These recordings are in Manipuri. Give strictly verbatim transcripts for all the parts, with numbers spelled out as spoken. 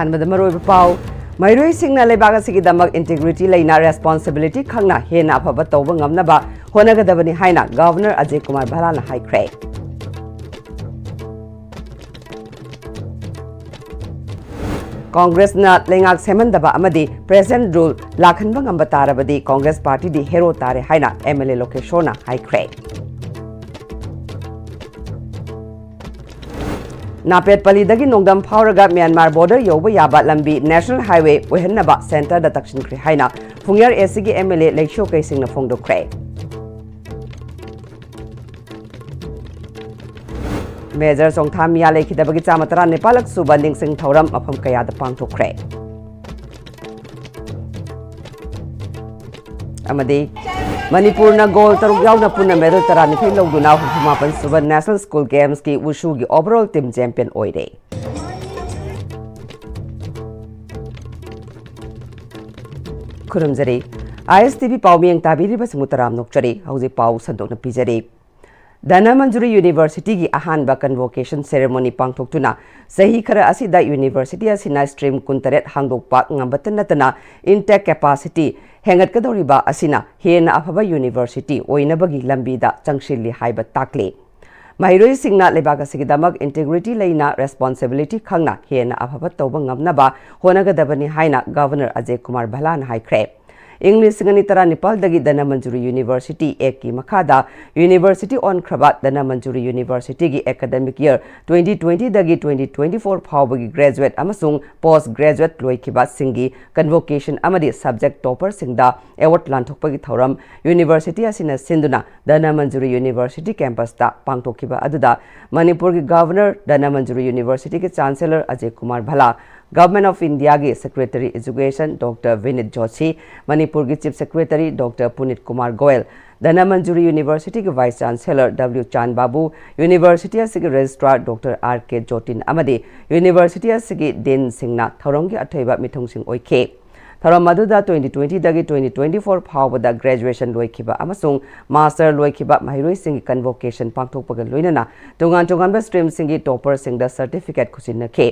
ꯑꯍꯥꯟꯕꯗ ꯃꯔꯨꯑꯣꯏꯕ ꯄꯥꯎ꯫ ꯃꯍꯩꯔꯣꯏꯁꯤꯡꯅ ꯂꯩꯕꯥꯛ ꯑꯁꯤꯒꯤꯗꯃꯛ integrity ꯂꯩꯅ, responsibility ꯈꯪꯅ ꯍꯦꯟꯅ ꯑꯐꯕ ꯇꯧꯕ ꯉꯝꯅꯕ ꯍꯣꯠꯅꯒꯗꯕꯅꯤ ꯍꯥꯏꯅ Governor ꯑꯖꯌ ꯀꯨꯃꯥꯔ ꯚꯜꯂꯥꯅ ꯍꯥꯏꯈ꯭ꯔꯦ꯫ ꯀꯣꯡꯒ꯭ꯔꯦꯁꯅ ꯂꯩꯉꯥꯛ ꯁꯦꯝꯍꯟꯗꯕ ꯑꯃꯗꯤ present rule ꯂꯥꯛꯍꯟꯕ ꯉꯝꯕ ꯇꯥꯔꯕꯗꯤ ꯀꯣꯡꯒ꯭ꯔꯦꯁ ꯄꯥꯔꯇꯤꯗꯤ hero ꯇꯥꯔꯦ ꯍꯥꯏꯅ MLA ꯂꯣꯀꯦꯁꯣꯔꯅ ꯍꯥꯏꯈ꯭ꯔꯦ꯫ ꯅꯥꯄꯦꯠ ꯄꯂꯤꯗꯒꯤ ꯅꯣꯡꯗꯝ ꯐꯥꯎꯔꯒ ꯃ꯭ꯌꯥꯟꯃꯥꯔ border ꯌꯧꯕ ꯌꯥꯕ ꯂꯝꯕꯤ National Highway ꯑꯣꯏꯍꯟꯅꯕ centreꯗ ꯇꯛꯁꯤꯟꯈ꯭ꯔꯦ ꯍꯥꯏꯅ ꯐꯨꯡꯌꯥꯔ ACꯒꯤ MLA ꯂꯩꯁꯤꯌꯣ ꯀꯩꯁꯤꯡꯅ ꯐꯣꯡꯗꯣꯛꯈ꯭ꯔꯦ꯫ ꯃꯦꯖꯔ ꯆꯣꯡꯊꯥ ꯃꯤꯌꯥ ꯂꯩꯈꯤꯗꯕꯒꯤ ꯆꯥꯝꯃ ꯇꯔꯥꯅꯤꯄꯥꯜꯂꯛ ꯁꯨꯕ ꯅꯤꯡꯁꯤꯡ ꯊꯧꯔꯝ ꯃꯐꯝ ꯀꯌꯥꯗ ꯄꯥꯡꯊꯣꯛꯈ꯭ꯔꯦ꯫ ꯑꯃꯗꯤ ꯃꯅꯤꯄꯨꯔꯅ ꯒꯣꯜ ꯇꯔꯨꯛ ꯌꯥꯎꯅ ꯄꯨꯟꯅ ꯃꯦꯗꯜ ꯇꯔꯥꯅꯤꯊꯣꯏ ꯂꯧꯗꯨꯅ ꯍꯨꯝꯐꯨ ꯃꯥꯄꯟ ꯁꯨꯕ National School Gamesꯀꯤ ꯋꯨꯁꯨꯒꯤ overall team champion ꯑꯣꯏꯔꯦ꯫ ꯈꯨꯔꯨꯝꯖꯔꯤ꯫ ISTV ꯄꯥꯎ ꯃꯤꯌꯦꯡ ꯇꯥꯕꯤꯔꯤꯕꯁꯤꯡꯕꯨ ꯇꯔꯥꯝꯅ ꯑꯣꯛꯆꯔꯤ꯫ ꯍꯧꯖꯤꯛ ꯄꯥꯎ ꯁꯟꯗꯣꯛꯅ ꯄꯤꯖꯔꯤ꯫ ꯙꯅꯃꯟꯖꯨꯔꯤ Universityꯒꯤ ꯑꯍꯥꯟꯕ convocation ceremony ꯄꯥꯡꯊꯣꯛꯇꯨꯅ ꯆꯍꯤ ꯈꯔ ꯑꯁꯤꯗ university ꯑꯁꯤꯅ stream ꯀꯨꯟꯇꯔꯦꯠ ꯍꯥꯡꯗꯣꯛꯄ ꯉꯝꯕꯇ ꯅꯠꯇꯅ intake capacity ꯍꯦꯟꯒꯠꯀꯗꯧꯔꯤꯕ ꯑꯁꯤꯅ ꯍꯦꯟꯅ ꯑꯐꯕ university ꯑꯣꯏꯅꯕꯒꯤ ꯂꯝꯕꯤꯗ ꯆꯪꯁꯤꯜꯂꯤ ꯍꯥꯏꯕ ꯇꯥꯛꯂꯤ꯫ ꯃꯍꯩꯔꯣꯏꯁꯤꯡꯅ ꯂꯩꯕꯥꯛ ꯑꯁꯤꯒꯤꯗꯃꯛ integrity ꯂꯩꯅ, responsibility ꯈꯪꯅ ꯍꯦꯟꯅ ꯑꯐꯕ ꯇꯧꯕ ꯉꯝꯅꯕ ꯍꯣꯠꯅꯒꯗꯕꯅꯤ ꯍꯥꯏꯅ Governor ꯑꯖꯌ ꯀꯨꯃꯥꯔ ꯚꯜꯂꯥꯅ ꯍꯥꯏꯈ꯭ꯔꯦ꯫ ꯏꯪ ꯂꯤꯁꯤꯡ ꯑꯅꯤ ꯇꯔꯥꯅꯤꯄꯥꯜꯗꯒꯤ ꯙꯅꯃꯟꯖꯨꯔꯤ University Actꯀꯤ ꯃꯈꯥꯗ university ꯑꯣꯟꯈ꯭ꯔꯕ Dhanamanjuri Universityꯒꯤ academic year twenty twentyꯗꯒꯤ twenty twenty four ꯐꯥꯎꯕꯒꯤ graduate ꯑꯃꯁꯨꯡ post graduate ꯂꯣꯏꯈꯤꯕꯁꯤꯡꯒꯤ convocation ꯑꯃꯗꯤ subject topperꯁꯤꯡꯗ award ꯂꯥꯟꯊꯣꯛꯄꯒꯤ ꯊꯧꯔꯝ university ꯑꯁꯤꯅ ꯁꯤꯟꯗꯨꯅ ꯙꯅꯃꯟꯖꯨꯔꯤ University campusꯇ ꯄꯥꯡꯊꯣꯛꯈꯤꯕ ꯑꯗꯨꯗ ꯃꯅꯤꯄꯨꯔꯒꯤ Governor, Dhanamanjuri Universityꯒꯤ Chancellor Ajay Kumar ꯚꯜꯂꯥ, Government of Indiaꯒꯤ Secretary Education Doctor ꯚꯤꯅꯤꯠ Joshi, ꯃꯅꯤꯄꯨꯔꯒꯤ Chief Secretary Doctor ꯄꯨꯅꯤꯠ Kumar Goyal, Dhanamanjuri Universityꯒꯤ Vice Chancellor W ꯆꯥꯟ ꯕꯥꯕꯨ, university ꯑꯁꯤꯒꯤ Registrar Doctor R K ꯖꯣꯇꯤꯟ ꯑꯃꯗꯤ university ꯑꯁꯤꯒꯤ Deanꯁꯤꯡꯅ ꯊꯧꯔꯝꯒꯤ ꯑꯊꯣꯏꯕ ꯃꯤꯊꯨꯡꯁꯤꯡ ꯑꯣꯏꯈꯤ꯫ ꯊꯧꯔꯝ ꯑꯗꯨꯗ twenty twentyꯗꯒꯤ twenty twenty four ꯐꯥꯎꯕꯗ graduation ꯂꯣꯏꯈꯤꯕ ꯑꯃꯁꯨꯡ master ꯂꯣꯏꯈꯤꯕ ꯃꯍꯩꯔꯣꯏꯁꯤꯡꯒꯤ convocation ꯄꯥꯡꯊꯣꯛꯄꯒ ꯂꯣꯏꯅꯅ ꯇꯣꯉꯥꯟ ꯇꯣꯉꯥꯟꯕ streamꯁꯤꯡꯒꯤ topperꯁꯤꯡꯗ certificate ꯈꯨꯠꯁꯤꯟꯅꯈꯤ꯫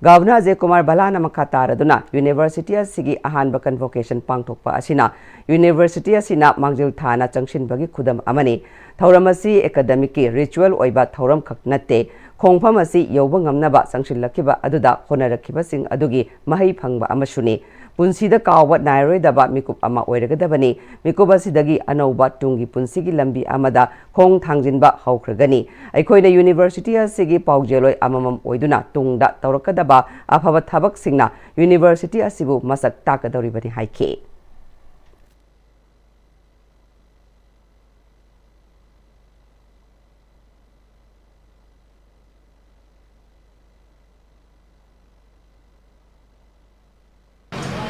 ꯒꯚꯔꯅꯔ ꯑꯖꯌ ꯀꯨꯃꯥꯔ ꯚꯜꯂꯥꯅ ꯃꯈꯥ ꯇꯥꯔꯗꯨꯅ ꯌꯨꯅꯤꯚꯔꯁꯤꯇꯤ ꯑꯁꯤꯒꯤ ꯑꯍꯥꯟꯕ ꯀꯟꯚꯣꯀꯦꯁꯟ ꯄꯥꯡꯊꯣꯛꯄ ꯑꯁꯤꯅ ꯌꯨꯅꯤꯚꯔꯁꯤꯇꯤ ꯑꯁꯤꯅ ꯃꯥꯡꯖꯤꯜ ꯊꯥꯅ ꯆꯪꯁꯤꯟꯕꯒꯤ ꯈꯨꯗꯝ ꯑꯃꯅꯤ꯫ ꯊꯧꯔꯝ ꯑꯁꯤ ꯑꯦꯀꯥꯗꯦꯃꯤꯛꯀꯤ ꯔꯤꯆꯨꯋꯦꯜ ꯑꯣꯏꯕ ꯊꯧꯔꯝ ꯈꯛ ꯅꯠꯇꯦ, ꯈꯣꯡꯐꯝ ꯑꯁꯤ ꯌꯧꯕ ꯉꯝꯅꯕ ꯆꯪꯁꯤꯜꯂꯛꯈꯤꯕ ꯑꯗꯨꯗ ꯍꯣꯠꯅꯔꯛꯈꯤꯕꯁꯤꯡ ꯑꯗꯨꯒꯤ ꯃꯍꯩ ꯐꯪꯕ ꯑꯃꯁꯨꯅꯤ꯫ ꯄꯨꯟꯁꯤꯗ ꯀꯥꯎꯕ ꯅꯥꯏꯔꯣꯏꯗꯕ ꯃꯤꯀꯨꯞ ꯑꯃ ꯑꯣꯏꯔꯒꯗꯕꯅꯤ꯫ ꯃꯤꯀꯨꯞ ꯑꯁꯤꯗꯒꯤ ꯑꯅꯧꯕ ꯇꯨꯡꯒꯤ ꯄꯨꯟꯁꯤꯒꯤ ꯂꯝꯕꯤ ꯑꯃꯗ ꯈꯣꯡ ꯊꯥꯡꯖꯤꯟꯕ ꯍꯧꯈ꯭ꯔꯒꯅꯤ꯫ ꯑꯩꯈꯣꯏꯅ ꯌꯨꯅꯤꯚꯔꯁꯤꯇꯤ ꯑꯁꯤꯒꯤ ꯄꯥꯎꯖꯦꯜꯂꯣꯏ ꯑꯃꯃꯝ ꯑꯣꯏꯗꯨꯅ ꯇꯨꯡꯗ ꯇꯧꯔꯛꯀꯗꯕ ꯑꯐꯕ ꯊꯕꯛꯁꯤꯡꯅ ꯌꯨꯅꯤꯚꯔꯁꯤꯇꯤ ꯑꯁꯤꯕꯨ ꯃꯁꯛ ꯇꯥꯛꯀꯗꯧꯔꯤꯕꯅꯤ ꯍꯥꯏꯈꯤ꯫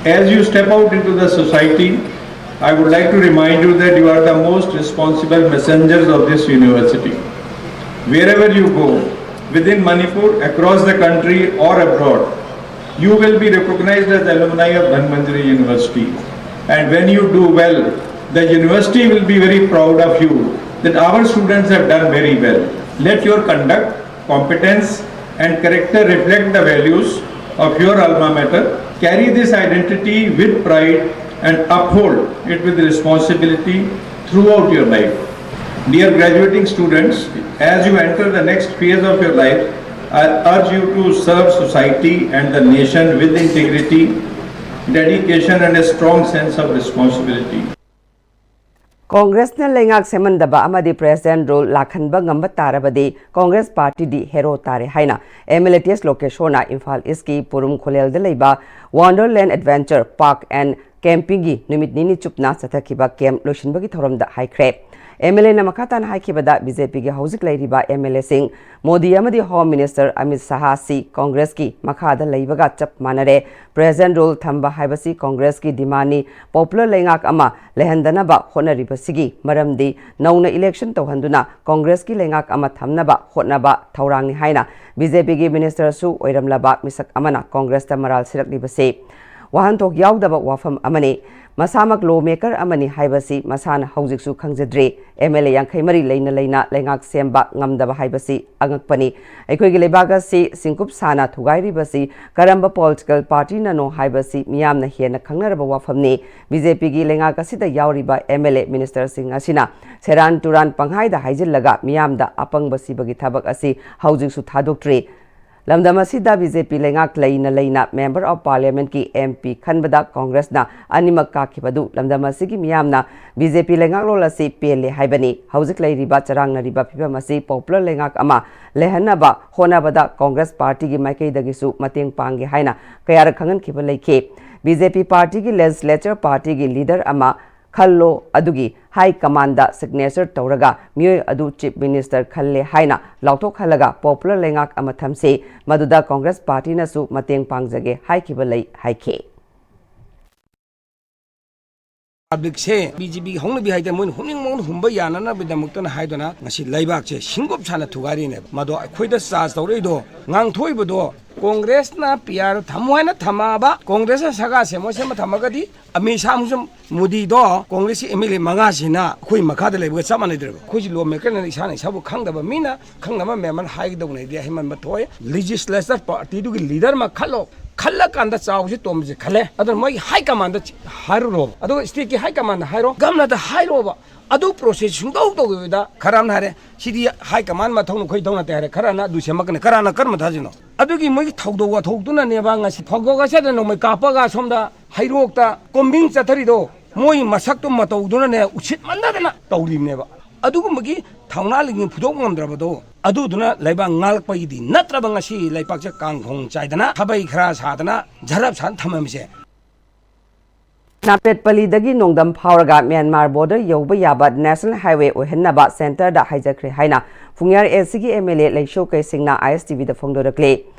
As you step out into the society, I would like to remind you that you are the most responsible messengers of this university. Wherever you go, within Manipur, across the country, or abroad, you will be recognized as alumni of Dhanmanjari University. And when you do well, the university will be very proud of you that our students have done very well. Let your conduct, competence, and character reflect the values of your alma mater. Carry this identity with pride and uphold it with responsibility throughout your life. Dear graduating students, as you enter the next phase of your life, I urge you to serve society and the nation with integrity, dedication, and a strong sense of responsibility. ꯀꯣꯡꯒ꯭ꯔꯦꯁꯅ ꯂꯩꯉꯥꯛ ꯁꯦꯝꯍꯟꯗꯕ ꯑꯃꯗꯤ ꯄ꯭ꯔꯦꯁꯤꯗꯦꯟ ꯔꯨꯜ ꯂꯥꯛꯍꯟꯕ ꯉꯝꯕ ꯇꯥꯔꯕꯗꯤ ꯀꯣꯡꯒ꯭ꯔꯦꯁ ꯄꯥꯔꯇꯤꯗꯤ ꯍꯦꯔꯣ ꯇꯥꯔꯦ ꯍꯥꯏꯅ ꯑꯦꯝ ꯑꯦꯜ ꯑꯦ ꯇꯤ ꯑꯦꯁ ꯂꯣꯀꯦꯁꯣꯔꯅ ꯏꯝꯐꯥꯜ ꯏꯁꯀꯤ ꯄꯨꯔꯨꯝ ꯈꯨꯂꯦꯜꯗ ꯂꯩꯕ ꯋꯥꯟꯗꯔꯂꯦꯟ ꯑꯦꯗꯚꯦꯟꯆꯔ ꯄꯥꯔꯛ ꯑꯦꯟ ꯀꯦꯝꯄꯤꯡꯒꯤ ꯅꯨꯃꯤꯠ ꯅꯤꯅꯤ ꯆꯨꯞꯅ ꯆꯠꯊꯈꯤꯕ ꯀꯦꯝꯞ ꯂꯣꯏꯁꯤꯟꯕꯒꯤ ꯊꯧꯔꯝꯗ ꯍꯥꯏꯈ꯭ꯔꯦ꯫ ꯑꯦꯝ ꯑꯦꯜ ꯑꯦꯅ ꯃꯈꯥ ꯇꯥꯅ ꯍꯥꯏꯈꯤꯕꯗ, ꯕꯤ ꯖꯦ ꯄꯤꯒꯤ ꯍꯧꯖꯤꯛ ꯂꯩꯔꯤꯕ ꯑꯦꯝ ꯑꯦꯜ ꯑꯦꯁꯤꯡ ꯃꯣꯗꯤ ꯑꯃꯗꯤ ꯍꯣꯝ ꯃꯤꯅꯤꯁꯇꯔ ꯑꯃꯤꯠ ꯁꯥꯍ ꯑꯁꯤ ꯀꯣꯡꯒ꯭ꯔꯦꯁꯀꯤ ꯃꯈꯥꯗ ꯂꯩꯕꯒ ꯆꯞ ꯃꯥꯟꯅꯔꯦ꯫ ꯄ꯭ꯔꯦꯁꯤꯗꯦꯟ ꯔꯨꯜ ꯊꯝꯕ ꯍꯥꯏꯕꯁꯤ ꯀꯣꯡꯒ꯭ꯔꯦꯁꯀꯤ ꯗꯤꯃꯥꯟꯅꯤ꯫ ꯄꯣꯄꯨꯂꯔ ꯂꯩꯉꯥꯛ ꯑꯃ ꯂꯩꯍꯟꯗꯅꯕ ꯍꯣꯠꯅꯔꯤꯕꯁꯤꯒꯤ ꯃꯔꯝꯗꯤ ꯅꯧꯅ ꯏꯂꯦꯛꯁꯟ ꯇꯧꯍꯟꯗꯨꯅ ꯀꯣꯡꯒ꯭ꯔꯦꯁꯀꯤ ꯂꯩꯉꯥꯛ ꯑꯃ ꯊꯝꯅꯕ ꯍꯣꯠꯅꯕ ꯊꯧꯔꯥꯡꯅꯤ ꯍꯥꯏꯅ ꯕꯤ ꯖꯦ ꯄꯤꯒꯤ ꯃꯤꯅꯤꯁꯇꯔꯁꯨ ꯑꯣꯏꯔꯝꯂꯕ ꯃꯤꯁꯛ ꯑꯃꯅ ꯀꯣꯡꯒ꯭ꯔꯦꯁꯇ ꯃꯔꯥꯜ ꯁꯤꯔꯛꯂꯤꯕꯁꯤ ꯋꯥꯍꯟꯊꯣꯛ ꯌꯥꯎꯗꯕ ꯋꯥꯐꯝ ꯑꯃꯅꯤ꯫ ꯃꯁꯥꯃꯛ ꯂꯣ ꯃꯦꯀꯔ ꯑꯃꯅꯤ ꯍꯥꯏꯕꯁꯤ ꯃꯁꯥꯅ ꯍꯧꯖꯤꯛꯁꯨ ꯈꯪꯖꯗ꯭ꯔꯤ꯫ ꯑꯦꯝ ꯑꯦꯜ ꯑꯦ ꯌꯥꯡꯈꯩ ꯃꯔꯤ ꯂꯩꯅ ꯂꯩꯅ ꯂꯩꯉꯥꯛ ꯁꯦꯝꯕ ꯉꯝꯗꯕ ꯍꯥꯏꯕꯁꯤ ꯑꯉꯛꯄꯅꯤ꯫ ꯑꯩꯈꯣꯏꯒꯤ ꯂꯩꯕꯥꯛ ꯑꯁꯤ ꯁꯤꯡꯀꯨꯞ ꯁꯥꯅ ꯊꯨꯒꯥꯏꯔꯤꯕꯁꯤ ꯀꯔꯝꯕ ꯄꯣꯂꯤꯇꯤꯀꯦꯜ ꯄꯥꯔꯇꯤꯅꯅꯣ ꯍꯥꯏꯕꯁꯤ ꯃꯤꯌꯥꯝꯅ ꯍꯦꯟꯅ ꯈꯪꯅꯔꯕ ꯋꯥꯐꯝꯅꯤ꯫ ꯕꯤ ꯖꯦ ꯄꯤꯒꯤ ꯂꯩꯉꯥꯛ ꯑꯁꯤꯗ ꯌꯥꯎꯔꯤꯕ ꯑꯦꯝ ꯑꯦꯜ ꯑꯦ ꯃꯤꯅꯤꯁꯇꯔꯁꯤꯡ ꯑꯁꯤꯅ ꯁꯦꯔꯥꯟ ꯇꯨꯔꯥꯟ ꯄꯪꯍꯥꯏꯗ ꯍꯥꯏꯖꯤꯜꯂꯒ ꯃꯤꯌꯥꯝꯗ ꯑꯄꯪꯕ ꯁꯤꯕꯒꯤ ꯊꯕꯛ ꯑꯁꯤ ꯍꯧꯖꯤꯛꯁꯨ ꯊꯥꯗꯣꯛꯇ꯭ꯔꯤ꯫ ꯂꯝꯗꯝ ꯑꯁꯤꯗ ꯕꯤ ꯖꯦ ꯄꯤ ꯂꯩꯉꯥꯛ ꯂꯩꯅ ꯂꯩꯅ ꯃꯦꯝꯕꯔ ꯑꯣꯐ ꯄꯥꯔꯂꯤꯌꯥꯃꯦꯟꯠꯀꯤ ꯑꯦꯝ ꯄꯤ ꯈꯟꯕꯗ ꯀꯣꯡꯒ꯭ꯔꯦꯁꯅ ꯑꯅꯤꯃꯛ ꯀꯥꯈꯤꯕꯗꯨ ꯂꯝꯗꯝ ꯑꯁꯤꯒꯤ ꯃꯤꯌꯥꯝꯅ ꯕꯤ ꯖꯦ ꯄꯤ ꯂꯩꯉꯥꯛꯂꯣꯟ ꯑꯁꯤ ꯄꯦꯜꯂꯦ ꯍꯥꯏꯕꯅꯤ꯫ ꯍꯧꯖꯤꯛ ꯂꯩꯔꯤꯕ ꯆꯔꯥꯡꯅꯔꯤꯕ ꯐꯤꯕꯝ ꯑꯁꯤ ꯄꯣꯄꯨꯂꯔ ꯂꯩꯉꯥꯛ ꯑꯃ ꯂꯩꯍꯟꯅꯕ ꯍꯣꯠꯅꯕꯗ ꯀꯣꯡꯒ꯭ꯔꯦꯁ ꯄꯥꯔꯇꯤꯒꯤ ꯃꯥꯏꯀꯩꯗꯒꯤꯁꯨ ꯃꯇꯦꯡ ꯄꯥꯡꯒꯦ ꯍꯥꯏꯅ ꯀꯌꯥꯔꯛ ꯈꯪꯍꯟꯈꯤꯕ ꯂꯩꯈꯤ꯫ ꯕꯤ ꯖꯦ ꯄꯤ ꯄꯥꯔꯇꯤꯒꯤ ꯂꯦꯖꯤꯁꯂꯦꯆꯔ ꯄꯥꯔꯇꯤꯒꯤ ꯂꯤꯗꯔ ꯑꯃ ꯈꯜꯂꯣ, ꯑꯗꯨꯒꯤ ꯍꯥꯏ ꯀꯃꯥꯟꯗ ꯁꯤꯒꯅꯦꯆꯔ ꯇꯧꯔꯒ ꯃꯤꯑꯣꯏ ꯑꯗꯨ ꯆꯤꯐ ꯃꯤꯅꯤꯁꯇꯔ ꯈꯜꯂꯦ ꯍꯥꯏꯅ ꯂꯥꯎꯊꯣꯛꯍꯜꯂꯒ ꯄꯣꯄꯨꯂꯔ ꯂꯩꯉꯥꯛ ꯑꯃ ꯊꯝꯁꯤ, ꯃꯗꯨꯗ ꯀꯣꯡꯒ꯭ꯔꯦꯁ ꯄꯥꯔꯇꯤꯅꯁꯨ ꯃꯇꯦꯡ ꯄꯥꯡꯖꯒꯦ ꯍꯥꯏꯈꯤꯕ ꯂꯩ ꯍꯥꯏꯈꯤ꯫ ꯄꯕ꯭ꯂꯤꯛꯁꯦ ꯕꯤ ꯖꯦ ꯄꯤꯒꯤ ꯍꯧꯅꯕꯤ ꯍꯥꯏꯇꯥꯔꯦ, ꯃꯣꯏꯅ ꯍꯨꯝꯅꯤꯡ ꯃꯑꯣꯡꯗ ꯍꯨꯝꯕ ꯌꯥꯅꯅꯕꯒꯤꯗꯃꯛꯇꯅ ꯍꯥꯏꯗꯨꯅ ꯉꯁꯤ ꯂꯩꯕꯥꯛꯁꯦ ꯁꯤꯡꯒꯨꯞ ꯁꯥꯅ ꯊꯨꯒꯥꯏꯔꯤꯅꯦꯕ꯫ ꯃꯗꯣ ꯑꯩꯈꯣꯏꯗ ꯆꯥꯔꯖ ꯇꯧꯔꯛꯏꯗꯣ, ꯉꯥꯡꯊꯣꯛꯏꯕꯗꯣ, ꯀꯣꯡꯒ꯭ꯔꯦꯁꯅ ꯄꯤ ꯑꯥꯔ ꯊꯝꯃꯨ ꯍꯥꯏꯅ ꯊꯝꯃꯛꯑꯕ, ꯀꯣꯡꯒ꯭ꯔꯦꯁꯅ ꯁꯔꯀꯥꯔ ꯁꯦꯝꯃꯣ ꯁꯦꯝꯃ ꯊꯝꯃꯒꯗꯤ ꯑꯃꯤꯠ ꯁꯥꯍ ꯑꯃꯁꯨꯡ ꯃꯣꯗꯤꯗꯣ ꯀꯣꯡꯒ꯭ꯔꯦꯁꯀꯤ ꯑꯦꯝ ꯑꯦꯜ ꯑꯦ ꯃꯉꯥꯁꯤꯅ ꯑꯩꯈꯣꯏ ꯃꯈꯥꯗ ꯂꯩꯕꯒ ꯆꯞ ꯃꯥꯟꯅꯗ꯭ꯔꯦꯕ꯫ ꯑꯩꯈꯣꯏꯁꯤ ꯂꯣ ꯃꯦꯀꯔꯅ ꯏꯁꯥꯅ ꯏꯁꯥꯕꯨ ꯈꯪꯗꯕ ꯃꯤꯅ ꯈꯪꯅꯕ ꯃꯌꯥꯝ ꯑꯃ ꯍꯥꯏꯒꯗꯧꯅꯦꯗꯤ ꯑꯍꯦꯟꯃꯟꯕ ꯊꯣꯛꯑꯦ꯫ ꯂꯦꯖꯤꯁꯂꯦꯆꯔ ꯄꯥꯔꯇꯤꯗꯨꯒꯤ ꯂꯤꯗꯔ ꯑꯃ ꯈꯜꯂꯣ, ꯈꯜꯂꯀꯥꯟꯗ ꯆꯥꯎꯁꯤ ꯇꯣꯝꯕꯁꯤ ꯈꯜꯂꯦ꯫ ꯑꯗꯨꯅ ꯃꯣꯏꯒꯤ ꯍꯥꯏ ꯀꯃꯥꯟꯗ ꯍꯥꯏꯔꯨꯔꯣꯕ, ꯑꯗꯨꯒ ꯁ꯭ꯇꯦꯠꯀꯤ ꯍꯥꯏ ꯀꯃꯥꯟꯗ ꯍꯥꯏꯔꯣ, ꯒꯝꯅꯗ ꯍꯥꯏꯔꯣꯕ꯫ ꯑꯗꯨ ꯄ꯭ꯔꯣꯁꯦꯁ ꯁꯨꯡꯇꯧ ꯇꯧꯗꯕꯤꯗ ꯈꯔ ꯑꯃꯅ ꯍꯥꯏꯔꯦ, "ꯁꯤꯗꯤ ꯍꯥꯏ ꯀꯃꯥꯟ ꯃꯊꯧ ꯅꯈꯣꯏ ꯊꯧ ꯅꯠꯇꯦ" ꯍꯥꯏꯔꯦ, ꯈꯔꯅ ꯑꯗꯨ ꯁꯦꯝꯃꯛꯀꯅꯤ, ꯀꯅꯥꯅ ꯀꯔꯝꯕ ꯊꯥꯖꯤꯅꯣ? ꯑꯗꯨꯒꯤ ꯃꯣꯏꯒꯤ ꯊꯧꯗꯣꯛ ꯋꯥꯊꯣꯛꯇꯨꯅꯅꯦꯕ ꯉꯁꯤ ꯐꯧꯗꯣꯛ ꯑꯁꯤꯗ ꯅꯣꯡꯃꯩ ꯀꯥꯞꯄꯒ ꯁꯣꯝꯗ ꯍꯩꯔꯣꯛꯇ ꯀꯣꯝꯕꯤꯡ ꯆꯠꯊꯔꯤꯗꯣ꯫ ꯃꯣꯏ ꯃꯁꯛꯇꯣ ꯃꯇꯧꯗꯨꯅꯅꯦ ꯎꯁꯤꯠꯃꯟꯗꯗꯅ ꯇꯧꯔꯤꯕꯅꯦꯕ꯫ ꯑꯗꯨꯒꯨꯝꯕꯒꯤ ꯊꯧꯅꯥ ꯂꯤꯡꯖꯦꯜ ꯐꯨꯗꯣꯛ ꯉꯝꯗ꯭ꯔꯕꯗꯣ, ꯑꯗꯨꯗꯨꯅ ꯂꯩꯕꯥꯛ ꯉꯥꯛꯄꯒꯤꯗꯤ ꯅꯠꯇ꯭ꯔꯕ ꯉꯁꯤ ꯂꯩꯄꯥꯛꯁꯦ ꯀꯥꯡꯈꯣꯡ ꯆꯥꯏꯗꯅ ꯈꯥꯕꯩ ꯈꯔ ꯁꯥꯗꯅ ꯖꯔꯞ ꯁꯥꯅ ꯊꯝꯃꯝꯃꯤꯁꯦ꯫ ꯅꯥꯄꯦꯠ ꯄꯂꯤꯗꯒꯤ ꯅꯣꯡꯗꯝ ꯐꯥꯎꯔꯒ ꯃ꯭ꯌꯥꯟꯃꯥꯔ ꯕꯣꯔꯗꯔ ꯌꯧꯕ ꯌꯥꯕ ꯅꯦꯁꯅꯦꯜ ꯍꯥꯏꯋꯦ ꯑꯣꯏꯍꯟꯅꯕ ꯁꯦꯟꯇꯔꯗ ꯍꯥꯏꯖꯈ꯭ꯔꯦ ꯍꯥꯏꯅ ꯐꯨꯡꯌꯥꯔ ꯑꯦ ꯁꯤꯒꯤ ꯑꯦꯝ ꯑꯦꯜ ꯑꯦ ꯂꯩꯁꯣ ꯀꯩꯁꯤꯡꯅ ꯑꯥꯏ ꯑꯦꯁ ꯇꯤ ꯚꯤꯗ ꯐꯣꯡꯗꯣꯔꯛꯂꯤ꯫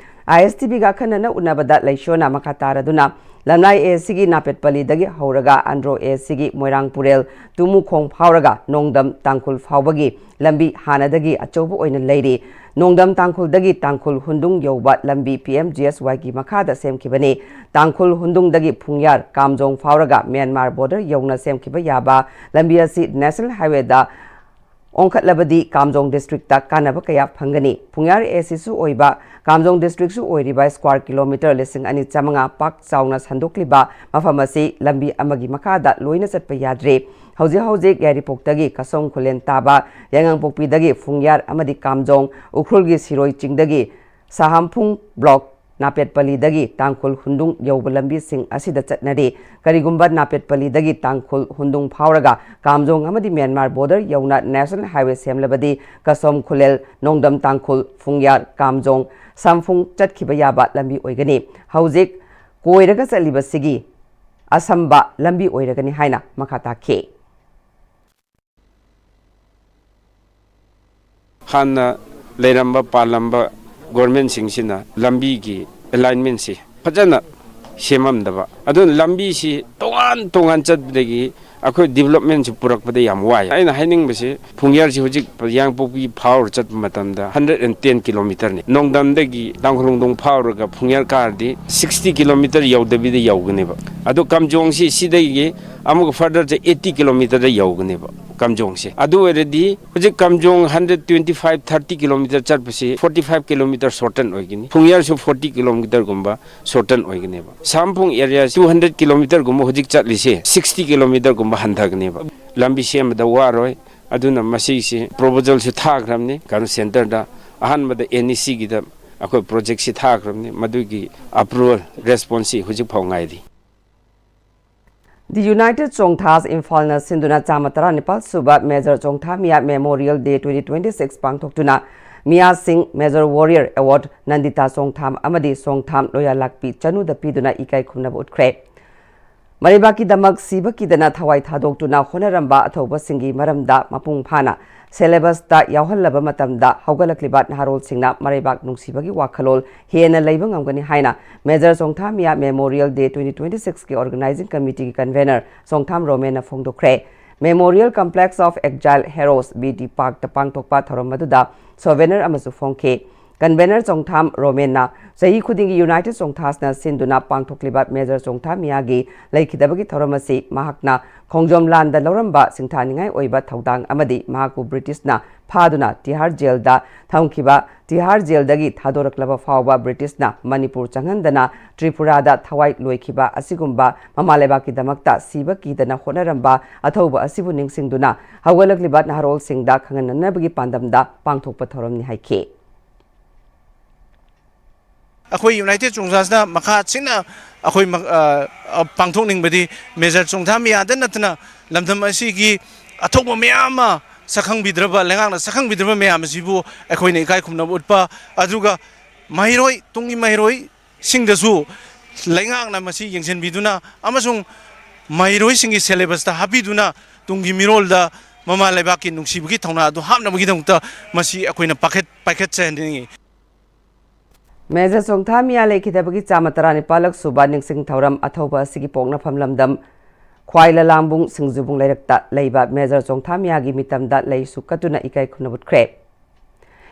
ꯑꯥꯏ ꯑꯦꯁ ꯇꯤ ꯚꯤꯒ ꯑꯈꯟꯅꯅ ꯎꯅꯕꯗ ꯂꯩꯁꯣꯅ ꯃꯈꯥ ꯇꯥꯔꯗꯨꯅ ꯂꯝꯂꯥꯏ ꯑꯦ ꯁꯤꯒꯤ ꯅꯥꯄꯦꯠꯄꯂꯤꯗꯒꯤ ꯍꯧꯔꯒ ꯑꯟꯗ꯭ꯔꯣ ꯑꯦ ꯁꯤꯒꯤ ꯃꯣꯏꯔꯥꯡ ꯄꯨꯔꯦꯜ ꯇꯨꯃꯨꯈꯣꯡ ꯐꯥꯎꯔꯒ ꯅꯣꯡꯗꯝ ꯇꯥꯡꯈꯨꯜ ꯐꯥꯎꯕꯒꯤ ꯂꯝꯕꯤ ꯍꯥꯟꯅꯗꯒꯤ ꯑꯆꯧꯕ ꯑꯣꯏꯅ ꯂꯩꯔꯤ꯫ ꯅꯣꯡꯗꯝ ꯇꯥꯡꯈꯨꯜꯗꯒꯤ ꯇꯥꯡꯈꯨꯜ ꯍꯨꯟꯗꯨꯡ ꯌꯧꯕ ꯂꯝꯕꯤ ꯄꯤ ꯑꯦꯝ ꯖꯤ ꯑꯦꯁ ꯋꯥꯏꯒꯤ ꯃꯈꯥꯗ ꯁꯦꯝꯈꯤꯕꯅꯤ꯫ ꯇꯥꯡꯈꯨꯜ ꯍꯨꯟꯗꯨꯡꯗꯒꯤ ꯐꯨꯡꯌꯥꯔ ꯀꯥꯝꯖꯣꯡ ꯐꯥꯎꯔꯒ ꯃ꯭ꯌꯥꯟꯃꯥꯔ ꯕꯣꯔꯗꯔ ꯌꯧꯅ ꯁꯦꯝꯈꯤꯕ ꯌꯥꯕ ꯂꯝꯕꯤ ꯑꯁꯤ ꯅꯦꯁꯅꯦꯜ ꯍꯥꯏꯋꯦꯗ ꯑꯣꯟꯈꯠꯂꯕꯗꯤ ꯀꯥꯝꯖꯣꯡ ꯗꯤꯁꯇ꯭ꯔꯤꯛꯇ ꯀꯥꯟꯅꯕ ꯀꯌꯥ ꯐꯪꯒꯅꯤ꯫ ꯐꯨꯡꯌꯥꯔ ꯑꯦ ꯁꯤꯁꯨ ꯑꯣꯏꯕ, ꯀꯥꯝꯖꯣꯡ ꯗꯤꯁꯇ꯭ꯔꯤꯛꯁꯨ ꯑꯣꯏꯔꯤꯕ ꯁ꯭ꯀ꯭ꯋꯥꯔ ꯀꯤꯂꯣꯃꯤꯇꯔ ꯂꯤꯁꯤꯡ ꯑꯅꯤ ꯆꯥꯃꯉꯥ ꯄꯥꯛ ꯆꯥꯎꯅ ꯁꯟꯗꯣꯛꯂꯤꯕ ꯃꯐꯝ ꯑꯁꯤ ꯂꯝꯕꯤ ꯑꯃꯒꯤ ꯃꯈꯥꯗ ꯂꯣꯏꯅ ꯆꯠꯄ ꯌꯥꯗ꯭ꯔꯦ꯫ ꯍꯧꯖꯤꯛ ꯍꯧꯖꯤꯛ ꯌꯥꯏꯔꯤꯄꯣꯛꯇꯒꯤ ꯀꯁꯣꯝ ꯈꯨꯂꯦꯟ ꯇꯥꯕ, ꯌꯥꯏꯉꯪꯄꯣꯛꯄꯤꯗꯒꯤ ꯐꯨꯡꯌꯥꯔ ꯑꯃꯗꯤ ꯀꯥꯝꯖꯣꯡ, ꯎꯈ꯭ꯔꯨꯜꯒꯤ ꯁꯤꯔꯣꯏ ꯆꯤꯡꯗꯒꯤ ꯁꯍꯥꯝꯐꯨꯡ ꯕ꯭ꯂꯣꯛ ꯅꯥꯄꯦꯠꯄꯂꯤꯗꯒꯤ ꯇꯥꯡꯈꯨꯜ ꯍꯨꯟꯗꯨꯡ ꯌꯧꯕ ꯂꯝꯕꯤꯁꯤꯡ ꯑꯁꯤꯗ ꯆꯠꯅꯔꯤ꯫ ꯀꯔꯤꯒꯨꯝꯕ ꯅꯥꯄꯦꯠꯄꯂꯤꯗꯒꯤ ꯇꯥꯡꯈꯨꯜ ꯍꯨꯟꯗꯨꯡ ꯐꯥꯎꯔꯒ ꯀꯥꯝꯖꯣꯡ ꯑꯃꯗꯤ ꯃ꯭ꯌꯥꯟꯃꯥꯔ ꯕꯣꯔꯗꯔ ꯌꯧꯅ ꯅꯦꯁꯅꯦꯜ ꯍꯥꯏꯋꯦ ꯁꯦꯝꯂꯕꯗꯤ ꯀꯁꯣꯝ ꯈꯨꯂꯦꯜ, ꯅꯣꯡꯗꯝ ꯇꯥꯡꯈꯨꯜ, ꯐꯨꯡꯌꯥꯔ, ꯀꯥꯝꯖꯣꯡ, ꯁꯝꯐꯨꯡ ꯆꯠꯈꯤꯕ ꯌꯥꯕ ꯂꯝꯕꯤ ꯑꯣꯏꯒꯅꯤ꯫ ꯍꯧꯖꯤꯛ ꯀꯣꯏꯔꯒ ꯆꯠꯂꯤꯕꯁꯤꯒꯤ ꯑꯁꯝꯕ ꯂꯝꯕꯤ ꯑꯣꯏꯔꯒꯅꯤ ꯍꯥꯏꯅ ꯃꯈꯥ ꯇꯥꯈꯤ꯫ ꯍꯥꯟꯅ ꯂꯩꯔꯝꯕ ꯄꯥꯜꯂꯝꯕ ꯒꯣꯔꯃꯦꯟꯁꯤꯡꯁꯤꯅ ꯂꯝꯕꯤꯒꯤ ꯑꯦꯂꯥꯏꯟꯃꯦꯟꯁꯤ ꯐꯖꯅ ꯁꯦꯝꯃꯝꯗꯕ, ꯑꯗꯨꯅ ꯂꯝꯕꯤꯁꯤ ꯇꯣꯉꯥꯟ ꯇꯣꯉꯥꯟ ꯆꯠꯄꯗꯒꯤ ꯑꯩꯈꯣꯏ ꯗꯤꯕꯂꯞꯃꯦꯟꯁꯤ ꯄꯨꯔꯛꯄꯗ ꯌꯥꯝ ꯋꯥꯏ꯫ ꯑꯩꯅ ꯍꯥꯏꯅꯤꯡꯕꯁꯤ, ꯐꯨꯡꯌꯥꯔꯁꯤ ꯍꯧꯖꯤꯛ ꯌꯥꯡꯄꯣꯛꯄꯤ ꯐꯥꯎꯔ ꯆꯠꯄ ꯃꯇꯝꯗ ꯍꯟꯗ꯭ꯔꯦꯠ ꯑꯦꯟ ꯇꯦꯟ ꯀꯤꯂꯣꯃꯤꯇꯔꯅꯤ꯫ ꯅꯣꯡꯗꯝꯗꯒꯤ ꯇꯥꯡꯈꯨꯜ ꯍꯨꯟꯗꯨꯡ ꯐꯥꯎꯔꯒ ꯐꯨꯡꯌꯥꯔ ꯀꯥꯔꯗꯤ ꯁꯤꯛꯁꯇꯤ ꯀꯤꯂꯣꯃꯤꯇꯔ ꯌꯧꯗꯕꯤꯗ ꯌꯧꯒꯅꯦꯕ꯫ ꯑꯗꯣ ꯀꯥꯝꯖꯣꯡꯁꯤ ꯁꯤꯗꯒꯤ ꯑꯃꯨꯛ ꯐꯔꯗꯔꯁꯦ ꯑꯩꯠꯇꯤ ꯀꯤꯂꯣꯃꯤꯇꯔꯗ ꯌꯧꯒꯅꯦꯕ ꯀꯥꯝꯖꯣꯡꯁꯦ꯫ ꯑꯗꯨ ꯑꯣꯏꯔꯗꯤ ꯍꯧꯖꯤꯛ ꯀꯥꯝꯖꯣꯡ hundred twenty five, thirty kilometre ꯆꯠꯄꯁꯤ ꯐꯣꯔꯇꯤ ꯐꯥꯏꯚ ꯀꯤꯂꯣꯃꯤꯇꯔ ꯁꯣꯔꯇꯟ ꯑꯣꯏꯒꯅꯤ꯫ ꯐꯨꯡꯌꯥꯔꯁꯨ ꯐꯣꯔꯇꯤ ꯀꯤꯂꯣꯃꯤꯇꯔꯒꯨꯝꯕ ꯁꯣꯔꯇꯟ ꯑꯣꯏꯒꯅꯦꯕ꯫ ꯁꯥꯝꯐꯨꯡ ꯑꯦꯔꯤꯌꯥ ꯇꯨ ꯍꯟꯗ꯭ꯔꯦꯠ ꯀꯤꯂꯣꯃꯤꯇꯔꯒꯨꯝꯕ ꯍꯧꯖꯤꯛ ꯆꯠꯂꯤꯁꯦ ꯁꯤꯛꯁꯇꯤ ꯀꯤꯂꯣꯃꯤꯇꯔꯒꯨꯝꯕ ꯍꯟꯊꯒꯅꯦꯕ꯫ ꯂꯝꯕꯤ ꯁꯦꯝꯕꯗ ꯋꯥꯔꯣꯏ꯫ ꯑꯗꯨꯅ ꯃꯁꯤꯁꯤ ꯄ꯭ꯔꯣꯄꯣꯖꯦꯜꯁꯨ ꯊꯥꯈ꯭ꯔꯕꯅꯤ ꯀꯩꯅꯣ ꯁꯦꯟꯇꯔꯗ꯫ ꯑꯍꯥꯟꯕꯗ ꯑꯦꯟ ꯏ ꯁꯤꯒꯤꯗ ꯑꯩꯈꯣꯏ ꯄ꯭ꯔꯣꯖꯦꯛꯁꯤ ꯊꯥꯈ꯭ꯔꯕꯅꯤ꯫ ꯃꯗꯨꯒꯤ ꯑꯦꯄ꯭ꯔꯨꯚꯦꯜ ꯔꯦꯁꯄꯣꯟꯁꯁꯤ ꯍꯧꯖꯤꯛꯐꯥꯎ ꯉꯥꯏꯔꯤ꯫ The United Chongthas ꯏꯝꯐꯥꯜꯅ ꯁꯤꯟꯗꯨꯅ ꯆꯥꯝꯃ ꯇꯔꯥꯅꯤꯄꯥꯜ ꯁꯨꯕ major ꯆꯣꯡꯊꯥ ꯃꯤꯌꯥ Memorial Day twenty twenty six ꯄꯥꯡꯊꯣꯛꯇꯨꯅ ꯃꯤꯌꯥꯁꯤꯡ Major Warrior Award ꯅꯟꯗꯤꯇꯥ ꯆꯣꯡꯊꯥꯝ ꯑꯃꯗꯤ ꯆꯣꯡꯊꯥꯝ ꯂꯣꯌꯥꯂꯥꯛꯄꯤ ꯆꯅꯨꯗ ꯄꯤꯗꯨꯅ ꯏꯀꯥꯏ ꯈꯨꯝꯅꯕ ꯎꯠꯈ꯭ꯔꯦ꯫ ꯃꯔꯩꯕꯥꯛꯀꯤꯗꯃꯛ ꯁꯤꯕ ꯀꯤꯗꯅ ꯊꯋꯥꯏ ꯊꯥꯗꯣꯛꯇꯨꯅ ꯍꯣꯠꯅꯔꯝꯕ ꯑꯊꯧꯕꯁꯤꯡꯒꯤ ꯃꯔꯝꯗ ꯃꯄꯨꯡ ꯐꯥꯅ syllabusꯇ ꯌꯥꯎꯍꯜꯂꯕ ꯃꯇꯝꯗ ꯍꯧꯒꯠꯂꯛꯂꯤꯕ ꯅꯍꯥꯔꯣꯜꯁꯤꯡꯅ ꯃꯔꯩꯕꯥꯛ ꯅꯨꯡꯁꯤꯕꯒꯤ ꯋꯥꯈꯜꯂꯣꯜ ꯍꯦꯟꯅ ꯂꯩꯕ ꯉꯝꯒꯅꯤ ꯍꯥꯏꯅ Major ꯆꯣꯡꯊꯥꯃꯤꯌꯥ Memorial Day twenty twenty sixꯀꯤ organizing committeeꯒꯤ convener Chongtham ꯔꯣꯃꯦꯟꯅ ꯐꯣꯡꯗꯣꯛꯈ꯭ꯔꯦ꯫ Memorial Complex of Exile Heroes, B D Parkꯇ ꯄꯥꯡꯊꯣꯛꯄ ꯊꯧꯔꯝ ꯑꯗꯨꯗ souvenir ꯑꯃꯁꯨ ꯐꯣꯡꯈꯤ꯫ Convener ꯆꯣꯡꯊꯥꯝ ꯔꯣꯃꯦꯟꯅ ꯆꯍꯤ ꯈꯨꯗꯤꯡꯒꯤ United ꯆꯣꯡꯊꯥꯁꯅ ꯁꯤꯟꯗꯨꯅ ꯄꯥꯡꯊꯣꯛꯂꯤꯕ Major ꯆꯣꯡꯊꯥꯃꯤꯌꯥꯒꯤ ꯂꯩꯈꯤꯗꯕꯒꯤ ꯊꯧꯔꯝ ꯑꯁꯤ ꯃꯍꯥꯛꯅ ꯈꯣꯡꯖꯣꯝ ꯂꯥꯟꯗ ꯂꯧꯔꯝꯕ ꯁꯤꯡꯊꯥꯅꯤꯡꯉꯥꯏ ꯑꯣꯏꯕ ꯊꯧꯗꯥꯡ ꯑꯃꯗꯤ ꯃꯍꯥꯛꯄꯨ ꯕ꯭ꯔꯤꯇꯤꯁꯅ ꯐꯥꯗꯨꯅ ꯇꯤꯍꯥꯔ ꯖꯦꯜꯗ ꯊꯝꯈꯤꯕ, ꯇꯤꯍꯥꯔ ꯖꯦꯜꯗꯒꯤ ꯊꯥꯗꯣꯔꯛꯂꯕ ꯐꯥꯎꯕ ꯕ꯭ꯔꯤꯇꯤꯁꯅ ꯃꯅꯤꯄꯨꯔ ꯆꯪꯍꯟꯗꯅ ꯇ꯭ꯔꯤꯄꯨꯔꯥꯗ ꯊꯋꯥꯏ ꯂꯣꯏꯈꯤꯕ ꯑꯁꯤꯒꯨꯝꯕ ꯃꯃꯥ ꯂꯩꯕꯥꯛꯀꯤꯗꯃꯛꯇ ꯁꯤꯕ ꯀꯤꯗꯅ ꯍꯣꯠꯅꯔꯝꯕ ꯑꯊꯧꯕ ꯑꯁꯤꯕꯨ ꯅꯤꯡꯁꯤꯡꯗꯨꯅ ꯍꯧꯒꯠꯂꯛꯂꯤꯕ ꯅꯍꯥꯔꯣꯜꯁꯤꯡꯗ ꯈꯪꯍꯟꯅꯅꯕꯒꯤ ꯄꯥꯟꯗꯝꯗ ꯄꯥꯡꯊꯣꯛꯄ ꯊꯧꯔꯝꯅꯤ ꯍꯥꯏꯈꯤ꯫ ꯑꯩꯈꯣꯏ United ꯆꯣꯡꯊꯥꯁꯅ ꯃꯈꯥ ꯆꯦꯠꯅ ꯑꯩꯈꯣꯏ ꯃ-, ꯑ, ꯑ, ꯄꯥꯡꯊꯣꯛꯅꯤꯡꯕꯗꯤ Major ꯆꯣꯡꯊꯥꯃꯤꯌꯥꯗ ꯅꯠꯇꯅ ꯂꯝꯗꯝ ꯑꯁꯤꯒꯤ ꯑꯊꯧꯕ ꯃꯌꯥꯝ ꯑꯃ ꯁꯛꯈꯪꯕꯤꯗ꯭ꯔꯕ, ꯂꯩꯉꯥꯛꯅ ꯁꯛꯈꯪꯕꯤꯗ꯭ꯔꯕ ꯃꯌꯥꯝ ꯑꯁꯤꯕꯨ ꯑꯩꯈꯣꯏꯅ ꯏꯀꯥꯏ ꯈꯨꯝꯅꯕ ꯎꯠꯄ, ꯑꯗꯨꯒ ꯃꯍꯩꯔꯣꯏ, ꯇꯨꯡꯒꯤ ꯃꯍꯩꯔꯣꯏꯁꯤꯡꯗꯁꯨ ꯂꯩꯉꯥꯛꯅ ꯃꯁꯤ ꯌꯦꯡꯁꯤꯟꯕꯤꯗꯨꯅ ꯑꯃꯁꯨꯡ ꯃꯍꯩꯔꯣꯏꯁꯤꯡꯒꯤ syllabusꯇ ꯍꯥꯞꯄꯤꯗꯨꯅ ꯇꯨꯡꯒꯤ ꯃꯤꯔꯣꯜꯗ ꯃꯃꯥ ꯂꯩꯕꯥꯛꯀꯤ ꯅꯨꯡꯁꯤꯕꯒꯤ ꯊꯧꯅꯥ ꯑꯗꯨ ꯍꯥꯞꯅꯕꯒꯤꯗꯃꯛꯇ ꯃꯁꯤ ꯑꯩꯈꯣꯏꯅ ꯄꯥꯏꯈꯠ-, ꯄꯥꯏꯈꯠꯆꯍꯟꯅꯤꯡꯏ꯫ Major ꯆꯣꯡꯊꯥꯃꯤꯌꯥ ꯂꯩꯈꯤꯗꯕꯒꯤ ꯆꯥꯃ ꯇꯔꯥꯅꯤꯄꯥꯜꯂꯛ ꯁꯨꯕ ꯅꯤꯡꯁꯤꯡ ꯊꯧꯔꯝ ꯑꯊꯧꯕ ꯑꯁꯤꯒꯤ ꯄꯣꯛꯅꯐꯝ ꯂꯝꯗꯝ ꯈ꯭ꯋꯥꯏꯂꯂꯥꯝꯕꯨꯡ ꯁꯤꯡꯖꯨꯕꯨꯡ ꯂꯩꯔꯛꯇ ꯂꯩꯕ Major ꯆꯣꯡꯊꯥꯃꯤꯌꯥꯒꯤ ꯃꯤꯇꯝꯗ ꯂꯩꯁꯨ ꯀꯠꯇꯨꯅ ꯏꯀꯥꯏ ꯈꯨꯝꯅꯕ ꯎꯠꯈ꯭ꯔꯦ꯫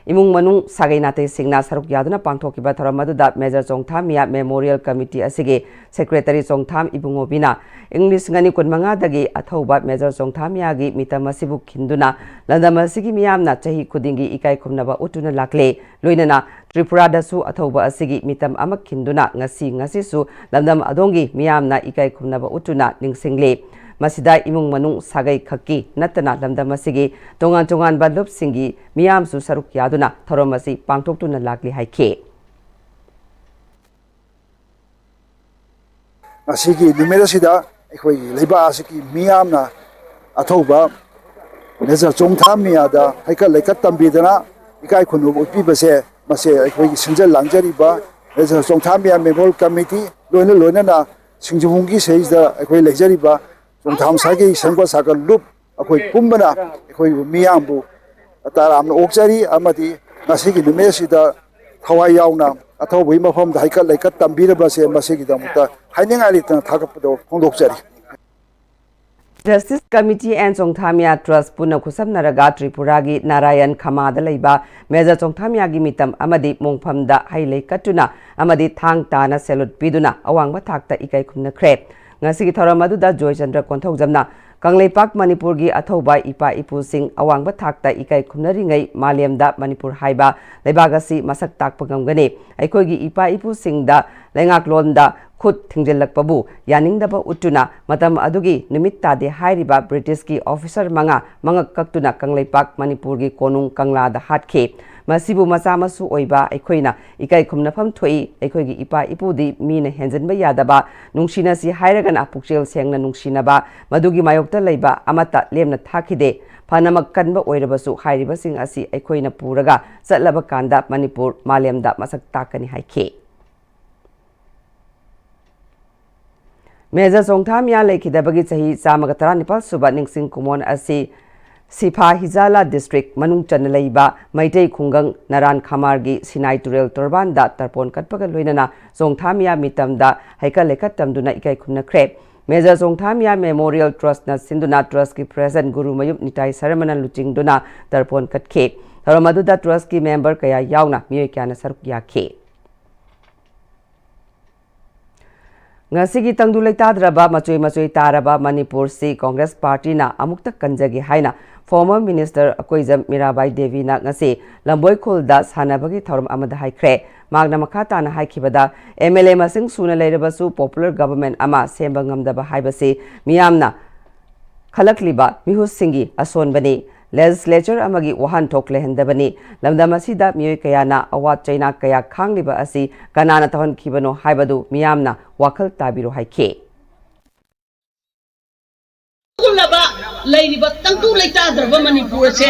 ꯏꯃꯨꯡ ꯃꯅꯨꯡ, ꯁꯥꯒꯩ ꯅꯥꯇꯩꯁꯤꯡꯅ ꯁꯔꯨꯛ ꯌꯥꯗꯨꯅ ꯄꯥꯡꯊꯣꯛꯈꯤꯕ ꯊꯧꯔꯝ ꯑꯗꯨꯗ Major ꯆꯣꯡꯊꯥꯃꯤꯌꯥ Memorial Committee ꯑꯁꯤꯒꯤ Secretary ꯆꯣꯡꯊꯥꯝ ꯏꯕꯨꯡꯉꯣꯕꯤꯅ ꯏꯪ ꯂꯤꯁꯤꯡ ꯑꯅꯤ ꯀꯨꯟꯃꯉꯥꯗꯒꯤ ꯑꯊꯧꯕ Major ꯆꯣꯡꯊꯥꯃꯤꯌꯥꯒꯤ ꯃꯤꯇꯝ ꯑꯁꯤꯕꯨ ꯈꯤꯟꯗꯨꯅ ꯂꯝꯗꯝ ꯑꯁꯤꯒꯤ ꯃꯤꯌꯥꯝꯅ ꯆꯍꯤ ꯈꯨꯗꯤꯡꯒꯤ ꯏꯀꯥꯏ ꯈꯨꯝꯅꯕ ꯎꯠꯇꯨꯅ ꯂꯥꯛꯂꯦ꯫ ꯂꯣꯏꯅꯅ ꯇ꯭ꯔꯤꯄꯨꯔꯥꯗꯁꯨ ꯑꯊꯧꯕ ꯑꯁꯤꯒꯤ ꯃꯤꯇꯝ ꯑꯃ ꯈꯤꯟꯗꯨꯅ ꯉꯁꯤ, ꯉꯁꯤꯁꯨ ꯂꯝꯗꯝ ꯑꯗꯣꯝꯒꯤ ꯃꯤꯌꯥꯝꯅ ꯏꯀꯥꯏ ꯈꯨꯝꯅꯕ ꯎꯠꯇꯨꯅ ꯅꯤꯡꯁꯤꯡꯂꯤ꯫ ꯃꯁꯤꯗ ꯏꯃꯨꯡ ꯃꯅꯨꯡ ꯁꯥꯒꯩ ꯈꯛꯀꯤ ꯅꯠꯇꯅ ꯂꯝꯗꯝ ꯑꯁꯤꯒꯤ ꯇꯣꯉꯥꯟ ꯇꯣꯉꯥꯟꯕ ꯂꯨꯞꯁꯤꯡꯒꯤ ꯃꯤꯌꯥꯝꯁꯨ ꯁꯔꯨꯛ ꯌꯥꯗꯨꯅ ꯊꯧꯔꯝ ꯑꯁꯤ ꯄꯥꯡꯊꯣꯛꯇꯨꯅ ꯂꯥꯛꯂꯤ ꯍꯥꯏꯈꯤ꯫ ꯉꯁꯤꯒꯤ ꯅꯨꯃꯤꯠ ꯑꯁꯤꯗ ꯑꯩꯈꯣꯏꯒꯤ ꯂꯩꯕꯥꯛ ꯑꯁꯤꯒꯤ ꯃꯤꯌꯥꯝꯅ ꯑꯊꯧꯕ Major ꯆꯣꯡꯊꯥꯝ ꯃꯤꯌꯥꯗ ꯍꯩꯀꯠ ꯂꯩꯀꯠ ꯇꯝꯕꯤꯗꯅ ꯏꯀꯥꯏ ꯈꯨꯝꯅꯕ ꯎꯠꯄꯤꯕꯁꯦ, ꯃꯁꯤ ꯑꯩꯈꯣꯏꯒꯤ ꯁꯤꯟꯖ ꯂꯥꯡꯖꯔꯤꯕ Major ꯆꯣꯡꯊꯥꯝ ꯃꯤꯌꯥ Memorial Committee, ꯂꯣꯏꯅ ꯂꯣꯏꯅꯅ ꯁꯤꯡꯖꯃꯨꯡꯒꯤ ꯁꯤꯗꯩꯁꯤꯗ ꯑꯩꯈꯣꯏ ꯂꯩꯖꯔꯤꯕ ꯆꯣꯡꯊꯥꯝ ꯁꯥꯒꯩ ꯁꯦꯝꯒꯠ ꯁꯥꯒꯠ ꯂꯨꯞ ꯑꯩꯈꯣꯏ ꯄꯨꯝꯕꯅ ꯑꯩꯈꯣꯏꯕꯨ ꯃꯤꯌꯥꯝꯕꯨ ꯇꯔꯥꯝꯅ ꯑꯣꯛꯆꯔꯤ ꯑꯃꯗꯤ ꯉꯁꯤꯒꯤ ꯅꯨꯃꯤꯠ ꯑꯁꯤꯗ ꯊꯋꯥꯏ ꯌꯥꯎꯅ ꯑꯊꯧꯕꯒꯤ ꯃꯐꯝꯗ ꯍꯩꯀꯠ ꯂꯩꯀꯠ ꯇꯝꯕꯤꯔꯕꯁꯦ ꯃꯁꯤꯒꯤꯗꯃꯛꯇ ꯍꯥꯏꯅꯤꯡꯉꯥꯏ ꯂꯩꯇꯅ ꯊꯥꯒꯠꯄꯗꯣ ꯐꯣꯡꯗꯣꯛꯆꯔꯤ꯫ Justice Committee and ꯆꯣꯡꯊꯥꯃꯤꯌꯥ Trust ꯄꯨꯟꯅ ꯈꯨꯠꯁꯝꯅꯔꯒ ꯇ꯭ꯔꯤꯄꯨꯔꯥꯒꯤ ꯅꯥꯔꯥꯌꯟ ꯈꯃꯥꯗ ꯂꯩꯕ ꯃꯦꯖꯔ ꯆꯣꯡꯊꯥꯃꯤꯌꯥꯒꯤ ꯃꯤꯇꯝ ꯑꯃꯗꯤ ꯃꯣꯡꯐꯝꯗ ꯍꯩ ꯂꯩ ꯀꯠꯇꯨꯅ ꯑꯃꯗꯤ ꯊꯥꯡ ꯇꯥꯅ salute ꯄꯤꯗꯨꯅ ꯑꯋꯥꯡꯕ ꯊꯥꯛꯇ ꯏꯀꯥꯏ ꯈꯨꯝꯅꯈ꯭ꯔꯦ꯫ ꯉꯁꯤꯒꯤ ꯊꯧꯔꯝ ꯑꯗꯨꯗ ꯖꯣꯏꯆꯟꯗ꯭ꯔ ꯀꯣꯟꯊꯧꯖꯝꯅ ꯀꯪꯂꯩꯄꯥꯛ ꯃꯅꯤꯄꯨꯔꯒꯤ ꯑꯊꯧꯕ ꯏꯄꯥ ꯏꯄꯨꯁꯤꯡ ꯑꯋꯥꯡꯕ ꯊꯥꯛꯇ ꯏꯀꯥꯏ ꯈꯨꯝꯅꯔꯤꯉꯩ ꯃꯥꯂꯦꯝꯗ ꯃꯅꯤꯄꯨꯔ ꯍꯥꯏꯕ ꯂꯩꯕꯥꯛ ꯑꯁꯤ ꯃꯁꯛ ꯇꯥꯛꯄ ꯉꯝꯒꯅꯤ꯫ ꯑꯩꯈꯣꯏꯒꯤ ꯏꯄꯥ ꯏꯄꯨꯁꯤꯡꯗ ꯂꯩꯉꯥꯛꯂꯣꯟꯗ ꯈꯨꯠ ꯊꯤꯡꯖꯤꯜꯂꯛꯄꯕꯨ ꯌꯥꯅꯤꯡꯗꯕ ꯎꯠꯇꯨꯅ ꯃꯇꯝ ꯑꯗꯨꯒꯤ ꯅꯨꯃꯤꯠ ꯇꯥꯗꯦ ꯍꯥꯏꯔꯤꯕ ꯕ꯭ꯔꯤꯇꯤꯁꯀꯤ ꯑꯣꯐꯤꯁꯔ ꯃꯉꯥ ꯃꯉꯛ ꯀꯛꯇꯨꯅ ꯀꯪꯂꯩꯄꯥꯛ ꯃꯅꯤꯄꯨꯔꯒꯤ ꯀꯣꯅꯨꯡ ꯀꯪꯂꯥꯗ ꯍꯥꯠꯈꯤ꯫ ꯃꯁꯤꯕꯨ ꯃꯆꯥ ꯃꯁꯨ ꯑꯣꯏꯕ ꯑꯩꯈꯣꯏꯅ ꯏꯀꯥꯏ ꯈꯨꯝꯅꯐꯝ ꯊꯣꯛꯏ꯫ ꯑꯩꯈꯣꯏꯒꯤ ꯏꯄꯥ ꯏꯄꯨꯗꯤ ꯃꯤꯅ ꯍꯦꯟꯖꯤꯟꯕ ꯌꯥꯗꯕ, ꯅꯨꯡꯁꯤꯅꯁꯤ ꯍꯥꯏꯔꯒꯅ ꯄꯨꯛꯆꯦꯜ ꯁꯦꯡꯅ ꯅꯨꯡꯁꯤꯅꯕ, ꯃꯗꯨꯒꯤ ꯃꯥꯌꯣꯛꯇ ꯂꯩꯕ ꯑꯃꯠꯇ ꯂꯦꯝꯅ ꯊꯥꯈꯤꯗꯦ꯫ ꯐꯅꯃꯛ ꯀꯟꯕ ꯑꯣꯏꯔꯕꯁꯨ ꯍꯥꯏꯔꯤꯕꯁꯤꯡ ꯑꯁꯤ ꯑꯩꯈꯣꯏꯅ ꯄꯨꯔꯒ ꯆꯠꯂꯕ ꯀꯥꯟꯗ ꯃꯅꯤꯄꯨꯔ ꯃꯥꯂꯦꯝꯗ ꯃꯁꯛ ꯇꯥꯛꯀꯅꯤ ꯍꯥꯏꯈꯤ꯫ ꯃꯦꯖꯔ ꯆꯣꯡꯊꯥꯃꯤꯌꯥ ꯂꯩꯈꯤꯗꯕꯒꯤ ꯆꯍꯤ ꯆꯥꯝꯃꯒ ꯇꯔꯥꯅꯤꯄꯥꯜ ꯁꯨꯕ ꯅꯤꯡꯁꯤꯡ ꯀꯨꯝꯑꯣꯟ ꯑꯁꯤ ꯁꯤꯐꯥ ꯍꯤꯖꯥꯂꯥ district ꯃꯅꯨꯡ ꯆꯟꯅ ꯂꯩꯕ ꯃꯩꯇꯩ ꯈꯨꯡꯒꯪ ꯅꯔꯥꯟ ꯈꯃꯥꯔꯒꯤ ꯁꯤꯅꯥꯏ ꯇꯨꯔꯦꯜ ꯇꯣꯔꯕꯥꯟꯗ ꯇꯔꯄꯣꯟ ꯀꯠꯄꯒ ꯂꯣꯏꯅꯅ ꯆꯣꯡꯊꯥꯃꯤꯌꯥ ꯃꯤꯇꯝꯗ ꯍꯩꯀꯠ ꯂꯩꯀꯠ ꯇꯝꯗꯨꯅ ꯏꯀꯥꯏ ꯈꯨꯝꯅꯈ꯭ꯔꯦ꯫ ꯃꯦꯖꯔ ꯆꯣꯡꯊꯥꯃꯤꯌꯥ Memorial Trustꯅ ꯁꯤꯟꯗꯨꯅ Trustꯀꯤ President ꯒꯨꯔꯨꯃꯌꯨꯝ ꯅꯤꯇꯥꯏ ꯁꯔꯃꯅ ꯂꯨꯆꯤꯡꯗꯨꯅ ꯇꯔꯄꯣꯟ ꯀꯠꯈꯤ꯫ ꯊꯧꯔꯝ ꯑꯗꯨꯗ Trustꯀꯤ member ꯀꯌꯥ ꯌꯥꯎꯅ ꯃꯤꯑꯣꯏ ꯀꯌꯥꯅ ꯁꯔꯨꯛ ꯌꯥꯈꯤ꯫ ꯉꯁꯤꯒꯤ ꯇꯪꯗꯨ ꯂꯩꯇꯥꯗ꯭ꯔꯕ ꯃꯆꯣꯏ ꯃꯆꯣꯏ ꯇꯥꯔꯕ ꯃꯅꯤꯄꯨꯔꯁꯤ ꯀꯣꯡꯒ꯭ꯔꯦꯁ ꯄꯥꯔꯇꯤꯅ ꯑꯃꯨꯛꯇ ꯀꯟꯖꯒꯦ ꯍꯥꯏꯅ former minister ꯑꯀꯣꯏꯖꯝ ꯃꯤꯔꯥꯕꯥꯏ ꯗꯦꯕꯤꯅ ꯉꯁꯤ ꯂꯝꯕꯣꯏ ꯈꯨꯜꯗ ꯁꯥꯟꯅꯕꯒꯤ ꯊꯧꯔꯝ ꯑꯃꯗ ꯍꯥꯏꯈ꯭ꯔꯦ꯫ ꯃꯍꯥꯛꯅ ꯃꯈꯥ ꯇꯥꯅ ꯍꯥꯏꯈꯤꯕꯗ, MLA ꯃꯁꯤꯡ ꯁꯨꯅ ꯂꯩꯔꯕꯁꯨ popular government ꯑꯃ ꯁꯦꯝꯕ ꯉꯝꯗꯕ ꯍꯥꯏꯕꯁꯤ ꯃꯤꯌꯥꯝꯅ ꯈꯜꯂꯛꯂꯤꯕ ꯃꯤꯍꯨꯠꯁꯤꯡꯒꯤ ꯑꯁꯣꯟꯕꯅꯤ꯫ Legislature ꯑꯃꯒꯤ ꯋꯥꯍꯟꯊꯣꯛ ꯂꯩꯍꯟꯗꯕꯅꯤ꯫ ꯂꯝꯗꯝ ꯑꯁꯤꯗ ꯃꯤꯑꯣꯏ ꯀꯌꯥꯅ ꯑꯋꯥ ꯆꯩꯅꯥ ꯀꯌꯥ ꯈꯥꯡꯂꯤꯕ ꯑꯁꯤ ꯀꯅꯥꯅ ꯇꯧꯍꯟꯈꯤꯕꯅꯣ ꯍꯥꯏꯕꯗꯨ ꯃꯤꯌꯥꯝꯅ ꯋꯥꯈꯜ ꯇꯥꯕꯤꯔꯣ ꯍꯥꯏꯈꯤ꯫ ꯂꯩꯔꯤꯕ ꯇꯪꯗꯨ ꯂꯩꯇꯥꯗ꯭ꯔꯕ ꯃꯅꯤꯄꯨꯔ ꯑꯁꯦ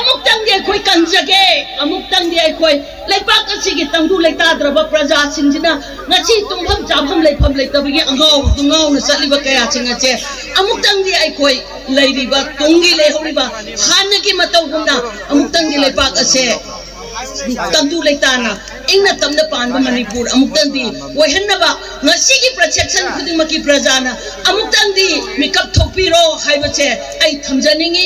ꯑꯃꯨꯛꯇꯪꯗꯤ ꯑꯩꯈꯣꯏ ꯀꯟꯖꯒꯦ꯫ ꯑꯃꯨꯛꯇꯪꯗꯤ ꯑꯩꯈꯣꯏ ꯂꯩꯕꯥꯛ ꯑꯁꯤꯒꯤ ꯇꯪꯗꯨ ꯂꯩꯇꯥꯗ꯭ꯔꯕ ꯄ꯭ꯔꯖꯥꯁꯤꯡꯁꯤꯅ ꯉꯁꯤ ꯇꯨꯝꯐꯝ ꯆꯥꯐꯝ ꯂꯩꯐꯝ ꯂꯩꯇꯕꯒꯤ ꯑꯉꯥꯎ ꯉꯥꯎꯅ ꯆꯠꯂꯤꯕ ꯀꯌꯥꯁꯤꯡ ꯑꯁꯦ ꯑꯃꯨꯛꯇꯪꯗꯤ ꯑꯩꯈꯣꯏ ꯂꯩꯔꯤꯕ ꯇꯨꯡꯒꯤ ꯂꯩꯍꯧꯔꯤꯕ ꯍꯥꯟꯅꯒꯤ ꯃꯇꯧꯒꯨꯝꯅ ꯑꯃꯨꯛꯇꯪꯗꯤ ꯂꯩꯕꯥꯛ ꯑꯁꯦ ꯇꯪꯗꯨ ꯂꯩꯇꯥꯅ ꯏꯪꯅ ꯇꯞꯅ ꯄꯥꯟꯕ ꯃꯅꯤꯄꯨꯔ ꯑꯃꯨꯛꯇꯪꯗꯤ ꯑꯣꯏꯍꯟꯅꯕ ꯉꯁꯤꯒꯤ ꯄ꯭ꯔ-, section ꯈꯨꯗꯤꯡꯃꯛꯀꯤ ꯄ꯭ꯔꯖꯥꯅ ꯑꯃꯨꯛꯇꯪꯗꯤ ꯃꯤꯀꯞ ꯊꯣꯛꯄꯤꯔꯣ ꯍꯥꯏꯕꯁꯦ ꯑꯩ ꯊꯝꯖꯅꯤꯡꯏ꯫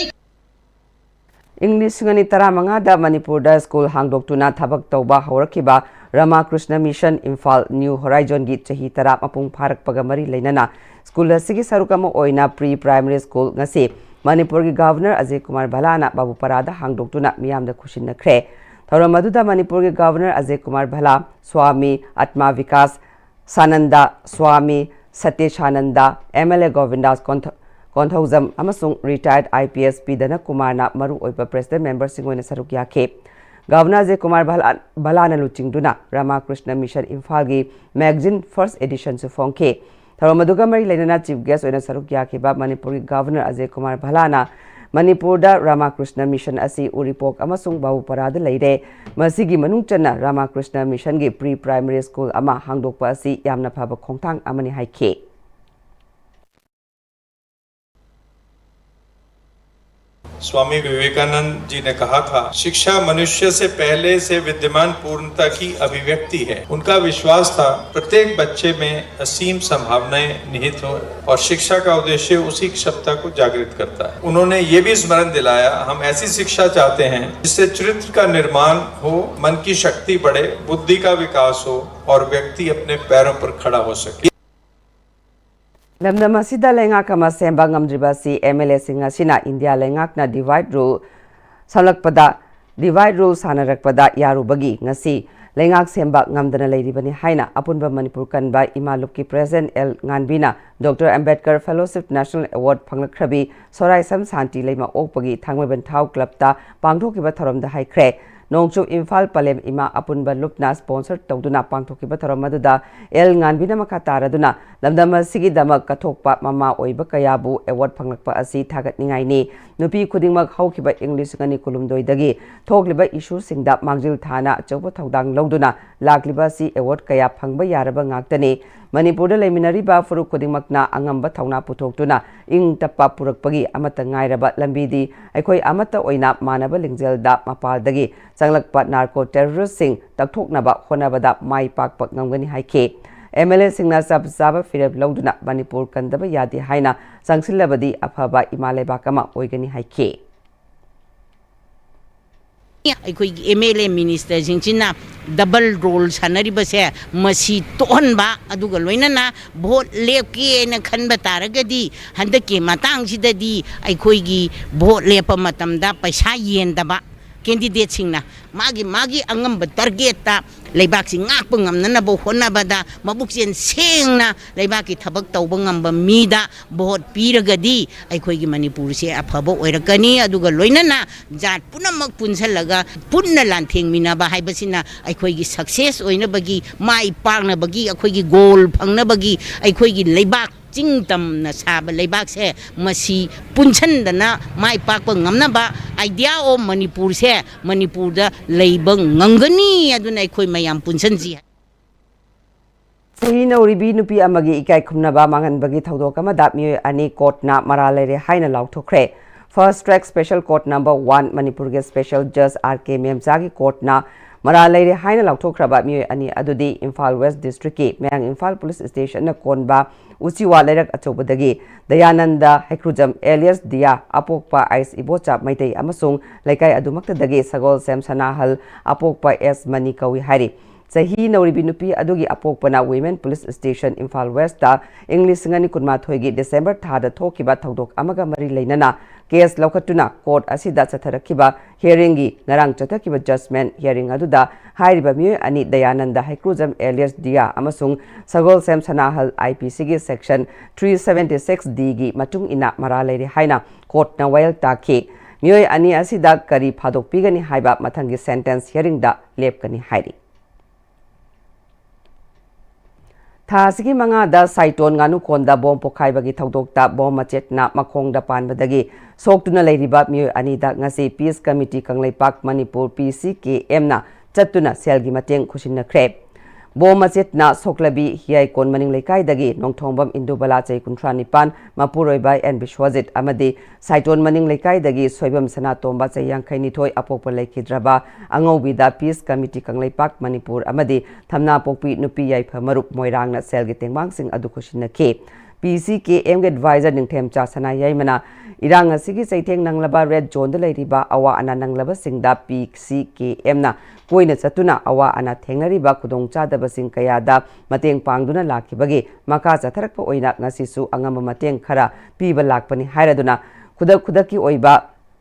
ꯏꯪ ꯂꯤꯁꯤꯡ ꯑꯅꯤ ꯇꯔꯥꯃꯉꯥꯗ ꯃꯅꯤꯄꯨꯔꯗ ꯁ꯭ꯀꯨꯜ ꯍꯥꯡꯗꯣꯛꯇꯨꯅ ꯊꯕꯛ ꯇꯧꯕ ꯍꯧꯔꯛꯈꯤꯕ ꯔꯃꯥꯀ꯭ꯔꯤꯁꯅ ꯃꯤꯁꯟ ꯏꯝꯐꯥꯜ ꯅ꯭ꯌꯨ ꯍꯣꯔꯥꯏꯖꯣꯟꯒꯤ ꯆꯍꯤ ꯇꯔꯥ ꯃꯄꯨꯡ ꯐꯥꯔꯛꯄꯒ ꯃꯔꯤ ꯂꯩꯅꯅ ꯁ꯭ꯀꯨꯜ ꯑꯁꯤꯒꯤ ꯁꯔꯨꯛ ꯑꯃ ꯑꯣꯏꯅ ꯄ꯭ꯔꯤ ꯄ꯭ꯔꯥꯏꯃꯔꯤ ꯁ꯭ꯀꯨꯜ ꯉꯁꯤ ꯃꯅꯤꯄꯨꯔꯒꯤ ꯒꯚꯔꯅꯔ ꯑꯖꯌ ꯀꯨꯃꯥꯔ ꯚꯜꯂꯥꯅ ꯕꯥꯕꯨꯄꯥꯔꯥꯗ ꯍꯥꯡꯗꯣꯛꯇꯨꯅ ꯃꯤꯌꯥꯝꯗ ꯈꯨꯠꯁꯤꯟꯅꯈ꯭ꯔꯦ꯫ ꯊꯧꯔꯝ ꯑꯗꯨꯗ ꯃꯅꯤꯄꯨꯔꯒꯤ governor Ajay Kumar Bhalla, Swami Atma Vikas Sanand, Swami Satishanand, M L A Gobindas ꯀꯣꯟꯊ-, ꯀꯣꯟꯊꯧꯖꯝ ꯑꯃꯁꯨꯡ retired I P S ꯄꯤ ꯙꯅꯀꯨꯃꯥꯔꯅ ꯃꯔꯨꯑꯣꯏꯕ president memberꯁꯤꯡ ꯑꯣꯏꯅ ꯁꯔꯨꯛ ꯌꯥꯈꯤ꯫ ꯒꯚꯔꯅꯔ ꯑꯖꯌ ꯀꯨꯃꯥꯔ ꯚꯜꯂꯥ-, ꯚꯜꯂꯥꯅ ꯂꯨꯆꯤꯡꯗꯨꯅ ꯔꯃꯥꯀ꯭ꯔꯤꯁꯅ ꯃꯤꯁꯟ ꯏꯝꯐꯥꯜꯒꯤ magazine first editionꯁꯨ ꯐꯣꯡꯈꯤ꯫ ꯊꯧꯔꯝ ꯑꯗꯨꯒ ꯃꯔꯤ ꯂꯩꯅꯅ chief guest ꯑꯣꯏꯅ ꯁꯔꯨꯛ ꯌꯥꯈꯤꯕ ꯃꯅꯤꯄꯨꯔꯒꯤ ꯒꯚꯔꯅꯔ ꯑꯖꯌ ꯀꯨꯃꯥꯔ ꯚꯜꯂꯥꯅ ꯃꯅꯤꯄꯨꯔꯗ ꯔꯃꯥꯀ꯭ꯔꯤꯁꯅ ꯃꯤꯁꯟ ꯑꯁꯤ ꯎꯔꯤꯄꯣꯛ ꯑꯃꯁꯨꯡ ꯕꯥꯕꯨꯄꯥꯔꯥꯗ ꯂꯩꯔꯦ꯫ ꯃꯁꯤꯒꯤ ꯃꯅꯨꯡ ꯆꯟꯅ ꯔꯃꯥꯀ꯭ꯔꯤꯁꯅ ꯃꯤꯁꯟꯒꯤ ꯄ꯭ꯔꯤ ꯄ꯭ꯔꯥꯏꯃꯔꯤ ꯁ꯭ꯀꯨꯜ ꯑꯃ ꯍꯥꯡꯗꯣꯛꯄ ꯑꯁꯤ ꯌꯥꯝꯅ ꯐꯕ ꯈꯣꯡꯊꯥꯡ ꯑꯃꯅꯤ ꯍꯥꯏꯈꯤ꯫ स्वामी विवेकानंद जी ने कहा था, शिक्षा मनुष्य से पहले से विद्यमान पूर्णता की अभिव्यक्ति है। उनका विश्वास था, प्रत्येक बच्चे में असीम संभावनाएं निहित हों और शिक्षा का उद्देश्य उसी क्षमता को जागृत करता है। उन्होंने ये भी स्मरण दिलाया, हम ऐसी शिक्षा चाहते हैं जिससे चरित्र का निर्माण हो, मन की शक्ति बढ़े, बुद्धि का विकास हो और व्यक्ति अपने पैरों पर खड़ा हो सके। ꯂꯝꯗꯝ ꯑꯁꯤꯗ ꯂꯩꯉꯥꯛ ꯑꯃ ꯁꯦꯝꯕ ꯉꯝꯗ꯭ꯔꯤꯕ ꯑꯁꯤ M L A ꯁꯤꯡ ꯑꯁꯤꯅ ꯏꯟꯗꯤꯌꯥ ꯂꯩꯉꯥꯛꯅ divide rule ꯁꯥꯂꯛꯄꯗ, divide rule ꯁꯥꯟꯅꯔꯛꯄꯗ ꯌꯥꯔꯨꯕꯒꯤ ꯉꯁꯤ ꯂꯩꯉꯥꯛ ꯁꯦꯝꯕ ꯉꯝꯗꯅ ꯂꯩꯔꯤꯕꯅꯤ ꯍꯥꯏꯅ ꯑꯄꯨꯟꯕ ꯃꯅꯤꯄꯨꯔ ꯀꯟꯕ ꯏꯃꯥ ꯂꯨꯞꯀꯤ president L ꯉꯥꯟꯕꯤꯅ Doctor Ambedkar Fellowship National Award ꯐꯪꯂꯛꯈ꯭ꯔꯕꯤ ꯁꯣꯔꯥꯏꯁꯝ ꯁꯥꯟꯇꯤ ꯂꯩꯃ ꯑꯣꯛꯄꯒꯤ ꯊꯥꯡꯃꯩꯕꯟ ꯊꯥꯎ clubꯇ ꯄꯥꯡꯊꯣꯛꯈꯤꯕ ꯊꯧꯔꯝꯗ ꯍꯥꯏꯈ꯭ꯔꯦ꯫ ꯅꯣꯡꯆꯨꯞ ꯏꯝꯐꯥꯜ ꯄꯂꯦꯝ ꯏꯃꯥ ꯑꯄꯨꯟꯕ ꯂꯨꯞꯅ sponsor ꯇꯧꯗꯨꯅ ꯄꯥꯡꯊꯣꯛꯈꯤꯕ ꯊꯧꯔꯝ ꯑꯗꯨꯗ ꯑꯦꯜ ꯉꯥꯟꯕꯤꯅ ꯃꯈꯥ ꯇꯥꯔꯗꯨꯅ ꯂꯝꯗꯝ ꯑꯁꯤꯒꯤꯗꯃꯛ ꯀꯠꯊꯣꯛꯄ ꯃꯃꯥ ꯑꯣꯏꯕ ꯀꯌꯥꯕꯨ award ꯐꯪꯂꯛꯄ ꯑꯁꯤ ꯊꯥꯒꯠꯅꯤꯡꯉꯥꯏꯅꯤ꯫ ꯅꯨꯄꯤ ꯈꯨꯗꯤꯡꯃꯛ ꯍꯧꯈꯤꯕ ꯏꯪ ꯂꯤꯁꯤꯡ ꯑꯅꯤ ꯀꯨꯟꯍꯨꯝꯗꯣꯏꯗꯒꯤ ꯊꯣꯛꯂꯤꯕ issue ꯁꯤꯡꯗ ꯃꯥꯡꯖꯤꯜ ꯊꯥꯅ ꯑꯆꯧꯕ ꯊꯧꯗꯥꯡ ꯂꯧꯗꯨꯅ ꯂꯥꯛꯂꯤꯕ ꯑꯁꯤ award ꯀꯌꯥ ꯐꯪꯕ ꯌꯥꯔꯕ ꯉꯥꯛꯇꯅꯤ꯫ ꯃꯅꯤꯄꯨꯔꯗ ꯂꯩꯃꯤꯟꯅꯔꯤꯕ ꯐꯨꯔꯨꯞ ꯈꯨꯗꯤꯡꯃꯛꯅ ꯑꯉꯝꯕ ꯊꯧꯅꯥ ꯄꯨꯊꯣꯛꯇꯨꯅ ꯏꯪ ꯇꯞꯄ ꯄꯨꯔꯛꯄꯒꯤ ꯑꯃꯠꯇ ꯉꯥꯏꯔꯕ ꯂꯝꯕꯤꯗꯤ ꯑꯩꯈꯣꯏ ꯑꯃꯠꯇ ꯑꯣꯏꯅ ꯃꯥꯟꯅꯕ ꯂꯤꯡꯖꯦꯜꯗ ꯃꯄꯥꯜꯗꯒꯤ ꯆꯪꯂꯛꯄ narco terrorist ꯁꯤꯡ ꯇꯛꯊꯣꯛꯅꯕ ꯍꯣꯠꯅꯕꯗ ꯃꯥꯏ ꯄꯥꯛꯄ ꯉꯝꯒꯅꯤ ꯍꯥꯏꯈꯤ꯫ MLA ꯁꯤꯡꯅ ꯆꯞ ꯆꯥꯕ ꯐꯤꯔꯦꯞ ꯂꯧꯗꯨꯅ ꯃꯅꯤꯄꯨꯔ ꯀꯟꯗꯕ ꯌꯥꯗꯦ ꯍꯥꯏꯅ ꯆꯪꯁꯤꯜꯂꯕꯗꯤ ꯑꯐꯕ ꯏꯃꯥ ꯂꯩꯕꯥꯛ ꯑꯃ ꯑꯣꯏꯒꯅꯤ ꯍꯥꯏꯈꯤ꯫ ꯑꯩꯈꯣꯏꯒꯤ MLA minister ꯁꯤꯡꯁꯤꯅ double role ꯁꯥꯟꯅꯔꯤꯕꯁꯦ ꯃꯁꯤ ꯇꯣꯛꯍꯟꯕ, ꯑꯗꯨꯒ ꯂꯣꯏꯅꯅ vote ꯂꯦꯞꯀꯦꯅ ꯈꯟꯕ ꯇꯥꯔꯒꯗꯤ ꯍꯟꯗꯛꯀꯤ ꯃꯇꯥꯡꯁꯤꯗꯗꯤ ꯑꯩꯈꯣꯏꯒꯤ vote ꯂꯦꯞꯄ ꯃꯇꯝꯗ ꯄꯩꯁꯥ ꯌꯦꯟꯗꯕ candidate ꯁꯤꯡꯅ ꯃꯥꯒꯤ ꯃꯥꯒꯤ ꯑꯉꯝꯕ target ꯇ ꯂꯩꯕꯥꯛꯁꯤ ꯉꯥꯛꯄ ꯉꯝꯅꯅꯕ ꯍꯣꯠꯅꯕꯗ ꯃꯕꯨꯛꯆꯦꯜ ꯁꯦꯡꯅ ꯂꯩꯕꯥꯛꯀꯤ ꯊꯕꯛ ꯇꯧꯕ ꯉꯝꯕ ꯃꯤꯗ vote ꯄꯤꯔꯒꯗꯤ ꯑꯩꯈꯣꯏꯒꯤ ꯃꯅꯤꯄꯨꯔꯁꯦ ꯑꯐꯕ ꯑꯣꯏꯔꯛꯀꯅꯤ꯫ ꯑꯗꯨꯒ ꯂꯣꯏꯅꯅ ꯖꯥꯠ ꯄꯨꯝꯅꯃꯛ ꯄꯨꯟꯁꯤꯜꯂꯒ ꯄꯨꯟꯅ ꯂꯥꯟꯊꯦꯡꯃꯤꯟꯅꯕ ꯍꯥꯏꯕꯁꯤꯅ ꯑꯩꯈꯣꯏꯒꯤ success ꯑꯣꯏꯅꯕꯒꯤ, ꯃꯥꯏ ꯄꯥꯛꯅꯕꯒꯤ ꯑꯩꯈꯣꯏꯒꯤ goal ꯐꯪꯅꯕꯒꯤ ꯑꯩꯈꯣꯏꯒꯤ ꯂꯩꯕꯥꯛ ꯆꯤꯡ ꯇꯝꯅ ꯁꯥꯕ ꯂꯩꯕꯥꯛꯁꯦ ꯃꯁꯤ ꯄꯨꯟꯁꯤꯟꯗꯅ ꯃꯥꯏ ꯄꯥꯛꯄ ꯉꯝꯅꯕ idea of ꯃꯅꯤꯄꯨꯔꯁꯦ ꯃꯅꯤꯄꯨꯔꯗ ꯂꯩꯕ ꯉꯝꯒꯅꯤ꯫ ꯑꯗꯨꯅ ꯑꯩꯈꯣꯏ ꯃꯌꯥꯝ ꯄꯨꯟꯁꯤꯟꯁꯤ꯫ ꯆꯍꯤ ꯅꯧꯔꯤꯕꯤ ꯅꯨꯄꯤ ꯑꯃꯒꯤ ꯏꯀꯥꯏ ꯈꯨꯝꯅꯕ ꯃꯥꯡꯍꯟꯕꯒꯤ ꯊꯧꯗꯣꯛ ꯑꯃꯗ ꯃꯤꯑꯣꯏ ꯑꯅꯤ court ꯅ ꯃꯔꯥꯜ ꯂꯩꯔꯦ ꯍꯥꯏꯅ ꯂꯥꯎꯊꯣꯛꯈ꯭ꯔꯦ꯫ Fast Track Special Court number one ꯃꯅꯤꯄꯨꯔꯒꯤ special judge R K ꯃꯦꯝꯆꯥꯒꯤ court ꯅ ꯃꯔꯥꯜ ꯂꯩꯔꯦ ꯍꯥꯏꯅ ꯂꯥꯎꯊꯣꯛꯈ꯭ꯔꯕ ꯃꯤꯑꯣꯏ ꯑꯅꯤ ꯑꯗꯨꯗꯤ ꯏꯝꯐꯥꯜ West District ꯀꯤ ꯃꯌꯥꯡ ꯏꯝꯐꯥꯜ Police Station ꯅ ꯀꯣꯟꯕ ꯎꯆꯤꯋꯥ ꯂꯩꯔꯛ ꯑꯆꯧꯕꯗꯒꯤ ꯗꯌꯥꯅꯟꯗ ꯍꯩꯀ꯭ꯔꯨꯖꯝ alias ꯗꯤꯌꯥ, ꯑꯄꯣꯛꯄ ꯑꯥꯏꯁ ꯏꯕꯣꯆꯥ ꯃꯩꯇꯩ ꯑꯃꯁꯨꯡ ꯂꯩꯀꯥꯏ ꯑꯗꯨꯃꯛꯇꯗꯒꯤ ꯁꯒꯣꯜꯁꯦꯝ ꯁꯅꯥꯍꯜ, ꯑꯄꯣꯛꯄ ꯑꯦꯁ ꯃꯅꯤ ꯀꯧꯏ ꯍꯥꯏꯔꯤ꯫ ꯆꯍꯤ ꯅꯧꯔꯤꯕꯤ ꯅꯨꯄꯤ ꯑꯗꯨꯒꯤ ꯑꯄꯣꯛꯄꯅ Women Police Station, Imphal West ꯇ ꯏꯪ ꯂꯤꯁꯤꯡ ꯑꯅꯤ ꯀꯨꯟꯃꯥꯊꯣꯏꯒꯤ December ꯊꯥꯗ ꯊꯣꯛꯈꯤꯕ ꯊꯧꯗꯣꯛ ꯑꯃꯒ ꯃꯔꯤ ꯂꯩꯅꯅ case ꯂꯧꯈꯠꯇꯨꯅ court ꯑꯁꯤꯗ ꯆꯠꯊꯔꯛꯈꯤꯕ hearing ꯒꯤ ꯉꯔꯥꯡ ꯆꯠꯊꯈꯤꯕ judgment hearing ꯑꯗꯨꯗ ꯍꯥꯏꯔꯤꯕ ꯃꯤꯑꯣꯏ ꯑꯅꯤ ꯗꯌꯥꯅꯟꯗ ꯍꯩꯀ꯭ꯔꯨꯖꯝ alias ꯗꯤꯌꯥ ꯑꯃꯁꯨꯡ ꯁꯒꯣꯜꯁꯦꯝ ꯁꯅꯥꯍꯜ I P C ꯒꯤ section three seventy six D ꯒꯤ ꯃꯇꯨꯡ ꯏꯟꯅ ꯃꯔꯥꯜ ꯂꯩꯔꯦ ꯍꯥꯏꯅ court ꯅ ꯋꯥꯌꯦꯜ ꯇꯥꯈꯤ꯫ ꯃꯤꯑꯣꯏ ꯑꯅꯤ ꯑꯁꯤꯗ ꯀꯔꯤ ꯐꯥꯗꯣꯛꯄꯤꯒꯅꯤ ꯍꯥꯏꯕ ꯃꯊꯪꯒꯤ sentence hearingꯗ ꯂꯦꯞꯀꯅꯤ ꯍꯥꯏꯔꯤ꯫ ꯊꯥ ꯑꯁꯤꯒꯤ ꯃꯉꯥꯗ ꯁꯥꯏꯇꯣꯟ ꯉꯥꯅꯨꯀꯣꯟꯗ ꯕꯣꯝ ꯄꯣꯈꯥꯏꯕꯒꯤ ꯊꯧꯗꯣꯛꯇ ꯕꯣꯝ ꯃꯆꯦꯠꯅ ꯃꯈꯣꯡꯗ ꯄꯥꯟꯕꯗꯒꯤ ꯁꯣꯛꯇꯨꯅ ꯂꯩꯔꯤꯕ ꯃꯤꯑꯣꯏ ꯑꯅꯤꯗ ꯉꯁꯤ Peace Committee Kangleipak Manipur P C K Mꯅ ꯆꯠꯇꯨꯅ ꯁꯦꯜꯒꯤ ꯃꯇꯦꯡ ꯈꯨꯠꯁꯤꯟꯅꯈ꯭ꯔꯦ꯫ ꯕꯣꯝ ꯃꯆꯦꯠꯅ ꯁꯣꯛꯂꯕꯤ ꯍꯤꯌꯥꯏꯀꯣꯟ ꯃꯅꯤꯡ ꯂꯩꯀꯥꯏꯗꯒꯤ ꯅꯣꯡꯊꯣꯡꯕꯝ ꯏꯟꯗꯨꯕꯂꯥ ꯆꯍꯤ ꯀꯨꯟꯊ꯭ꯔꯥ ꯅꯤꯄꯥꯟ, ꯃꯄꯨꯔꯣꯏꯕ ꯑꯦꯟ ꯕꯤꯁ꯭ꯋꯖꯤꯠ ꯑꯃꯗꯤ ꯁꯥꯏꯇꯣꯟ ꯃꯅꯤꯡ ꯂꯩꯀꯥꯏꯗꯒꯤ ꯁꯣꯏꯕꯝ ꯁꯅꯥꯇꯣꯝꯕ ꯆꯍꯤ ꯌꯥꯡꯈꯩ ꯅꯤꯊꯣꯏ ꯑꯄꯣꯛꯄ ꯂꯩꯈꯤꯗ꯭ꯔꯕ ꯑꯉꯧꯕꯤꯗ Peace Committee ꯀꯪꯂꯩꯄꯥꯛ ꯃꯅꯤꯄꯨꯔ ꯑꯃꯗꯤ ꯊꯝꯅꯥꯄꯣꯛꯄꯤ ꯅꯨꯄꯤ ꯌꯥꯏꯐ ꯃꯔꯨꯞ ꯃꯣꯏꯔꯥꯡꯅ ꯁꯦꯜꯒꯤ ꯇꯦꯡꯕꯥꯡꯁꯤꯡ ꯑꯗꯨ ꯈꯨꯠꯁꯤꯟꯅꯈꯤ꯫ P C K Mꯒꯤ advisor ꯅꯤꯡꯊꯦꯝꯆꯥ ꯁꯅꯥꯌꯥꯏꯃꯅ ꯏꯔꯥꯡ ꯑꯁꯤꯒꯤ ꯆꯩꯊꯦꯡ ꯅꯪꯂꯕ red zoneꯗ ꯂꯩꯔꯤꯕ ꯑꯋꯥ ꯑꯅꯥ ꯅꯪꯂꯕꯁꯤꯡꯗ P C K Mꯅ ꯀꯣꯏꯅ ꯆꯠꯇꯨꯅ ꯑꯋꯥ ꯑꯅꯥ ꯊꯦꯡꯅꯔꯤꯕ ꯈꯨꯗꯣꯡꯆꯥꯗꯕꯁꯤꯡ ꯀꯌꯥꯗ ꯃꯇꯦꯡ ꯄꯥꯡꯗꯨꯅ ꯂꯥꯛꯈꯤꯕꯒꯤ ꯃꯈꯥ ꯆꯠꯊꯔꯛꯄ ꯑꯣꯏꯅ ꯉꯁꯤꯁꯨ ꯑꯉꯝꯕ ꯃꯇꯦꯡ ꯈꯔ ꯄꯤꯕ ꯂꯥꯛꯄꯅꯤ ꯍꯥꯏꯔꯗꯨꯅ ꯈꯨꯗꯛ ꯈꯨꯗꯛꯀꯤ ꯑꯣꯏꯕ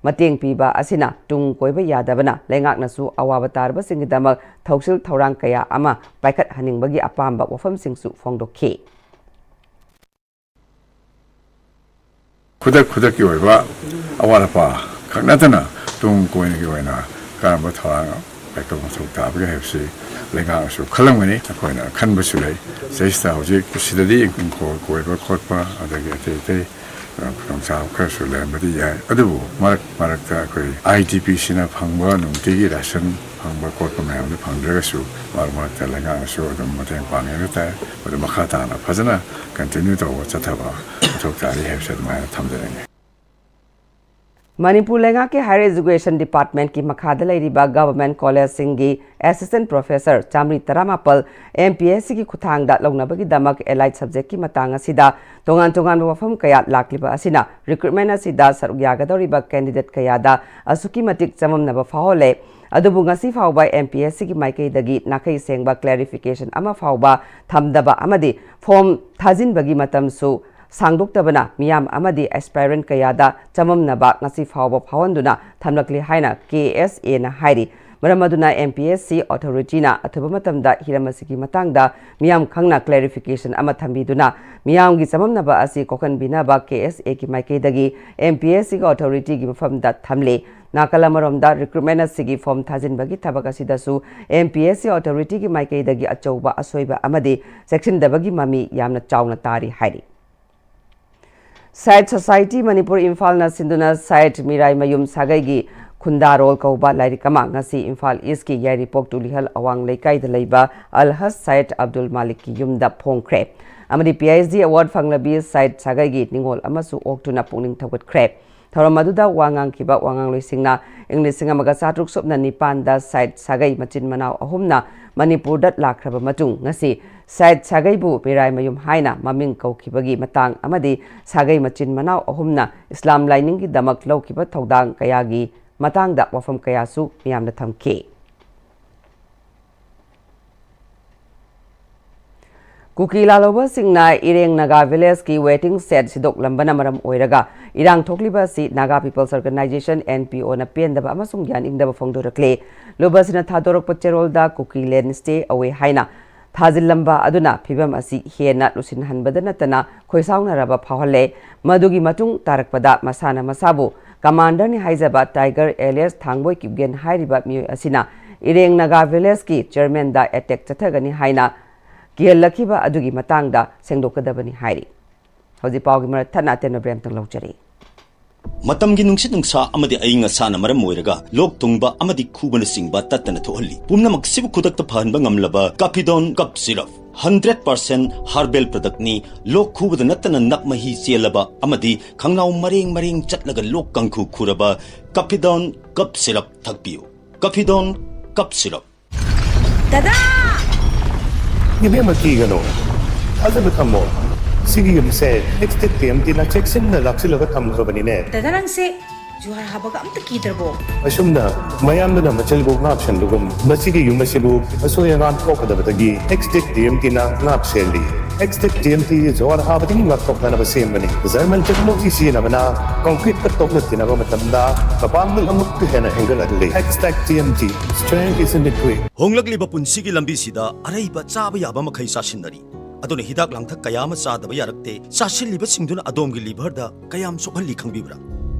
ꯃꯇꯦꯡ ꯄꯤꯕ ꯑꯁꯤꯅ ꯇꯨꯡ ꯀꯣꯏꯕ ꯌꯥꯗꯕꯅ ꯂꯩꯉꯥꯛꯅꯁꯨ ꯑꯋꯥꯕ ꯇꯥꯔꯕꯁꯤꯡꯒꯤꯗꯃꯛ ꯊꯧꯁꯤꯜ ꯊꯧꯔꯥꯡ ꯀꯌꯥ ꯑꯃ ꯄꯥꯏꯈꯠꯍꯟꯅꯤꯡꯕꯒꯤ ꯑꯄꯥꯝꯕ ꯋꯥꯐꯝꯁꯤꯡꯁꯨ ꯐꯣꯡꯗꯣꯛꯈꯤ꯫ ꯈꯨꯗꯛ ꯈꯨꯗꯛꯀꯤ ꯑꯣꯏꯕ ꯑꯋꯥꯠ ꯑꯄꯥ ꯈꯛ ꯅꯠꯇꯅ ꯇꯨꯡ ꯀꯣꯏꯅꯒꯤ ꯑꯣꯏꯅ ꯀꯔꯝꯕ ꯊꯧꯔꯥꯡ ꯄꯥꯏꯈꯠꯄ ꯃꯊꯧ ꯇꯥꯕꯒꯦ ꯍꯥꯏꯕꯁꯤ ꯂꯩꯉꯥꯛꯅꯁꯨ ꯈꯜꯂꯝꯒꯅꯤ, ꯑꯩꯈꯣꯏꯅ ꯈꯟꯕꯁꯨ ꯂꯩ꯫ ꯁꯤꯗꯩꯁꯤꯗ ꯍꯧꯖꯤꯛ ꯁꯤꯗꯗꯤ ꯏꯪꯈꯣꯜ ꯀꯣꯏꯕ ꯈꯣꯠꯄ ꯑꯗꯒꯤ ꯑꯇꯩ ꯑꯇꯩ ꯈꯨꯗꯣꯡꯆꯥꯕ ꯈꯔꯁꯨ ꯂꯩꯔꯝꯕꯗꯤ ꯌꯥꯏ, ꯑꯗꯨꯕꯨ ꯃꯔꯛ ꯃꯔꯛꯇ ꯑꯩꯈꯣꯏ I D Pꯁꯤꯅ ꯐꯪꯕ ꯅꯨꯡꯇꯤꯒꯤ ration ꯐꯪꯕ ꯈꯣꯠꯄ ꯃꯌꯥꯝꯗꯨ ꯐꯪꯗ꯭ꯔꯒꯁꯨ ꯃꯔꯛ ꯃꯔꯛꯇ ꯂꯩꯉꯥꯛꯅꯁꯨ ꯑꯗꯨꯝ ꯃꯇꯦꯡ ꯄꯥꯡꯉꯦ ꯍꯥꯏꯕ ꯇꯥꯏ꯫ ꯑꯗꯨ ꯃꯈꯥ ꯇꯥꯅ ꯐꯖꯅ continue ꯇꯧꯕ ꯆꯠꯊꯕ ꯃꯊꯧ ꯇꯥꯔꯤ ꯍꯥꯏꯕꯁꯦ ꯑꯗꯨꯃꯥꯏꯅ ꯊꯝꯖꯅꯤꯡꯉꯤ꯫ ꯃꯅꯤꯄꯨꯔ ꯂꯩꯉꯥꯛꯀꯤ Higher Education Departmentꯀꯤ ꯃꯈꯥꯗ ꯂꯩꯔꯤꯕ government collegeꯁꯤꯡꯒꯤ assistant professor ꯆꯥꯃꯔꯤ ꯇꯔꯥꯃꯥꯄꯜ M P S Cꯒꯤ ꯈꯨꯠꯊꯥꯡꯗ ꯂꯧꯅꯕꯒꯤꯗꯃꯛ allied subjectꯀꯤ ꯃꯇꯥꯡ ꯑꯁꯤꯗ ꯇꯣꯉꯥꯟ ꯇꯣꯉꯥꯟꯕ ꯋꯥꯐꯝ ꯀꯌꯥ ꯂꯥꯛꯂꯤꯕ ꯑꯁꯤꯅ recruitment ꯑꯁꯤꯗ ꯁꯔꯨꯛ ꯌꯥꯒꯗꯧꯔꯤꯕ candidate ꯀꯌꯥꯗ ꯑꯁꯨꯛꯀꯤ ꯃꯇꯤꯛ ꯆꯃꯝꯅꯕ ꯐꯥꯎꯍꯜꯂꯦ꯫ ꯑꯗꯨꯕꯨ ꯉꯁꯤ ꯐꯥꯎꯕ M P S Cꯒꯤ ꯃꯥꯏꯀꯩꯗꯒꯤ ꯅꯥꯈꯩ ꯁꯦꯡꯕ clarification ꯑꯃ ꯐꯥꯎꯕ ꯊꯝꯗꯕ ꯑꯃꯗꯤ form ꯊꯥꯖꯤꯟꯕꯒꯤ ꯃꯇꯝꯁꯨ ꯁꯥꯡꯗꯣꯛꯇꯕꯅ ꯃꯤꯌꯥꯝ ꯑꯃꯗꯤ aspirant ꯀꯌꯥꯗ ꯆꯃꯝꯅꯕ ꯉꯁꯤ ꯐꯥꯎꯕ ꯐꯥꯎꯍꯟꯗꯨꯅ ꯊꯝꯂꯛꯂꯤ ꯍꯥꯏꯅ K S Aꯅ ꯍꯥꯏꯔꯤ꯫ ꯃꯔꯝ ꯑꯗꯨꯅ M P S C authority ꯅ ꯑꯊꯨꯕ ꯃꯇꯝꯗ ꯍꯤꯔꯝ ꯑꯁꯤꯒꯤ ꯃꯇꯥꯡꯗ ꯃꯤꯌꯥꯝ ꯈꯪꯅ clarification ꯑꯃ ꯊꯝꯕꯤꯗꯨꯅ ꯃꯤꯌꯥꯝꯒꯤ ꯆꯃꯝꯅꯕ ꯑꯁꯤ ꯀꯣꯛꯍꯟꯕꯤꯅꯕ K S A ꯒꯤ ꯃꯥꯏꯀꯩꯗꯒꯤ M P S C ꯒꯤ authority ꯒꯤ ꯃꯐꯝꯗ ꯊꯝꯂꯤ꯫ ꯅꯥꯀꯜ ꯑꯃꯔꯣꯝꯗ recruitment ꯑꯁꯤꯒꯤ form ꯊꯥꯖꯤꯟꯕꯒꯤ ꯊꯕꯛ ꯑꯁꯤꯗꯁꯨ M P S C authority ꯒꯤ ꯃꯥꯏꯀꯩꯗꯒꯤ ꯑꯆꯧꯕ ꯑꯁꯣꯏꯕ ꯑꯃꯗꯤ ꯆꯦꯛꯁꯤꯟꯗꯕꯒꯤ ꯃꯃꯤ ꯌꯥꯝꯅ ꯆꯥꯎꯅ ꯇꯥꯔꯤ ꯍꯥꯏꯔꯤ꯫ Sahit Society ꯃꯅꯤꯄꯨꯔ ꯏꯝꯐꯥꯜꯅ ꯁꯤꯟꯗꯨꯅ Sahit ꯃꯤꯔꯥꯏꯃꯌꯨꯝ ꯁꯥꯒꯩꯒꯤ ꯈꯨꯟꯗꯥꯔꯣꯜ ꯀꯧꯕ ꯂꯥꯏꯔꯤꯛ ꯑꯃ ꯉꯁꯤ ꯏꯝꯐꯥꯜ ꯏꯁꯀꯤ ꯌꯥꯏꯔꯤꯄꯣꯛ ꯇꯨꯂꯤꯍꯜ ꯑꯋꯥꯡ ꯂꯩꯀꯥꯏꯗ ꯂꯩꯕ ꯑꯜꯍꯖ ꯁꯥꯏꯠ ꯑꯕꯗꯨꯜ ꯃꯥꯂꯤꯛꯀꯤ ꯌꯨꯝꯗ ꯐꯣꯡꯈ꯭ꯔꯦ ꯑꯃꯗꯤ P H D award ꯐꯪꯂꯕꯤ ꯁꯥꯏꯠ ꯁꯥꯒꯩꯒꯤ ꯅꯤꯉꯣꯜ ꯑꯃꯁꯨ ꯑꯣꯛꯇꯨꯅ ꯄꯨꯛꯅꯤꯡ ꯊꯧꯒꯠꯈ꯭ꯔꯦ꯫ ꯊꯧꯔꯝ ꯑꯗꯨꯗ ꯋꯥ ꯉꯥꯡꯈꯤꯕ ꯋꯥ ꯉꯥꯡꯂꯣꯏꯁꯤꯡꯅ ꯏꯪ ꯂꯤꯁꯤꯡ ꯑꯃꯒ ꯆꯥꯇ꯭ꯔꯨꯛ ꯁꯨꯞꯅ ꯅꯤꯄꯥꯟꯗ ꯁꯥꯏꯠ ꯁꯥꯒꯩ ꯃꯆꯤꯟ ꯃꯅꯥꯎ ꯑꯍꯨꯝꯅ ꯃꯅꯤꯄꯨꯔꯗ ꯂꯥꯛꯈ꯭ꯔꯕ ꯃꯇꯨꯡ ꯉꯁꯤ ꯁꯥꯏꯠ ꯁꯥꯒꯩꯕꯨ ꯃꯤꯔꯥꯏꯃꯌꯨꯝ ꯍꯥꯏꯅ ꯃꯃꯤꯡ ꯀꯧꯈꯤꯕꯒꯤ ꯃꯇꯥꯡ ꯑꯃꯗꯤ ꯁꯥꯒꯩ ꯃꯆꯤꯟ ꯃꯅꯥꯎ ꯑꯍꯨꯝꯅ ꯏꯁꯂꯥꯝ ꯂꯥꯏꯅꯤꯡꯒꯤꯗꯃꯛ ꯂꯧꯈꯤꯕ ꯊꯧꯗꯥꯡ ꯀꯌꯥꯒꯤ ꯃꯇꯥꯡꯗ ꯋꯥꯐꯝ ꯀꯌꯥꯁꯨ ꯃꯤꯌꯥꯝꯗ ꯊꯝꯈꯤ꯫ ꯀꯨꯀꯤ ꯂꯥꯜꯍꯧꯕꯁꯤꯡꯅ ꯏꯔꯦꯡ ꯅꯥꯒꯥ ꯚꯤꯂꯦꯖꯀꯤ waiting shed ꯁꯤꯗꯣꯛꯂꯝꯕꯅ ꯃꯔꯝ ꯑꯣꯏꯔꯒ ꯏꯔꯥꯡ ꯊꯣꯛꯂꯤꯕ ꯑꯁꯤ Naga People's Organisation, N P O ꯅ ꯄꯦꯟꯗꯕ ꯑꯃꯁꯨꯡ ꯌꯥꯅꯤꯡꯗꯕ ꯐꯣꯡꯗꯣꯔꯛꯂꯦ꯫ ꯂꯨꯕꯁꯤꯅ ꯊꯥꯗꯣꯔꯛꯄ ꯆꯦꯔꯣꯜꯗ ꯀꯨꯀꯤ land stay away ꯍꯥꯏꯅ ꯊꯥꯖꯤꯜꯂꯝꯕ ꯑꯗꯨꯅ ꯐꯤꯚꯝ ꯑꯁꯤ ꯍꯦꯟꯅ ꯂꯨꯁꯤꯟꯍꯟꯕꯗ ꯅꯠꯇꯅ ꯈꯣꯏꯁꯥꯎꯅꯔꯕ ꯐꯥꯎꯍꯜꯂꯦ꯫ ꯃꯗꯨꯒꯤ ꯃꯇꯨꯡ ꯇꯥꯔꯛꯄꯗ ꯃꯁꯥꯅ ꯃꯁꯥꯕꯨ commander ꯅꯤ ꯍꯥꯏꯖꯕ Tiger alias ꯊꯥꯡꯕꯣꯏ ꯀꯤꯞꯒꯦꯟ ꯍꯥꯏꯔꯤꯕ ꯃꯤꯑꯣꯏ ꯑꯁꯤꯅ ꯏꯔꯦꯡ ꯅꯥꯒꯥ ꯚꯤꯂꯦꯖꯀꯤ chairman ꯗ attack ꯆꯠꯊꯒꯅꯤ ꯍꯥꯏꯅ ꯀꯤꯍꯜꯂꯛꯈꯤꯕ ꯑꯗꯨꯒꯤ ꯃꯇꯥꯡꯗ ꯁꯦꯡꯗꯣꯛꯀꯗꯕꯅꯤ ꯍꯥꯏꯔꯤ꯫ ꯍꯧꯖꯤꯛ ꯄꯥꯎꯒꯤ ꯃꯔꯛ ꯊꯠꯅ ꯑꯇꯦꯟꯕ break ꯑꯃꯇꯪ ꯂꯧꯖꯔꯤ꯫ ꯃꯇꯝꯒꯤ ꯅꯨꯡꯁꯤꯠ ꯅꯨꯡꯁꯥ ꯑꯃꯗꯤ ꯑꯏꯪ ꯑꯁꯥꯅ ꯃꯔꯝ ꯑꯣꯏꯔꯒ ꯂꯣꯛ ꯊꯨꯡꯕ ꯑꯃꯗꯤ ꯈꯨꯕꯅꯆꯤꯡꯕ ꯇꯠꯇꯅ ꯊꯣꯛꯍꯜꯂꯤ꯫ ꯄꯨꯝꯅꯃꯛꯁꯤꯕꯨ ꯈꯨꯗꯛꯇ ꯐꯍꯟꯕ ꯉꯝꯂꯕ Caphidone Cough Syrup, hundred percent herbal product ꯅꯤ꯫ ꯂꯣꯛ ꯈꯨꯕꯗ ꯅꯠꯇꯅ ꯅꯞ ꯃꯍꯤ ꯆꯦꯜꯂꯕ ꯑꯃꯗꯤ ꯈꯪꯅꯥꯎ ꯃꯔꯦꯡ ꯃꯔꯦꯡ ꯆꯠꯂꯒ ꯂꯣꯛ ꯀꯥꯡꯈꯨ ꯈꯨꯔꯕ Caphidone Cough Syrup ꯊꯛꯄꯤꯌꯨ꯫ Caphidone Cough Syrup꯫ ꯗꯗꯥ! ꯏꯕꯦꯝꯃ, ꯀꯤꯒꯅꯨ꯫ ꯊꯥꯖꯕ ꯊꯝꯃꯣ꯫ ꯁꯤꯒꯤ ꯌꯨꯝꯁꯦ ꯑꯦꯛꯁ ꯗꯤꯛ ꯇꯤ ꯑꯦꯝ ꯇꯤꯅ ꯆꯦꯛꯁꯤꯟꯅ ꯂꯥꯛꯁꯤꯜꯂꯒ ꯊꯝꯈ꯭ꯔꯕꯅꯤꯅꯦ꯫ ꯗꯗꯥ, ꯅꯪꯁꯦ ꯖꯨꯍꯥꯔ ꯍꯥꯕꯒ ꯑꯝꯇ ꯀꯤꯗ꯭ꯔꯕꯣ? ꯑꯁꯨꯝꯅ ꯃꯌꯥꯝꯗꯨꯅ ꯃꯆꯤꯜꯕꯨ ꯉꯥꯛ ꯁꯦꯟꯕꯒꯨꯝ, ꯃꯁꯤꯒꯤ ꯌꯨꯝ ꯑꯁꯤꯕꯨ ꯑꯁꯣꯏ ꯑꯉꯥꯝ ꯊꯣꯛꯀꯗꯕꯗꯒꯤ ꯑꯦꯛꯁ ꯗꯤꯛ ꯇꯤ ꯑꯦꯝ ꯇꯤꯅ ꯉꯥꯛ ꯁꯦꯜꯂꯤ꯫ X-Tech T M T ꯖꯣꯔ ꯍꯥꯕꯗꯒꯤ ꯉꯥꯛꯊꯣꯛꯅꯅꯕ ꯁꯦꯝꯕꯅꯤ꯫ German technology ꯁꯤꯖꯤꯟꯅꯕꯅ concrete ꯀ ꯇꯣꯛꯅ ꯊꯤꯅꯕ ꯃꯇꯝꯗ ꯃꯄꯥꯡꯒꯜ ꯑꯃꯨꯛꯀ ꯍꯦꯟꯅ ꯍꯦꯟꯒꯠꯍꯜꯂꯤ꯫ X-Tech T M T, strength is in the grip. ꯍꯣꯡꯂꯛꯂꯤꯕ ꯄꯨꯟꯁꯤꯒꯤ ꯂꯝꯕꯤꯁꯤꯗ ꯑꯔꯩꯕ ꯆꯥꯕ ꯌꯥꯕ ꯃꯈꯩ ꯆꯥꯁꯤꯟꯅꯔꯤ꯫ ꯑꯗꯨꯅ ꯍꯤꯗꯥꯛ ꯂꯥꯡꯊꯛ ꯀꯌꯥ ꯑꯃ ꯆꯥꯗꯕ ꯌꯥꯔꯛꯇꯦ꯫ ꯆꯥꯁꯤꯜꯂꯤꯕꯁꯤꯡꯗꯨꯅ ꯑꯗꯣꯝꯒꯤ liver ꯗ ꯀꯌꯥꯝ ꯁꯣꯛꯍꯜꯂꯤ ꯈꯪꯕꯤꯕ꯭ꯔꯥ?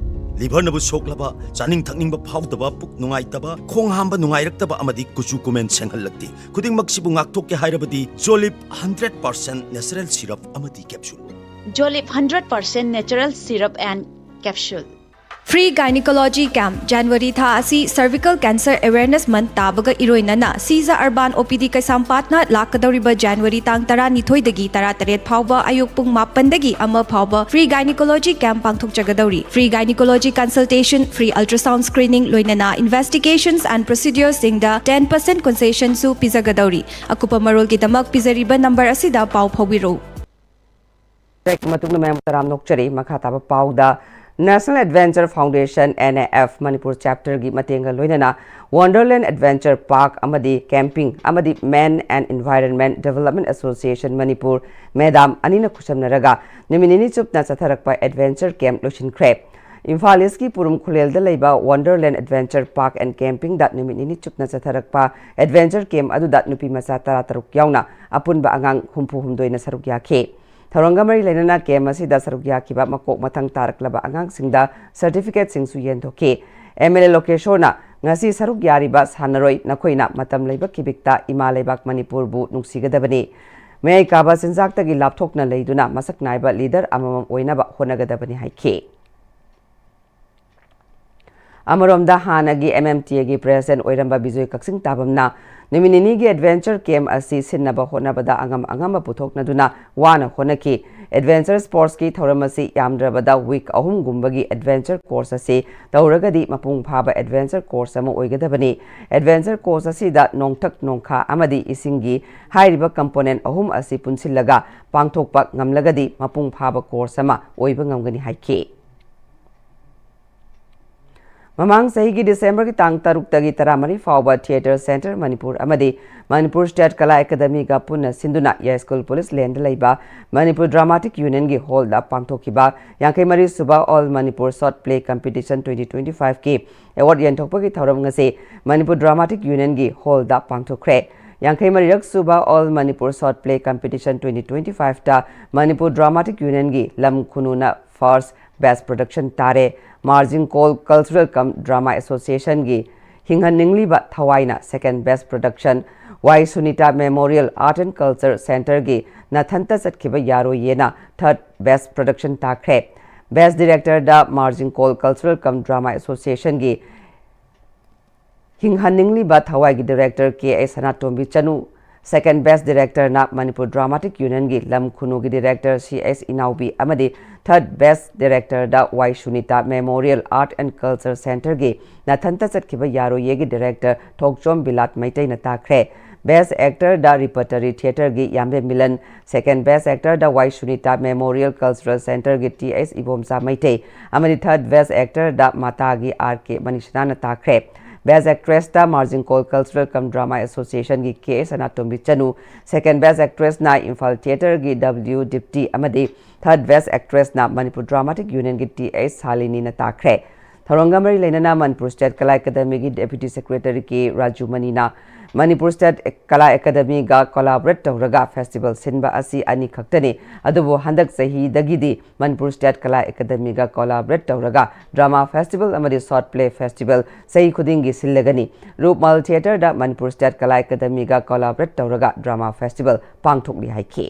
Liver ꯅꯕꯨ ꯁꯣꯛꯂꯕ, ꯆꯥꯅꯤꯡ ꯊꯛꯅꯤꯡꯕ ꯐꯥꯎꯗꯕ, ꯄꯨꯛ ꯅꯨꯡꯉꯥꯏꯇꯕ, ꯈꯣꯡ ꯍꯥꯝꯕ ꯅꯨꯡꯉꯥꯏꯔꯛꯇꯕ ꯑꯃꯗꯤ ꯀꯨꯆꯨ ꯀꯨꯃꯦꯟ ꯁꯦꯡꯍꯜꯂꯛꯇꯦ꯫ ꯈꯨꯗꯤꯡꯃꯛꯁꯤꯕꯨ ꯉꯥꯛꯊꯣꯛꯀꯦ ꯍꯥꯏꯔꯕꯗꯤ Jolib hundred percent natural syrup ꯑꯃꯗꯤ capsule꯫ Jolib hundred percent natural syrup and capsule꯫ Free Gynecology Camp, January ꯊꯥ ꯑꯁꯤ Cervical Cancer Awareness Month ꯇꯥꯕꯒ ꯏꯔꯣꯏꯅꯅ ꯁꯤꯖ Urban O P D ꯀꯩꯁꯥꯝꯄꯥꯠꯅ ꯂꯥꯛꯀꯗꯧꯔꯤꯕ January ꯇꯥꯡ ꯇꯔꯥꯅꯤꯊꯣꯏꯗꯒꯤ ꯇꯔꯥꯇꯔꯦꯠ ꯐꯥꯎꯕ ꯑꯌꯨꯛ ꯄꯨꯡ ꯃꯥꯄꯟꯗꯒꯤ ꯑꯃ ꯐꯥꯎꯕ Free Gynecology Camp ꯄꯥꯡꯊꯣꯛꯆꯒꯗꯧꯔꯤ꯫ Free Gynecology Consultation, Free Ultrasound Screening ꯂꯣꯏꯅꯅ Investigations and Procedures ꯁꯤꯡꯗ ten percent concession ꯁꯨ ꯄꯤꯖꯒꯗꯧꯔꯤ꯫ ꯑꯀꯨꯞꯄ ꯃꯔꯣꯜꯒꯤꯗꯃꯛ ꯄꯤꯖꯔꯤꯕ number ꯑꯁꯤꯗ ꯄꯥꯎ ꯐꯥꯎꯕꯤꯔꯛꯎ꯫ Break ꯃꯇꯨꯡꯗ ꯃꯌꯥꯝ ꯇꯔꯥꯝ ꯅꯣꯛꯆꯔꯤ꯫ ꯃꯈꯥ ꯇꯥꯕ ꯄꯥꯎꯗ, National Adventure Foundation, N A F, Manipur chapter ꯒꯤ ꯃꯇꯦꯡꯒ ꯂꯣꯏꯅꯅ Wonderland Adventure Park ꯑꯃꯗꯤ Camping ꯑꯃꯗꯤ Men and Environment Development Association Manipur, madam ꯑꯅꯤꯅ ꯈꯨꯠꯁꯝꯅꯔꯒ ꯅꯨꯃꯤꯠ ꯅꯤꯅꯤ ꯆꯨꯞꯅ ꯆꯠꯊꯔꯛꯄ adventure camp ꯂꯣꯏꯁꯤꯟꯈ꯭ꯔꯦ꯫ ꯏꯝꯐꯥꯜ East ꯀꯤ ꯄꯨꯔꯨꯝ ꯈꯨꯂꯦꯜꯗ ꯂꯩꯕ Wonderland Adventure Park and Camping ꯗ ꯅꯨꯃꯤꯠ ꯅꯤꯅꯤ ꯆꯨꯞꯅ ꯆꯠꯊꯔꯛꯄ adventure camp ꯑꯗꯨꯗ ꯅꯨꯄꯤ ꯃꯆꯥ ꯇꯔꯥꯇꯔꯨꯛ ꯌꯥꯎꯅ ꯑꯄꯨꯟꯕ ꯑꯉꯥꯡ ꯍꯨꯝꯐꯨ ꯍꯨꯝꯗꯣꯏꯅ ꯁꯔꯨꯛ ꯌꯥꯈꯤ꯫ ꯊꯧꯔꯝꯒ ꯃꯔꯤ ꯂꯩꯅꯅ camp ꯑꯁꯤꯗ ꯁꯔꯨꯛ ꯌꯥꯈꯤꯕ ꯃꯀꯣꯛ ꯃꯊꯪ ꯇꯥꯔꯛꯂꯕ ꯑꯉꯥꯡꯁꯤꯡꯗ certificate ꯁꯤꯡꯁꯨ ꯌꯦꯟꯊꯣꯛꯈꯤ꯫ M L A ꯂꯣꯀꯦꯁꯣꯔꯅ ꯉꯁꯤ ꯁꯔꯨꯛ ꯌꯥꯔꯤꯕ ꯁꯥꯟꯅꯔꯣꯏ ꯅꯈꯣꯏꯅ ꯃꯇꯝ ꯂꯩꯕ ꯈꯤꯕꯤꯛꯇ ꯏꯃꯥ ꯂꯩꯕꯥꯛ ꯃꯅꯤꯄꯨꯔꯕꯨ ꯅꯨꯡꯁꯤꯒꯗꯕꯅꯤ꯫ ꯃꯌꯥꯏ ꯀꯥꯕ ꯆꯤꯟꯖꯥꯛꯇꯒꯤ ꯂꯥꯞꯊꯣꯛꯅ ꯂꯩꯗꯨꯅ ꯃꯁꯛ ꯅꯥꯏꯕ leader ꯑꯃꯃꯝ ꯑꯣꯏꯅꯕ ꯍꯣꯠꯅꯒꯗꯕꯅꯤ ꯍꯥꯏꯈꯤ꯫ ꯑꯃꯔꯣꯝꯗ ꯍꯥꯟꯅꯒꯤ M M T A ꯒꯤ president ꯑꯣꯏꯔꯝꯕ ꯕꯤꯖꯣꯏ ꯀꯛꯆꯤꯡ ꯇꯥꯕꯝꯅ ꯅꯨꯃꯤꯠ ꯅꯤꯅꯤꯒꯤ adventure camp ꯑꯁꯤ ꯁꯤꯟꯅꯕ ꯍꯣꯠꯅꯕꯗ ꯑꯉꯝ ꯑꯉꯝꯕ ꯄꯨꯊꯣꯛꯅꯗꯨꯅ ꯋꯥꯅ ꯍꯣꯠꯅꯈꯤ꯫ Adventure sports ꯀꯤ ꯊꯧꯔꯝ ꯑꯁꯤ ꯌꯥꯝꯗ꯭ꯔꯕꯗ week ꯑꯍꯨꯝꯒꯨꯝꯕꯒꯤ adventure course ꯑꯁꯤ ꯇꯧꯔꯒꯗꯤ ꯃꯄꯨꯡ ꯐꯥꯕ adventure course ꯑꯃ ꯑꯣꯏꯒꯗꯕꯅꯤ꯫ Adventure course ꯑꯁꯤꯗ ꯅꯣꯡꯊꯛ, ꯅꯣꯡꯈꯥ ꯑꯃꯗꯤ ꯏꯁꯤꯡꯒꯤ ꯍꯥꯏꯔꯤꯕ component ꯑꯍꯨꯝ ꯑꯁꯤ ꯄꯨꯟꯁꯤꯜꯂꯒ ꯄꯥꯡꯊꯣꯛꯄ ꯉꯝꯂꯒꯗꯤ ꯃꯄꯨꯡ ꯐꯥꯕ course ꯑꯃ ꯑꯣꯏꯕ ꯉꯝꯒꯅꯤ ꯍꯥꯏꯈꯤ꯫ ꯃꯃꯥꯡ ꯆꯍꯤꯒꯤ ꯗꯤꯁꯦꯝꯕꯔꯒꯤ ꯇꯥꯡ ꯇꯔꯨꯛꯇꯒꯤ ꯇꯔꯥꯃꯔꯤ ꯐꯥꯎꯕ ꯊꯤꯌꯦꯇꯔ ꯁꯦꯟꯇꯔ ꯃꯅꯤꯄꯨꯔ ꯑꯃꯗꯤ ꯃꯅꯤꯄꯨꯔ ꯁ꯭ꯇꯦꯠ ꯀꯂꯥ ꯑꯦꯀꯥꯗꯃꯤꯒ ꯄꯨꯟꯅ ꯁꯤꯟꯗꯨꯅ ꯌꯥꯏꯁ꯭ꯀꯨꯜ ꯄꯨꯂꯤꯁ ꯂꯦꯟꯗ ꯂꯩꯕ ꯃꯅꯤꯄꯨꯔ ꯗ꯭ꯔꯥꯃꯥꯇꯤꯛ ꯌꯨꯅꯤꯌꯟꯒꯤ ꯍꯣꯜꯗ ꯄꯥꯡꯊꯣꯛꯈꯤꯕ ꯌꯥꯡꯈꯩ ꯃꯔꯤ ꯁꯨꯕ All Manipur Short Play Competition twenty twenty-five ꯀꯤ ꯑꯦꯋꯥꯔꯗ ꯌꯦꯟꯊꯣꯛꯄꯒꯤ ꯊꯧꯔꯝ ꯉꯁꯤ ꯃꯅꯤꯄꯨꯔ ꯗ꯭ꯔꯥꯃꯥꯇꯤꯛ ꯌꯨꯅꯤꯌꯟꯒꯤ ꯍꯣꯜꯗ ꯄꯥꯡꯊꯣꯛꯈ꯭ꯔꯦ꯫ ꯌꯥꯡꯈꯩ ꯃꯔꯤꯔꯛ ꯁꯨꯕ All Manipur Short Play Competition twenty twenty-five ꯇ ꯃꯅꯤꯄꯨꯔ ꯗ꯭ꯔꯥꯃꯥꯇꯤꯛ ꯌꯨꯅꯤꯌꯟꯒꯤ ꯂꯝ ꯈꯨꯅꯨꯅ ꯐꯥꯔꯁ ꯕꯦꯁ꯭ꯠ ꯄ꯭ꯔꯗꯛꯁꯟ ꯇꯥꯔꯦ꯫ ꯃꯥꯔꯖꯤꯡꯀꯣꯜ ꯀꯜꯆꯔꯦꯜ ꯀꯝ ꯗ꯭ꯔꯥꯃꯥ ꯑꯦꯁꯣꯁꯤꯌꯦꯁꯟꯒꯤ ꯍꯤꯡꯍꯟꯅꯤꯡꯂꯤꯕ ꯊꯋꯥꯏꯅ second best production, Y Sunita memorial art and culture ꯁꯦꯟꯇꯔꯒꯤ ꯅꯊꯟꯇ ꯆꯠꯈꯤꯕ ꯌꯥꯔꯣꯏꯌꯦꯅ ꯊꯥꯔꯗ ꯕꯦꯁ꯭ꯠ ꯄ꯭ꯔꯗꯛꯁꯟ ꯇꯥꯈ꯭ꯔꯦ꯫ ꯕꯦꯁ꯭ꯠ ꯗꯤꯔꯦꯛꯇꯔꯗ ꯃꯥꯔꯖꯤꯡꯀꯣꯜ ꯀꯜꯆꯔꯦꯜ ꯀꯝ ꯗ꯭ꯔꯥꯃꯥ ꯑꯦꯁꯣꯁꯤꯌꯦꯁꯟꯒꯤ ꯍꯤꯡꯍꯟꯅꯤꯡꯂꯤꯕ ꯊꯋꯥꯏꯒꯤ director K H Sanatombi Chanu, second best ꯗꯤꯔꯦꯛꯇꯔꯅ ꯃꯅꯤꯄꯨꯔ ꯗ꯭ꯔꯥꯃꯥꯇꯤꯛ ꯌꯨꯅꯤꯌꯟꯒꯤ ꯂꯝ ꯈꯨꯅꯨꯒꯤ ꯗꯤꯔꯦꯛꯇꯔ ꯁꯤ ꯑꯩꯆ ꯏꯅꯥꯎꯕꯤ ꯑꯃꯗꯤ ꯊꯥꯔꯗ ꯕꯦꯁ꯭ꯠ ꯗꯤꯔꯦꯛꯇꯔꯗ Y Sunita memorial art and culture ꯁꯦꯟꯇꯔꯒꯤ ꯅꯊꯟꯇ ꯆꯠꯈꯤꯕ ꯌꯥꯔꯣꯏꯌꯦꯒꯤ ꯗꯤꯔꯦꯛꯇꯔ ꯊꯣꯛꯆꯣꯝ ꯕꯤꯂꯥꯠ ꯃꯩꯇꯩꯅ ꯇꯥꯈ꯭ꯔꯦ꯫ ꯕꯦꯁ꯭ꯠ ꯑꯦꯛꯇꯔꯗ ꯔꯤꯄꯔꯇꯔꯤ ꯊꯤꯌꯦꯇꯔꯒꯤ ꯌꯥꯝꯕꯦꯝ ꯃꯤꯂꯟ, ꯁꯦꯀꯦꯟꯗ ꯕꯦꯁ꯭ꯠ ꯑꯦꯛꯇꯔꯗ ꯋꯥꯏ ꯁꯨꯅꯤꯇꯥ ꯃꯦꯃꯣꯔꯤꯌꯦꯜ ꯀꯜꯆꯔꯦꯜ ꯁꯦꯟꯇꯔꯒꯤ ꯇꯤ ꯑꯩꯆ ꯏꯕꯣꯝꯆꯥ ꯃꯩꯇꯩ ꯑꯃꯗꯤ ꯊꯥꯔꯗ ꯕꯦꯁ꯭ꯠ ꯑꯦꯛꯇꯔꯗ ꯃꯇꯥꯒꯤ ꯑꯥꯔ ꯀꯦ ꯃꯅꯤꯁꯅꯥꯅ ꯇꯥꯈ꯭ꯔꯦ꯫ ꯕꯦꯁ꯭ꯠ ꯑꯦꯛꯇ꯭ꯔꯦꯁꯇ ꯃꯥꯔꯖꯤꯡꯀꯣꯜ ꯀꯜꯆꯔꯦꯜ ꯀꯝ ꯗ꯭ꯔꯥꯃꯥ ꯑꯦꯁꯣꯁꯤꯌꯦꯁꯟꯒꯤ K Sanatombi Chanu, second best ꯑꯦꯛꯇ꯭ꯔꯦꯁꯅ ꯏꯝꯐꯥꯜ ꯊꯤꯌꯦꯇꯔꯒꯤ ꯗꯕ꯭ꯂꯤꯎ ꯗꯤꯞꯇꯤ ꯑꯃꯗꯤ ꯊꯥꯔꯗ ꯕꯦꯁ꯭ꯠ ꯑꯦꯛꯇ꯭ꯔꯦꯁꯅ ꯃꯅꯤꯄꯨꯔ ꯗ꯭ꯔꯥꯃꯥꯇꯤꯛ ꯌꯨꯅꯤꯌꯟꯒꯤ ꯇꯤ ꯑꯩꯆ ꯁꯥꯂꯤꯅꯤꯅ ꯇꯥꯈ꯭ꯔꯦ꯫ ꯊꯧꯔꯝꯒ ꯃꯔꯤ ꯂꯩꯅꯅ ꯃꯅꯤꯄꯨꯔ ꯁ꯭ꯇꯦꯠ ꯀꯂꯥ ꯑꯦꯀꯥꯗꯃꯤꯒꯤ deputy secretary K Raju ꯃꯅꯤꯅ Manipur state Kala ꯑꯦꯀꯥꯗꯃꯤꯒ ꯀꯣꯂꯥꯕꯣꯔꯦꯠ ꯇꯧꯔꯒ ꯐꯦꯁꯇꯤꯚꯦꯜ ꯁꯤꯟꯕ ꯑꯁꯤ ꯑꯅꯤꯈꯛꯇꯅꯤ, ꯑꯗꯨꯕꯨ ꯍꯟꯗꯛ ꯆꯍꯤꯗꯒꯤꯗꯤ ꯃꯅꯤꯄꯨꯔ ꯁ꯭ꯇꯦꯠ ꯀꯂꯥ ꯑꯦꯀꯥꯗꯃꯤꯒ ꯀꯣꯂꯥꯕꯣꯔꯦꯠ ꯇꯧꯔꯒ ꯗ꯭ꯔꯥꯃꯥ ꯐꯦꯁꯇꯤꯚꯦꯜ ꯑꯃꯗꯤ ꯁꯣꯔꯠ ꯄ꯭ꯂꯦ ꯐꯦꯁꯇꯤꯚꯦꯜ ꯆꯍꯤ ꯈꯨꯗꯤꯡꯒꯤ ꯁꯤꯜꯂꯒꯅꯤ꯫ ꯔꯨꯞꯃꯥꯜ ꯊꯤꯌꯦꯇꯔꯗ ꯃꯅꯤꯄꯨꯔ ꯁ꯭ꯇꯦꯠ ꯀꯂꯥ ꯑꯦꯀꯥꯗꯃꯤꯒ ꯀꯣꯂꯥꯕꯣꯔꯦꯠ ꯇꯧꯔꯒ ꯗ꯭ꯔꯥꯃꯥ ꯐꯦꯁꯇꯤꯚꯦꯜ ꯄꯥꯡꯊꯣꯛꯂꯤ ꯍꯥꯏꯈꯤ꯫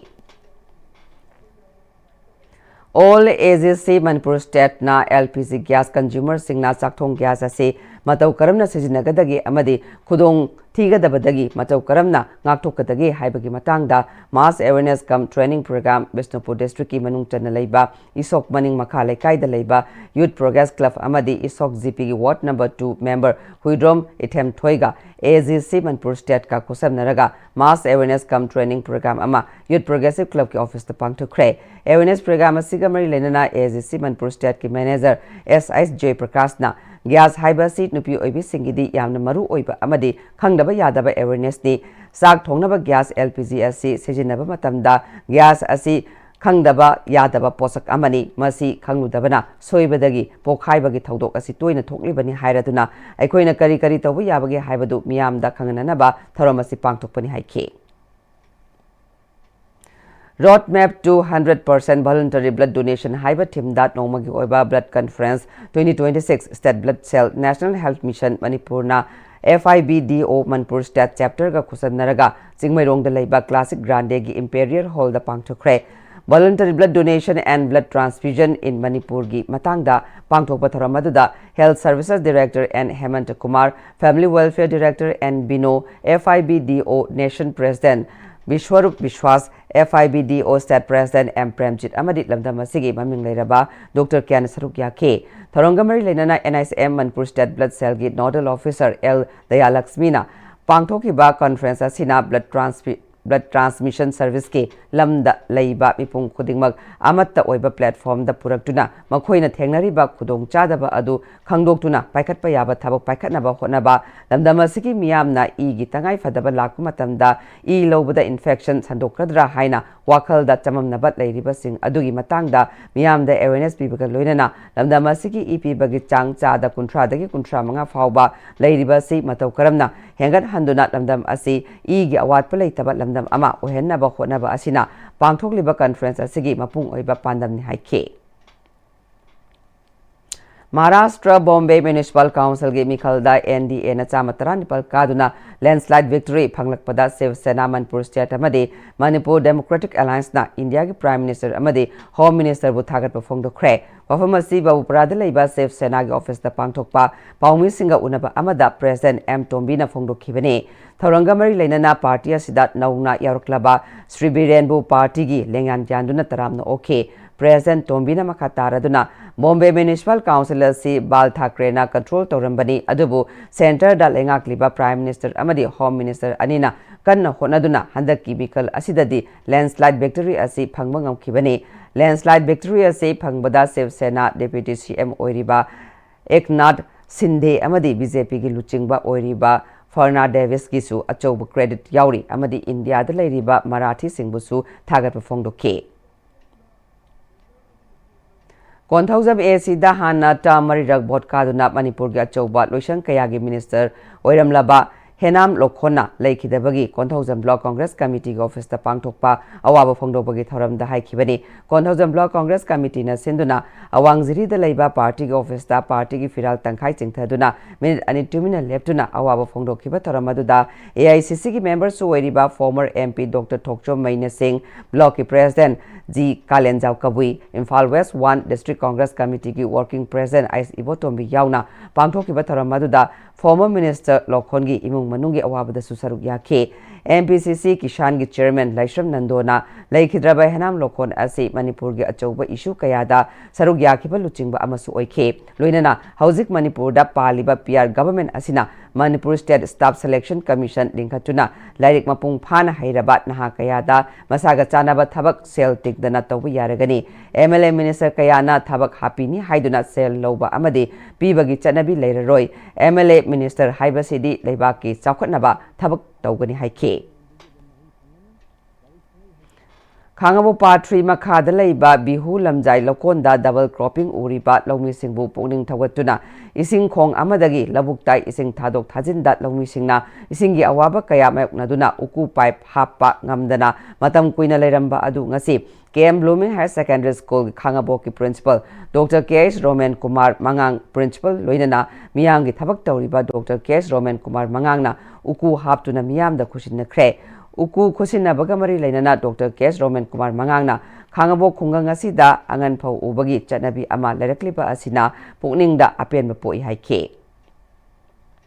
All A G C Manipur ꯁ꯭ꯇꯦꯠꯅ ꯑꯦꯜ ꯄꯤ ꯖꯤ ꯒ꯭ꯌꯥꯁ ꯀꯟꯖꯨꯃꯔꯁꯤꯡꯅ ꯆꯥꯛꯊꯣꯡ ꯒ꯭ꯌꯥꯁ ꯑꯁꯤ ꯃꯇꯧ ꯀꯔꯝꯅ ꯁꯤꯖꯤꯟꯅꯒꯗꯒꯦ ꯑꯃꯗꯤ ꯈꯨꯗꯣꯡ ꯊꯤꯒꯗꯕꯗꯒꯤ ꯃꯇꯧ ꯀꯔꯝꯅ ꯉꯥꯛꯊꯣꯛꯀꯗꯒꯦ ꯍꯥꯏꯕꯒꯤ ꯃꯇꯥꯡꯗ ꯃꯥꯁ awareness cum training programme Bishnupur ꯗꯤꯁꯇ꯭ꯔꯤꯛꯀꯤ ꯃꯅꯨꯡ ꯆꯟꯅ ꯂꯩꯕ ꯏꯁꯣꯛ ꯃꯅꯤꯡ ꯃꯈꯥ ꯂꯩꯀꯥꯏꯗ ꯂꯩꯕ ꯌꯨꯠ ꯄ꯭ꯔꯣꯒ꯭ꯔꯦꯁ ꯀ꯭ꯂꯕ ꯑꯃꯗꯤ ꯏꯁꯣꯛ ꯖꯤ ꯄꯤꯒꯤ ward number two member Huidrom ꯏꯊꯦꯝꯊꯣꯏꯒ ꯑꯦ ꯖꯤ ꯁꯤ ꯃꯅꯤꯄꯨꯔ ꯁ꯭ꯇꯦꯠꯀ ꯈꯨꯠꯁꯝꯅꯔꯒ mass awareness cum training programme ꯑꯃ ꯌꯨꯠ ꯄ꯭ꯔꯣꯒ꯭ꯔꯦꯁꯤꯚ ꯀ꯭ꯂꯕꯀꯤ ꯑꯣꯐꯤꯁꯇ ꯄꯥꯡꯊꯣꯛꯈ꯭ꯔꯦ꯫ ꯑꯦꯋꯦꯔꯅꯦꯁ ꯄ꯭ꯔꯣꯒ꯭ꯔꯥꯝ ꯑꯁꯤꯒ ꯃꯔꯤ ꯂꯩꯅꯅ ꯑꯦ ꯖꯤ ꯁꯤ ꯃꯅꯤꯄꯨꯔ ꯁ꯭ꯇꯦꯠꯀꯤ ꯃꯦꯅꯦꯖꯔ ꯑꯦꯁ ꯑꯩꯁ ꯖꯣꯏ ꯄ꯭ꯔꯀꯥꯁꯅ ꯒ꯭ꯌꯥꯁ ꯍꯥꯏꯕ ꯑꯁꯤ ꯅꯨꯄꯤ ꯑꯣꯏꯕꯤꯁꯤꯡꯒꯤꯗꯤ ꯌꯥꯝꯅ ꯃꯔꯨ ꯑꯣꯏꯕ ꯑꯃꯗꯤ ꯈꯪꯗꯕ ꯌꯥꯗꯕ awareness ꯅꯤ꯫ ꯆꯥꯛ ꯊꯣꯡꯅꯕ ꯒ꯭ꯌꯥꯁ L P G ꯑꯁꯤ ꯁꯤꯖꯤꯟꯅꯕ ꯃꯇꯝꯗ ꯒ꯭ꯌꯥꯁ ꯑꯁꯤ ꯈꯪꯗꯕ ꯌꯥꯗꯕ ꯄꯣꯠꯁꯛ ꯑꯃꯅꯤ꯫ ꯃꯁꯤ ꯈꯪꯂꯨꯗꯕꯅ ꯁꯣꯏꯕꯗꯒꯤ ꯄꯣꯈꯥꯏꯕꯒꯤ ꯊꯧꯗꯣꯛ ꯑꯁꯤ ꯇꯣꯏꯅ ꯊꯣꯛꯂꯤꯕꯅꯤ ꯍꯥꯏꯔꯗꯨꯅ ꯑꯩꯈꯣꯏꯅ ꯀꯔꯤ ꯀꯔꯤ ꯇꯧꯕ ꯌꯥꯕꯒꯦ ꯍꯥꯏꯕꯗꯨ ꯃꯤꯌꯥꯝꯗ ꯈꯪꯍꯟꯅꯅꯕ ꯊꯧꯔꯝ ꯑꯁꯤ ꯄꯥꯡꯊꯣꯛꯄꯅꯤ ꯍꯥꯏꯈꯤ꯫ Road Map to Hundred Percent Voluntary Blood Donation ꯍꯥꯏꯕ theme ꯗ ꯅꯣꯡꯃꯒꯤ ꯑꯣꯏꯕ Blood Conference twenty twenty-six State Blood Cell National Health Mission ꯃꯅꯤꯄꯨꯔꯅ F I B D O Manipur State Chapter ꯒ ꯈꯨꯠꯁꯝꯅꯔꯒ ꯆꯤꯡꯃꯩꯔꯣꯡꯗ ꯂꯩꯕ Classic Grande ꯒꯤ Imperial Hall the ꯄꯥꯡꯊꯣꯛꯈ꯭ꯔꯦ꯫ Voluntary Blood Donation and Blood Transfusion in Manipur ꯒꯤ ꯃꯇꯥꯡꯗ ꯄꯥꯡꯊꯣꯛꯄ ꯊꯧꯔꯝ ꯑꯗꯨꯗ Health Services Director N Hemant Kumar, Family Welfare Director N Bino, F I B D O Nation President ꯕꯤꯁ꯭ꯋꯔꯨꯞ ꯕꯤꯁ꯭ꯋꯥꯁ, F I B D O State President M Premjit ꯑꯃꯗꯤ ꯂꯝꯗꯝ ꯑꯁꯤꯒꯤ ꯃꯃꯤꯡ ꯂꯩꯔꯕ ꯗꯣꯛꯇꯔ ꯀꯌꯥꯅ ꯁꯔꯨꯛ ꯌꯥꯈꯤ꯫ ꯊꯧꯔꯝꯒ ꯃꯔꯤ ꯂꯩꯅꯅ N H M Manipur State Blood Cell ꯒꯤ Nodal Officer L Dayalakshmi ꯅ ꯄꯥꯡꯊꯣꯛꯈꯤꯕ conference ꯑꯁꯤꯅ blood transfu-, blood transmission service ꯀꯤ ꯂꯝꯗ ꯂꯩꯕ ꯃꯤꯄꯨꯝ ꯈꯨꯗꯤꯡꯃꯛ ꯑꯃꯠꯇ ꯑꯣꯏꯕ platform ꯗ ꯄꯨꯔꯛꯇꯨꯅ ꯃꯈꯣꯏꯅ ꯊꯦꯡꯅꯔꯤꯕ ꯈꯨꯗꯣꯡꯆꯥꯗꯕ ꯑꯗꯨ ꯈꯪꯗꯣꯛꯇꯨꯅ ꯄꯥꯏꯈꯠꯄ ꯌꯥꯕ ꯊꯕꯛ ꯄꯥꯏꯈꯠꯅꯕ ꯍꯣꯠꯅꯕ, ꯂꯝꯗꯝ ꯑꯁꯤꯒꯤ ꯃꯤꯌꯥꯝꯅ ꯏꯒꯤ ꯇꯉꯥꯏ ꯐꯗꯕ ꯂꯥꯛꯄ ꯃꯇꯝꯗ ꯏ ꯂꯧꯕꯗ infection ꯁꯟꯗꯣꯛꯀꯗ꯭ꯔꯥ ꯍꯥꯏꯅ ꯋꯥꯈꯜꯗ ꯆꯃꯝꯅꯕ ꯂꯩꯔꯤꯕꯁꯤꯡ ꯑꯗꯨꯒꯤ ꯃꯇꯥꯡꯗ ꯃꯤꯌꯥꯝꯗ awareness ꯄꯤꯕꯒ ꯂꯣꯏꯅꯅ ꯂꯝꯗꯝ ꯑꯁꯤꯒꯤ ꯏ ꯄꯤꯕꯒꯤ ꯆꯥꯡ ꯆꯥꯗ ꯀꯨꯟꯊ꯭ꯔꯥꯗꯒꯤ ꯀꯨꯟꯊ꯭ꯔꯥ ꯃꯉꯥ ꯐꯥꯎꯕ ꯂꯩꯔꯤꯕ ꯑꯁꯤ ꯃꯇꯧ ꯀꯔꯝꯅ ꯍꯦꯟꯒꯠꯍꯟꯗꯨꯅ ꯂꯝꯗꯝ ꯑꯁꯤ ꯏꯒꯤ ꯑꯋꯥꯠꯄ ꯂꯩꯇꯕ ꯂꯝꯗꯝ ꯑꯃ ꯑꯣꯏꯍꯟꯅꯕ ꯍꯣꯠꯅꯕ ꯑꯁꯤꯅ ꯄꯥꯡꯊꯣꯛꯂꯤꯕ conference ꯑꯁꯤꯒꯤ ꯃꯄꯨꯡ ꯑꯣꯏꯕ ꯄꯥꯟꯗꯝꯅꯤ ꯍꯥꯏꯈꯤ꯫ ꯃꯍꯥꯔꯥꯁꯇ꯭ꯔ ꯕꯣꯝꯕꯦ ꯃ꯭ꯌꯨꯅꯤꯁꯤꯄꯥꯜ ꯀꯥꯎꯟꯁꯤꯜꯒꯤ ꯃꯤꯈꯜꯗ N D A ꯅ ꯆꯥꯝꯃ ꯇꯔꯥꯅꯤꯄꯥꯜ ꯀꯥꯗꯨꯅ landslide victory ꯐꯪꯂꯛꯄꯗ ꯁꯤꯕ ꯁꯦꯅꯥ, ꯃꯅꯤꯄꯨꯔ State ꯑꯃꯗꯤ ꯃꯅꯤꯄꯨꯔ Democratic Alliance ꯅ ꯏꯟꯗꯤꯌꯥꯒꯤ Prime Minister ꯑꯃꯗꯤ Home Minister ꯕꯨ ꯊꯥꯒꯠꯄ ꯐꯣꯡꯗꯣꯛꯈ꯭ꯔꯦ꯫ ꯋꯥꯐꯝ ꯑꯁꯤ ꯕꯥꯕꯨꯄꯨꯔꯥꯗ ꯂꯩꯕ ꯁꯤꯕ ꯁꯦꯅꯥꯒꯤ office ꯇ ꯄꯥꯡꯊꯣꯛꯄ ꯄꯥꯎꯃꯤꯁꯤꯡꯒ ꯎꯅꯕ ꯑꯃꯗ President M ꯇꯣꯝꯕꯤꯅ ꯐꯣꯡꯗꯣꯛꯈꯤꯕꯅꯤ꯫ ꯊꯧꯔꯝꯒ ꯃꯔꯤ ꯂꯩꯅꯅ party ꯑꯁꯤꯗ ꯅꯧꯅ ꯌꯥꯎꯔꯛꯂꯕ ꯁ꯭ꯔꯤ ꯕꯤꯔꯦꯟꯕꯨ party ꯒꯤ ꯂꯦꯡꯌꯥꯟ ꯌꯥꯟꯗꯨꯅ ꯇꯔꯥꯝꯅ ꯑꯣꯛꯈꯤ꯫ President ꯇꯣꯝꯕꯤꯅ ꯃꯈꯥ ꯇꯥꯔꯗꯨꯅ, ꯕꯣꯝꯕꯦ ꯃ꯭ꯌꯨꯅꯤꯁꯤꯄꯥꯜ ꯀꯥꯎꯟꯁꯤꯜ ꯑꯁꯤ ꯕꯥꯜ ꯊꯥꯀ꯭ꯔꯦꯅ control ꯇꯧꯔꯝꯕꯅꯤ, ꯑꯗꯨꯕꯨ centre ꯗ ꯂꯩꯉꯥꯛꯂꯤꯕ Prime Minister ꯑꯃꯗꯤ Home Minister ꯑꯅꯤꯅ ꯀꯟꯅ ꯍꯣꯠꯅꯗꯨꯅ ꯍꯟꯗꯛꯀꯤ ꯃꯤꯈꯜ ꯑꯁꯤꯗꯗꯤ landslide victory ꯑꯁꯤ ꯐꯪꯕ ꯉꯝꯈꯤꯕꯅꯤ꯫ Landslide victory ꯑꯁꯤ ꯐꯪꯕꯗ ꯁꯤꯕ ꯁꯦꯅꯥ Deputy C M ꯑꯣꯏꯔꯤꯕ ꯑꯦꯛꯅꯥꯊ ꯁꯤꯟꯙꯦ ꯑꯃꯗꯤ ꯕꯤ ꯖꯦ ꯄꯤꯒꯤ ꯂꯨꯆꯤꯡꯕ ꯑꯣꯏꯔꯤꯕ ꯐꯔꯅꯥꯗꯦꯕꯤꯁꯀꯤꯁꯨ ꯑꯆꯧꯕ credit ꯌꯥꯎꯔꯤ ꯑꯃꯗꯤ ꯏꯟꯗꯤꯌꯥꯗ ꯂꯩꯔꯤꯕ ꯃꯔꯥꯊꯤꯁꯤꯡꯕꯨꯁꯨ ꯊꯥꯒꯠꯄ ꯐꯣꯡꯗꯣꯛꯈꯤ꯫ ꯀꯣꯟꯊꯧꯖꯝ ꯑꯦ ꯁꯤꯗ ꯍꯥꯟꯅ ꯇꯔꯥ ꯃꯔꯤꯔꯛ ꯚꯣꯠ ꯀꯥꯗꯨꯅ ꯃꯅꯤꯄꯨꯔꯒꯤ ꯑꯆꯧꯕ ꯂꯣꯏꯁꯪ ꯀꯌꯥꯒꯤ ꯃꯤꯅꯤꯁꯇꯔ ꯑꯣꯏꯔꯝꯂꯕ ꯍꯦꯅꯥꯝ ꯂꯣꯈꯣꯟꯅ ꯂꯩꯈꯤꯗꯕꯒꯤ ꯀꯣꯟꯊꯧꯖꯝ ꯕ꯭ꯂꯣꯛ ꯀꯣꯡꯒ꯭ꯔꯦꯁ ꯀꯃꯤꯇꯤꯒꯤ ꯑꯣꯐꯤꯁꯇ ꯄꯥꯡꯊꯣꯛꯄ ꯑꯋꯥꯕ ꯐꯣꯡꯗꯣꯛꯄꯒꯤ ꯊꯧꯔꯝꯗ ꯍꯥꯏꯈꯤꯕꯅꯤ꯫ ꯀꯣꯟꯊꯧꯖꯝ ꯕ꯭ꯂꯣꯛ ꯀꯣꯡꯒ꯭ꯔꯦꯁ ꯀꯃꯤꯇꯤꯅ ꯁꯤꯟꯗꯨꯅ ꯑꯋꯥꯡ ꯖꯤꯔꯤꯗ ꯂꯩꯕ ꯄꯥꯔꯇꯤꯒꯤ ꯑꯣꯐꯤꯁꯇ ꯄꯥꯔꯇꯤꯒꯤ ꯐꯤꯔꯥꯜ ꯇꯪꯈꯥꯏ ꯆꯤꯡꯊꯗꯨꯅ ꯃꯤꯅꯤꯠ ꯑꯅꯤ ꯇꯨꯃꯤꯟꯅ ꯂꯦꯞꯇꯨꯅ ꯑꯋꯥꯕ ꯐꯣꯡꯗꯣꯛꯈꯤꯕ ꯊꯧꯔꯝ ꯑꯗꯨꯗ ꯑꯦ ꯑꯥꯏ ꯁꯤ ꯁꯤꯒꯤ ꯃꯦꯝꯕꯔꯁꯨ ꯑꯣꯏꯔꯤꯕ former M P Doctor Thokchom ꯃꯩꯅꯁꯤꯡ, ꯕ꯭ꯂꯣꯛꯀꯤ president G Kalenjao Kabui, Imphal west one district Congress ꯀꯃꯤꯇꯤꯒꯤ ꯋꯥꯔꯀꯤꯡ ꯄ꯭ꯔꯦꯁꯤꯗꯦꯟꯠ ꯑꯥꯏꯁ ꯏꯕꯣꯇꯣꯝꯕꯤ ꯌꯥꯎꯅ ꯄꯥꯡꯊꯣꯛꯈꯤꯕ ꯊꯧꯔꯝ ꯑꯗꯨꯗ former minister ꯂꯣꯈꯣꯟꯒꯤ ꯏꯃꯨꯡ ꯃꯅꯨꯡꯒꯤ ꯑꯋꯥꯕꯗꯁꯨ ꯁꯔꯨꯛ ꯌꯥꯈꯤ꯫ M P C C ꯀꯤꯁꯥꯟꯒꯤ ꯆꯦꯌꯔꯃꯦꯟ ꯂꯥꯏꯁ꯭ꯔꯝ ꯅꯟꯗꯣꯅ ꯂꯩꯈꯤꯗ꯭ꯔꯕ ꯍꯦꯅꯥꯝ ꯂꯣꯈꯣꯟ ꯑꯁꯤ ꯃꯅꯤꯄꯨꯔꯒꯤ ꯑꯆꯧꯕ ꯏꯁꯨ ꯀꯌꯥꯗ ꯁꯔꯨꯛ ꯌꯥꯈꯤꯕ ꯂꯨꯆꯤꯡꯕ ꯑꯃꯁꯨ ꯑꯣꯏꯈꯤ꯫ ꯂꯣꯏꯅꯅ ꯍꯧꯖꯤꯛ ꯃꯅꯤꯄꯨꯔꯗ ꯄꯥꯜꯂꯤꯕ P R government ꯑꯁꯤꯅ Manipur State Staff Selection Commission ꯂꯤꯡꯈꯠꯇꯨꯅ ꯂꯥꯏꯔꯤꯛ ꯃꯄꯨꯡ ꯐꯥꯅ ꯍꯩꯔꯕ ꯅꯍꯥ ꯀꯌꯥꯗ ꯃꯁꯥꯒ ꯆꯥꯟꯅꯕ ꯊꯕꯛ ꯁꯦꯜ ꯇꯤꯡꯗꯅ ꯇꯧꯕ ꯌꯥꯔꯒꯅꯤ꯫ M L A minister ꯀꯌꯥꯅ ꯊꯕꯛ ꯍꯥꯞꯄꯤꯅꯤ ꯍꯥꯏꯗꯨꯅ ꯁꯦꯜ ꯂꯧꯕ ꯑꯃꯗꯤ ꯄꯤꯕꯒꯤ ꯆꯠꯅꯕꯤ ꯂꯩꯔꯔꯣꯏ꯫ M L A minister ꯍꯥꯏꯕꯁꯤꯗꯤ ꯂꯩꯕꯥꯛꯀꯤ ꯆꯥꯎꯈꯠꯅꯕ ꯊꯕꯛ ꯇꯧꯒꯅꯤ ꯍꯥꯏꯈꯤ꯫ ꯈꯥꯡꯉꯕꯣꯛ ꯄꯥꯠ ꯊ꯭ꯔꯤ ꯃꯈꯥꯗ ꯂꯩꯕ ꯕꯤꯍꯨ ꯂꯝꯖꯥꯏ ꯂꯧꯀꯣꯟꯗ double cropping ꯎꯔꯤꯕ ꯂꯧꯃꯤꯁꯤꯡꯕꯨ ꯄꯨꯛꯅꯤꯡ ꯊꯧꯒꯠꯇꯨꯅ ꯏꯁꯤꯡ ꯈꯣꯡ ꯑꯃꯗꯒꯤ ꯂꯧꯕꯨꯛꯇ ꯏꯁꯤꯡ ꯊꯥꯗꯣꯛ ꯊꯥꯖꯤꯟꯗ ꯂꯧꯃꯤꯁꯤꯡꯅ ꯏꯁꯤꯡꯒꯤ ꯑꯋꯥꯕ ꯀꯌꯥ ꯃꯥꯌꯣꯛꯅꯗꯨꯅ ꯎꯀꯨ ꯄꯥꯏꯞ ꯍꯥꯞꯄ ꯉꯝꯗꯅ ꯃꯇꯝ ꯀꯨꯏꯅ ꯂꯩꯔꯝꯕ ꯑꯗꯨ ꯉꯁꯤ K M Blooming Higher Secondary School ꯈꯥꯡꯉꯕꯣꯛꯀꯤ principal Doctor K H Romen Kumar ꯃꯉꯥꯡ, principal ꯂꯣꯏꯅꯅ ꯃꯤꯌꯥꯝꯒꯤ ꯊꯕꯛ ꯇꯧꯔꯤꯕ Doctor K H Romen Kumar ꯃꯉꯥꯡꯅ ꯎꯀꯨ ꯍꯥꯞꯇꯨꯅ ꯃꯤꯌꯥꯝꯗ ꯈꯨꯠꯁꯤꯟꯅꯈ꯭ꯔꯦ꯫ ꯎꯀꯨ ꯈꯨꯠꯁꯤꯟꯅꯕꯒ ꯃꯔꯤ ꯂꯩꯅꯅ Doctor K H Romen Kumar ꯃꯉꯥꯡꯅ ꯈꯥꯡꯉꯕꯣꯛ ꯈꯨꯡꯒꯪ ꯑꯁꯤꯗ ꯑꯉꯟ ꯐꯧ ꯎꯕꯒꯤ ꯆꯠꯅꯕꯤ ꯑꯃ ꯂꯩꯔꯛꯂꯤꯕ ꯑꯁꯤꯅ ꯄꯨꯛꯅꯤꯡꯗ ꯑꯄꯦꯟꯕ ꯄꯣꯛꯏ ꯍꯥꯏꯈꯤ꯫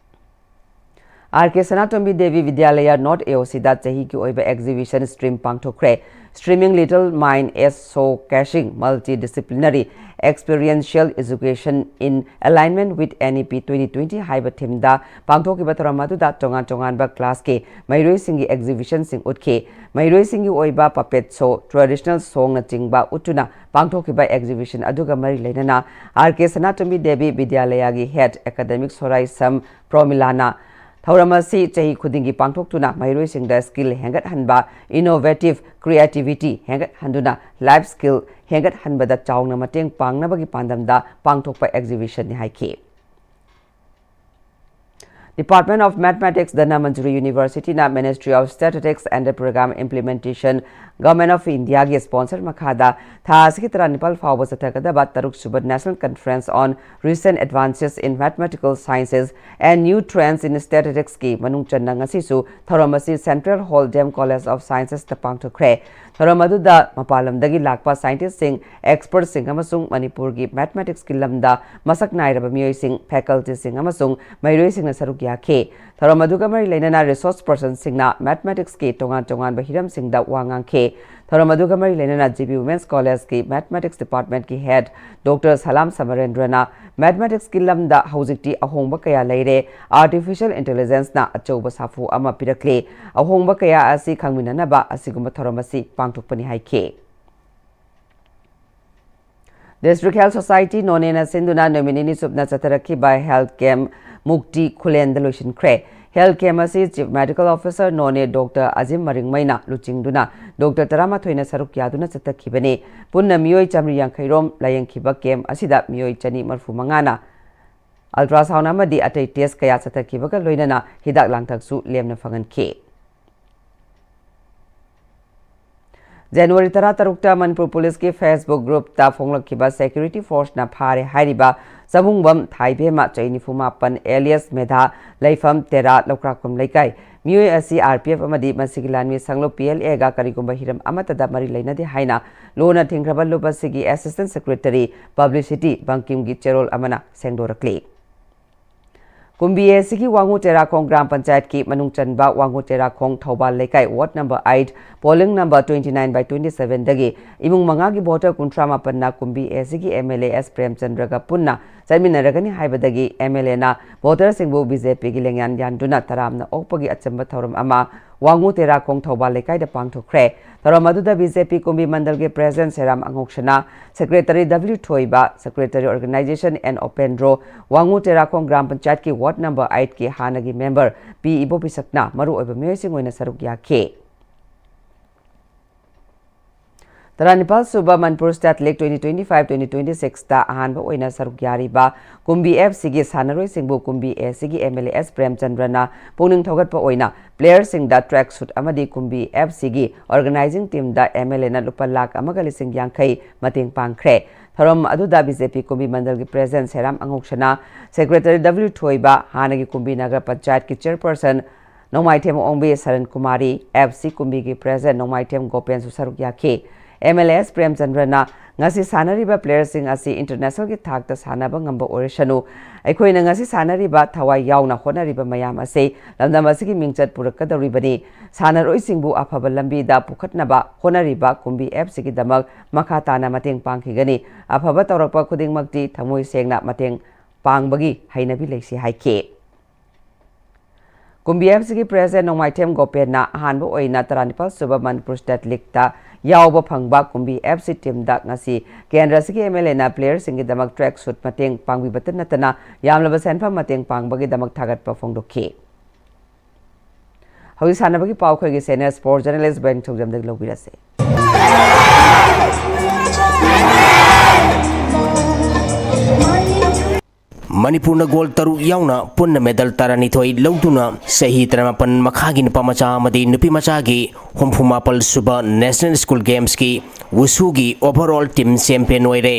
ꯑꯥꯔ ꯀꯦ ꯁꯅꯥꯇꯣꯝꯕꯤ ꯗꯦꯕꯤ ꯕꯤꯗ꯭ꯌꯥꯂꯌꯥ ꯅꯣꯔꯠ ꯑꯦ ꯑꯣ ꯁꯤꯗ ꯆꯍꯤꯒꯤ ꯑꯣꯏꯕ exhibition stream ꯄꯥꯡꯊꯣꯛꯈ꯭ꯔꯦ꯫ Streaming Little Mind as Show Caching Multidisciplinary Experiential Education in Alignment with N E P twenty twenty ꯍꯥꯏꯕ themeꯗ ꯄꯥꯡꯊꯣꯛꯈꯤꯕ ꯊꯧꯔꯝ ꯑꯗꯨꯗ ꯇꯣꯉꯥꯟ ꯇꯣꯉꯥꯟꯕ classꯀꯤ ꯃꯍꯩꯔꯣꯏꯁꯤꯡꯒꯤ exhibitionꯁꯤꯡ ꯎꯠꯈꯤ꯫ ꯃꯍꯩꯔꯣꯏꯁꯤꯡꯒꯤ ꯑꯣꯏꯕ puppet show, traditional songꯅꯆꯤꯡꯕ ꯎꯠꯇꯨꯅ ꯄꯥꯡꯊꯣꯛꯈꯤꯕ exhibition ꯑꯗꯨꯒ ꯃꯔꯤ ꯂꯩꯅꯅ ꯑꯥꯔ ꯀꯦ ꯁꯅꯥꯇꯣꯝꯕꯤ ꯗꯦꯕꯤ ꯕꯤꯗ꯭ꯌꯥꯂꯌꯥꯒꯤ head academic ꯁꯣꯔꯥꯏꯁꯝ ꯄ꯭ꯔꯣꯃꯤꯂꯥꯅ ꯊꯧꯔꯝ ꯑꯁꯤ ꯆꯍꯤ ꯈꯨꯗꯤꯡꯒꯤ ꯄꯥꯡꯊꯣꯛꯇꯨꯅ ꯃꯍꯩꯔꯣꯏꯁꯤꯡꯗ skill ꯍꯦꯟꯒꯠꯍꯟꯕ, innovative creativity ꯍꯦꯟꯒꯠꯍꯟꯗꯨꯅ life skill ꯍꯦꯟꯒꯠꯍꯟꯕꯗ ꯆꯥꯎꯅ ꯃꯇꯦꯡ ꯄꯥꯡꯅꯕꯒꯤ ꯄꯥꯟꯗꯝꯗ ꯄꯥꯡꯊꯣꯛꯄ exhibitionꯅꯤ ꯍꯥꯏꯈꯤ꯫ Department of Mathematics, Dhanamanjuri Universityꯅ Ministry of Statistics and Program Implementation, Government of Indiaꯒꯤ sponsor ꯃꯈꯥꯗ ꯊꯥ ꯑꯁꯤꯒꯤ ꯇꯔꯥꯅꯤꯄꯥꯜ ꯐꯥꯎꯕ ꯆꯠꯊꯒꯗꯕ ꯇꯔꯨꯛꯁꯨꯕ National Conference on Recent Advances in Mathematical Sciences and New Trends in Statisticsꯀꯤ ꯃꯅꯨꯡ ꯆꯟꯅ ꯉꯁꯤꯁꯨ ꯊꯧꯔꯝ ꯑꯁꯤ Central Hall, D M College of Scienceꯁꯇ ꯄꯥꯡꯊꯣꯛꯈ꯭ꯔꯦ꯫ ꯊꯧꯔꯝ ꯑꯗꯨꯗ ꯃꯄꯥꯟ ꯂꯝꯗꯒꯤ ꯂꯥꯛꯄ scientistꯁꯤꯡ, expertꯁꯤꯡ ꯑꯃꯁꯨꯡ ꯃꯅꯤꯄꯨꯔꯒꯤ mathematicsꯀꯤ ꯂꯝꯗ ꯃꯁꯛ ꯅꯥꯏꯔꯕ ꯃꯤꯑꯣꯏꯁꯤꯡ, facultyꯁꯤꯡ ꯑꯃꯁꯨꯡ ꯃꯍꯩꯔꯣꯏꯁꯤꯡꯅ ꯁꯔꯨꯛ ꯌꯥꯈꯤ꯫ ꯊꯧꯔꯝ ꯑꯗꯨꯒ ꯃꯔꯤ ꯂꯩꯅꯅ resource personꯁꯤꯡꯅ mathematicsꯀꯤ ꯇꯣꯉꯥꯟ ꯇꯣꯉꯥꯟꯕ ꯍꯤꯔꯝꯁꯤꯡꯗ ꯋꯥ ꯉꯥꯡꯈꯤ꯫ ꯊꯧꯔꯝ ꯑꯗꯨꯒ ꯃꯔꯤ ꯂꯩꯅꯅ G B Women's Collegeꯀꯤ Mathematics Departmentꯀꯤ head Doctor ꯁꯂꯥꯝ ꯁꯃꯔꯦꯟꯗ꯭ꯔꯅ mathematicsꯀꯤ ꯂꯝꯗ ꯍꯧꯖꯤꯛꯇꯤ ꯑꯍꯣꯡꯕ ꯀꯌꯥ ꯂꯩꯔꯦ, artificial intelligenceꯅ ꯑꯆꯧꯕ ꯁꯥꯐꯨ ꯑꯃ ꯄꯤꯔꯛꯂꯤ꯫ ꯑꯍꯣꯡꯕ ꯀꯌꯥ ꯑꯁꯤ ꯈꯪꯃꯤꯟꯅꯅꯕ ꯑꯁꯤꯒꯨꯝꯕ ꯊꯧꯔꯝ ꯑꯁꯤ ꯄꯥꯡꯊꯣꯛꯄꯅꯤ ꯍꯥꯏꯈꯤ꯫ District Health Society ꯅꯣꯅꯦꯅ ꯁꯤꯟꯗꯨꯅ ꯅꯨꯃꯤꯠ ꯅꯤꯅꯤ ꯆꯨꯞꯅ ꯆꯠꯊꯔꯛꯈꯤꯕ health camp ꯃꯨꯛꯇꯤ ꯈꯨꯂꯦꯟꯗ ꯂꯣꯏꯁꯤꯟꯈ꯭ꯔꯦ꯫ Health camp ꯑꯁꯤ Chief Medical Officer ꯅꯣꯅꯦ Doctor ꯑꯖꯤꯝ ꯃꯔꯤꯡꯃꯩꯅ ꯂꯨꯆꯤꯡꯗꯨꯅ Doctor ꯇꯔꯥꯃꯥꯊꯣꯏꯅ ꯁꯔꯨꯛ ꯌꯥꯗꯨꯅ ꯆꯠꯊꯈꯤꯕꯅꯤ꯫ ꯄꯨꯟꯅ ꯃꯤꯑꯣꯏ ꯆꯥꯃꯔꯤ ꯌꯥꯡꯈꯩ ꯔꯣꯝ ꯂꯥꯌꯦꯡꯈꯤꯕ camp ꯑꯁꯤꯗ ꯃꯤꯑꯣꯏ ꯆꯅꯤ ꯃꯔꯤꯐꯨ ꯃꯉꯥꯅ ultrasound ꯑꯃꯗꯤ ꯑꯇꯩ test ꯀꯌꯥ ꯆꯠꯊꯈꯤꯕꯒ ꯂꯣꯏꯅꯅ ꯍꯤꯗꯥꯛ ꯂꯥꯡꯊꯛꯁꯨ ꯂꯦꯝꯅ ꯐꯪꯍꯟꯈꯤ꯫ January ꯇꯔꯥꯇꯔꯨꯛꯇ ꯃꯅꯤꯄꯨꯔ ꯄꯨꯂꯤꯁꯀꯤ Facebook groupꯇ ꯐꯣꯡꯂꯛꯈꯤꯕ security forceꯅ ꯐꯥꯔꯦ ꯍꯥꯏꯔꯤꯕ ꯆꯕꯨꯡꯕꯝ ꯊꯥꯏꯕꯦꯝꯃ, ꯆꯍꯤ ꯅꯤꯐꯨ ꯃꯥꯄꯟ, alias ꯃꯦꯙꯥ, ꯂꯩꯐꯝ ꯇꯦꯔꯥ, ꯂꯧꯀ꯭ꯔꯥꯛꯄꯝ ꯂꯩꯀꯥꯏ, ꯃꯤꯑꯣꯏ ꯑꯁꯤ R P F ꯑꯃꯗꯤ ꯃꯁꯤꯒꯤ ꯂꯥꯟꯃꯤ ꯁꯪꯂꯨꯞ P L Aꯒ ꯀꯔꯤꯒꯨꯝꯕ ꯍꯤꯔꯝ ꯑꯃꯠꯇꯗ ꯃꯔꯤ ꯂꯩꯅꯗꯦ ꯍꯥꯏꯅ ꯂꯨꯅ ꯊꯤꯡꯈ꯭ꯔꯕ ꯂꯨꯞ ꯑꯁꯤꯒꯤ Assistant Secretary Publicity ꯕꯪꯀꯤꯝꯒꯤ ꯆꯦꯔꯣꯜ ꯑꯃꯅ ꯁꯦꯡꯗꯣꯔꯛꯂꯤ꯫ ꯀꯨꯝꯕꯤ ꯑꯦ ꯁꯤꯒꯤ ꯋꯥꯉꯨ ꯇꯦꯔꯥꯈꯣꯡ ꯒ꯭ꯔꯥꯝ ꯄꯟꯆꯥꯌꯠꯀꯤ ꯃꯅꯨꯡ ꯆꯟꯕ ꯋꯥꯉꯨ ꯇꯦꯔꯥꯈꯣꯡ ꯊꯧꯕꯥꯜ ꯂꯩꯀꯥꯏ ward number eight, polling number twenty nine by twenty ꯁꯚꯦꯟꯗꯒꯤ ꯏꯃꯨꯡ ꯃꯉꯥꯒꯤ ꯚꯣꯇꯔ ꯀꯨꯟꯊ꯭ꯔꯥ ꯃꯥꯄꯟꯅ ꯀꯨꯝꯕꯤ ꯑꯦ ꯁꯤꯒꯤ ꯑꯦꯝ ꯑꯦꯜ ꯑꯦ ꯑꯦꯁ ꯄ꯭ꯔꯦꯝꯆꯟꯗ꯭ꯔꯒ ꯄꯨꯟꯅ ꯆꯠꯃꯤꯟꯅꯔꯒꯅꯤ ꯍꯥꯏꯕꯗꯒꯤ ꯑꯦꯝ ꯑꯦꯜ ꯑꯦꯅ ꯚꯣꯇꯔꯁꯤꯡꯕꯨ ꯕꯤ ꯖꯦ ꯄꯤꯒꯤ ꯂꯦꯡꯌꯥꯟ ꯌꯥꯟꯗꯨꯅ ꯇꯔꯥꯝꯅ ꯑꯣꯛꯄꯒꯤ ꯑꯆꯝꯕ ꯊꯧꯔꯝ ꯑꯃ ꯋꯥꯉꯨ ꯇꯦꯔꯥꯈꯣꯡ ꯊꯧꯕꯥꯜ ꯂꯩꯀꯥꯏꯗ ꯄꯥꯡꯊꯣꯛꯈ꯭ꯔꯦ꯫ ꯊꯧꯔꯝ ꯑꯗꯨꯗ ꯕꯤ ꯖꯦ ꯄꯤ ꯀꯨꯝꯕꯤ ꯃꯟꯗꯜꯒꯤ ꯄ꯭ꯔꯦꯁꯤꯗꯦꯟꯠ ꯁꯦꯔꯥꯝ ꯑꯉꯣꯛꯁꯅꯥ, secretary W Thoiba, secretary organisation N Upendro, Wangoo Terakhong gram ꯄꯟꯆꯥꯌꯠꯀꯤ ꯋꯥꯔꯗ ꯅꯝꯕꯔ ꯑꯩꯠꯀꯤ ꯍꯥꯟꯅꯒꯤ ꯃꯦꯝꯕꯔ ꯄꯤ ꯏꯕꯣꯕꯤꯁꯛꯅ ꯃꯔꯨꯑꯣꯏꯕ ꯃꯤꯑꯣꯏꯁꯤꯡ ꯑꯣꯏꯅ ꯁꯔꯨꯛ ꯌꯥꯈꯤ꯫ ꯇꯔꯥꯅꯤꯄꯥꯜ ꯁꯨꯕ Manipur state league twenty twenty five twenty twenty ꯁꯤꯛꯁꯇ ꯑꯍꯥꯟꯕ ꯑꯣꯏꯅ ꯁꯔꯨꯛ ꯌꯥꯔꯤꯕ ꯀꯨꯝꯕꯤ ꯑꯦꯐ ꯁꯤꯒꯤ ꯁꯥꯟꯅꯔꯣꯏꯁꯤꯡꯕꯨ ꯀꯨꯝꯕꯤ ꯑꯦ ꯁꯤꯒꯤ ꯑꯦꯝ ꯑꯦꯜ ꯑꯦ ꯑꯦꯁ ꯄ꯭ꯔꯦꯝꯆꯟꯗ꯭ꯔꯅ ꯄꯨꯛꯅꯤꯡ ꯊꯧꯒꯠꯄ ꯑꯣꯏꯅ ꯄ꯭ꯂꯦꯌꯔꯁꯤꯡꯗ ꯇ꯭ꯔꯦꯛ ꯁꯨꯠ ꯑꯃꯗꯤ ꯀꯨꯝꯕꯤ ꯑꯦꯐ ꯁꯤꯒꯤ ꯑꯣꯔꯒꯅꯥꯏꯖꯤꯡ ꯇꯤꯝꯗ ꯑꯦꯝ ꯑꯦꯜ ꯑꯦꯅ ꯂꯨꯄꯥ ꯂꯥꯈ ꯑꯃꯒ ꯂꯤꯁꯤꯡ ꯌꯥꯡꯈꯩ ꯃꯇꯦꯡ ꯄꯥꯡꯈ꯭ꯔꯦ꯫ ꯊꯧꯔꯝ ꯑꯗꯨꯗ ꯕꯤ ꯖꯦ ꯄꯤ ꯀꯨꯝꯕꯤ ꯃꯟꯗꯜꯒꯤ ꯄ꯭ꯔꯦꯁꯤꯗꯦꯟꯠ ꯁꯦꯔꯥꯝ ꯑꯉꯣꯛꯁꯅꯥ, ꯁꯦꯀ꯭ꯔꯦꯇꯔꯤ ꯗꯕ꯭ꯂꯤꯌꯨ ꯊꯣꯏꯕ, ꯍꯥꯟꯅꯒꯤ ꯀꯨꯝꯕꯤ ꯅꯒꯔ ꯄꯟꯆꯥꯌꯠꯀꯤ ꯆꯦꯌꯔꯄꯔꯁꯟ ꯅꯣꯡꯃꯥꯏꯊꯦꯝ ꯑꯣꯡꯕꯤ ꯁꯔꯟ ꯀꯨꯃꯥꯔꯤ, ꯑꯦꯐ ꯁꯤ ꯀꯨꯝꯕꯤꯒꯤ ꯄ꯭ꯔꯦꯁꯤꯗꯦꯟꯠ ꯅꯣꯡꯃꯥꯏꯊꯦꯝ ꯒꯣꯄꯦꯟꯁꯨ ꯁꯔꯨꯛ ꯌꯥꯈꯤ꯫ ꯑꯦꯝ ꯑꯦꯜ ꯑꯦ ꯑꯦꯁ ꯄ꯭ꯔꯦꯝꯆꯟꯗ꯭ꯔꯅ ꯉꯁꯤ ꯁꯥꯟꯅꯔꯤꯕ ꯄ꯭ꯂꯦꯌꯔꯁꯤꯡ ꯑꯁꯤ ꯏꯟꯇꯔꯅꯦꯁꯅꯦꯜꯒꯤ ꯊꯥꯛꯇ ꯁꯥꯟꯅꯕ ꯉꯝꯕ ꯑꯣꯏꯔꯁꯅꯨ, ꯑꯩꯈꯣꯏꯅ ꯉꯁꯤ ꯁꯥꯟꯅꯔꯤꯕ ꯊꯋꯥꯏ ꯌꯥꯎꯅ ꯍꯣꯠꯅꯔꯤꯕ ꯃꯌꯥꯝ ꯑꯁꯤ ꯂꯝꯗꯝ ꯑꯁꯤꯒꯤ ꯃꯤꯡꯆꯠ ꯄꯨꯔꯛꯀꯗꯧꯔꯤꯕꯅꯤ꯫ ꯁꯥꯟꯅꯔꯣꯏꯁꯤꯡꯕꯨ ꯑꯐꯕ ꯂꯝꯕꯤꯗ ꯄꯨꯈꯠꯅꯕ ꯍꯣꯠꯅꯔꯤꯕ ꯀꯨꯝꯕꯤ ꯑꯦꯐ ꯁꯤꯒꯤꯗꯃꯛ ꯃꯈꯥ ꯇꯥꯅ ꯃꯇꯦꯡ ꯄꯥꯡꯈꯤꯒꯅꯤ꯫ ꯑꯐꯕ ꯇꯧꯔꯛꯄ ꯈꯨꯗꯤꯡꯃꯛꯇꯤ ꯊꯃꯣꯏ ꯁꯦꯡꯅ ꯃꯇꯦꯡ ꯄꯥꯡꯕꯒꯤ ꯍꯩꯅꯕꯤ ꯂꯩꯁꯤ ꯍꯥꯏꯈꯤ꯫ ꯀꯨꯝꯕꯤ ꯑꯦꯐ ꯁꯤꯒꯤ ꯄ꯭ꯔꯦꯁꯤꯗꯦꯟꯠ ꯅꯣꯡꯃꯥꯏꯊꯦꯝ ꯒꯣꯄꯦꯟꯅ ꯑꯍꯥꯟꯕ ꯑꯣꯏꯅ ꯇꯔꯥꯅꯤꯄꯥꯜ ꯁꯨꯕ ꯃꯅꯤꯄꯨꯔ ꯁ꯭ꯇꯦꯠ ꯂꯤꯒꯇ ꯌꯥꯎꯕ ꯐꯪꯕ ꯀꯨꯝꯕꯤ ꯑꯦꯐ ꯁꯤ ꯇꯤꯝꯗ ꯉꯁꯤ ꯀꯦꯟꯗ꯭ꯔ ꯑꯁꯤꯒꯤ ꯑꯦꯝ ꯑꯦꯜ ꯑꯦꯅ ꯄ꯭ꯂꯦꯌꯔꯁꯤꯡꯒꯤꯗꯃꯛ ꯇ꯭ꯔꯦꯛ ꯁꯨꯠ ꯃꯇꯦꯡ ꯄꯥꯡꯕꯤꯕꯇ ꯅꯠꯇꯅ ꯌꯥꯝꯂꯕ ꯁꯦꯟꯐꯝ ꯃꯇꯦꯡ ꯄꯥꯡꯕꯒꯤꯗꯃꯛ ꯊꯥꯒꯠꯄ ꯐꯣꯡꯗꯣꯛꯈꯤ꯫ ꯍꯧꯖꯤꯛ ꯁꯥꯟꯅꯕꯒꯤ ꯄꯥꯎ ꯑꯩꯈꯣꯏꯒꯤ ꯁꯦꯅꯤꯌꯔ ꯁ꯭ꯄꯣꯔꯠꯁ ꯖꯔꯅꯦꯂꯤꯁ꯭ꯠ ꯕꯦꯟ ꯊꯣꯡꯖꯝꯗꯒꯤ ꯂꯧꯕꯤꯔꯁꯦ꯫ ꯃꯅꯤꯄꯨꯔꯅ ꯒꯣꯜ ꯇꯔꯨꯛ ꯌꯥꯎꯅ ꯄꯨꯟꯅ ꯃꯦꯗꯜ ꯇꯔꯥꯅꯤꯊꯣꯏ ꯂꯧꯗꯨꯅ ꯆꯍꯤ ꯇꯔꯥꯃꯥꯄꯟ ꯃꯈꯥꯒꯤ ꯅꯨꯄꯥ ꯃꯆꯥ ꯑꯃꯗꯤ ꯅꯨꯄꯤ ꯃꯆꯥꯒꯤ ꯍꯨꯝꯐꯨ ꯃꯥꯄꯜ ꯁꯨꯕ ꯅꯦꯁꯅꯦꯜ ꯁ꯭ꯀꯨꯜ ꯒꯦꯝꯁꯀꯤ ꯋꯨꯁꯨꯒꯤ ꯑꯣꯚꯔꯑꯣꯜ ꯇꯤꯝ ꯆꯦꯝꯄꯤꯌꯟ ꯑꯣꯏꯔꯦ꯫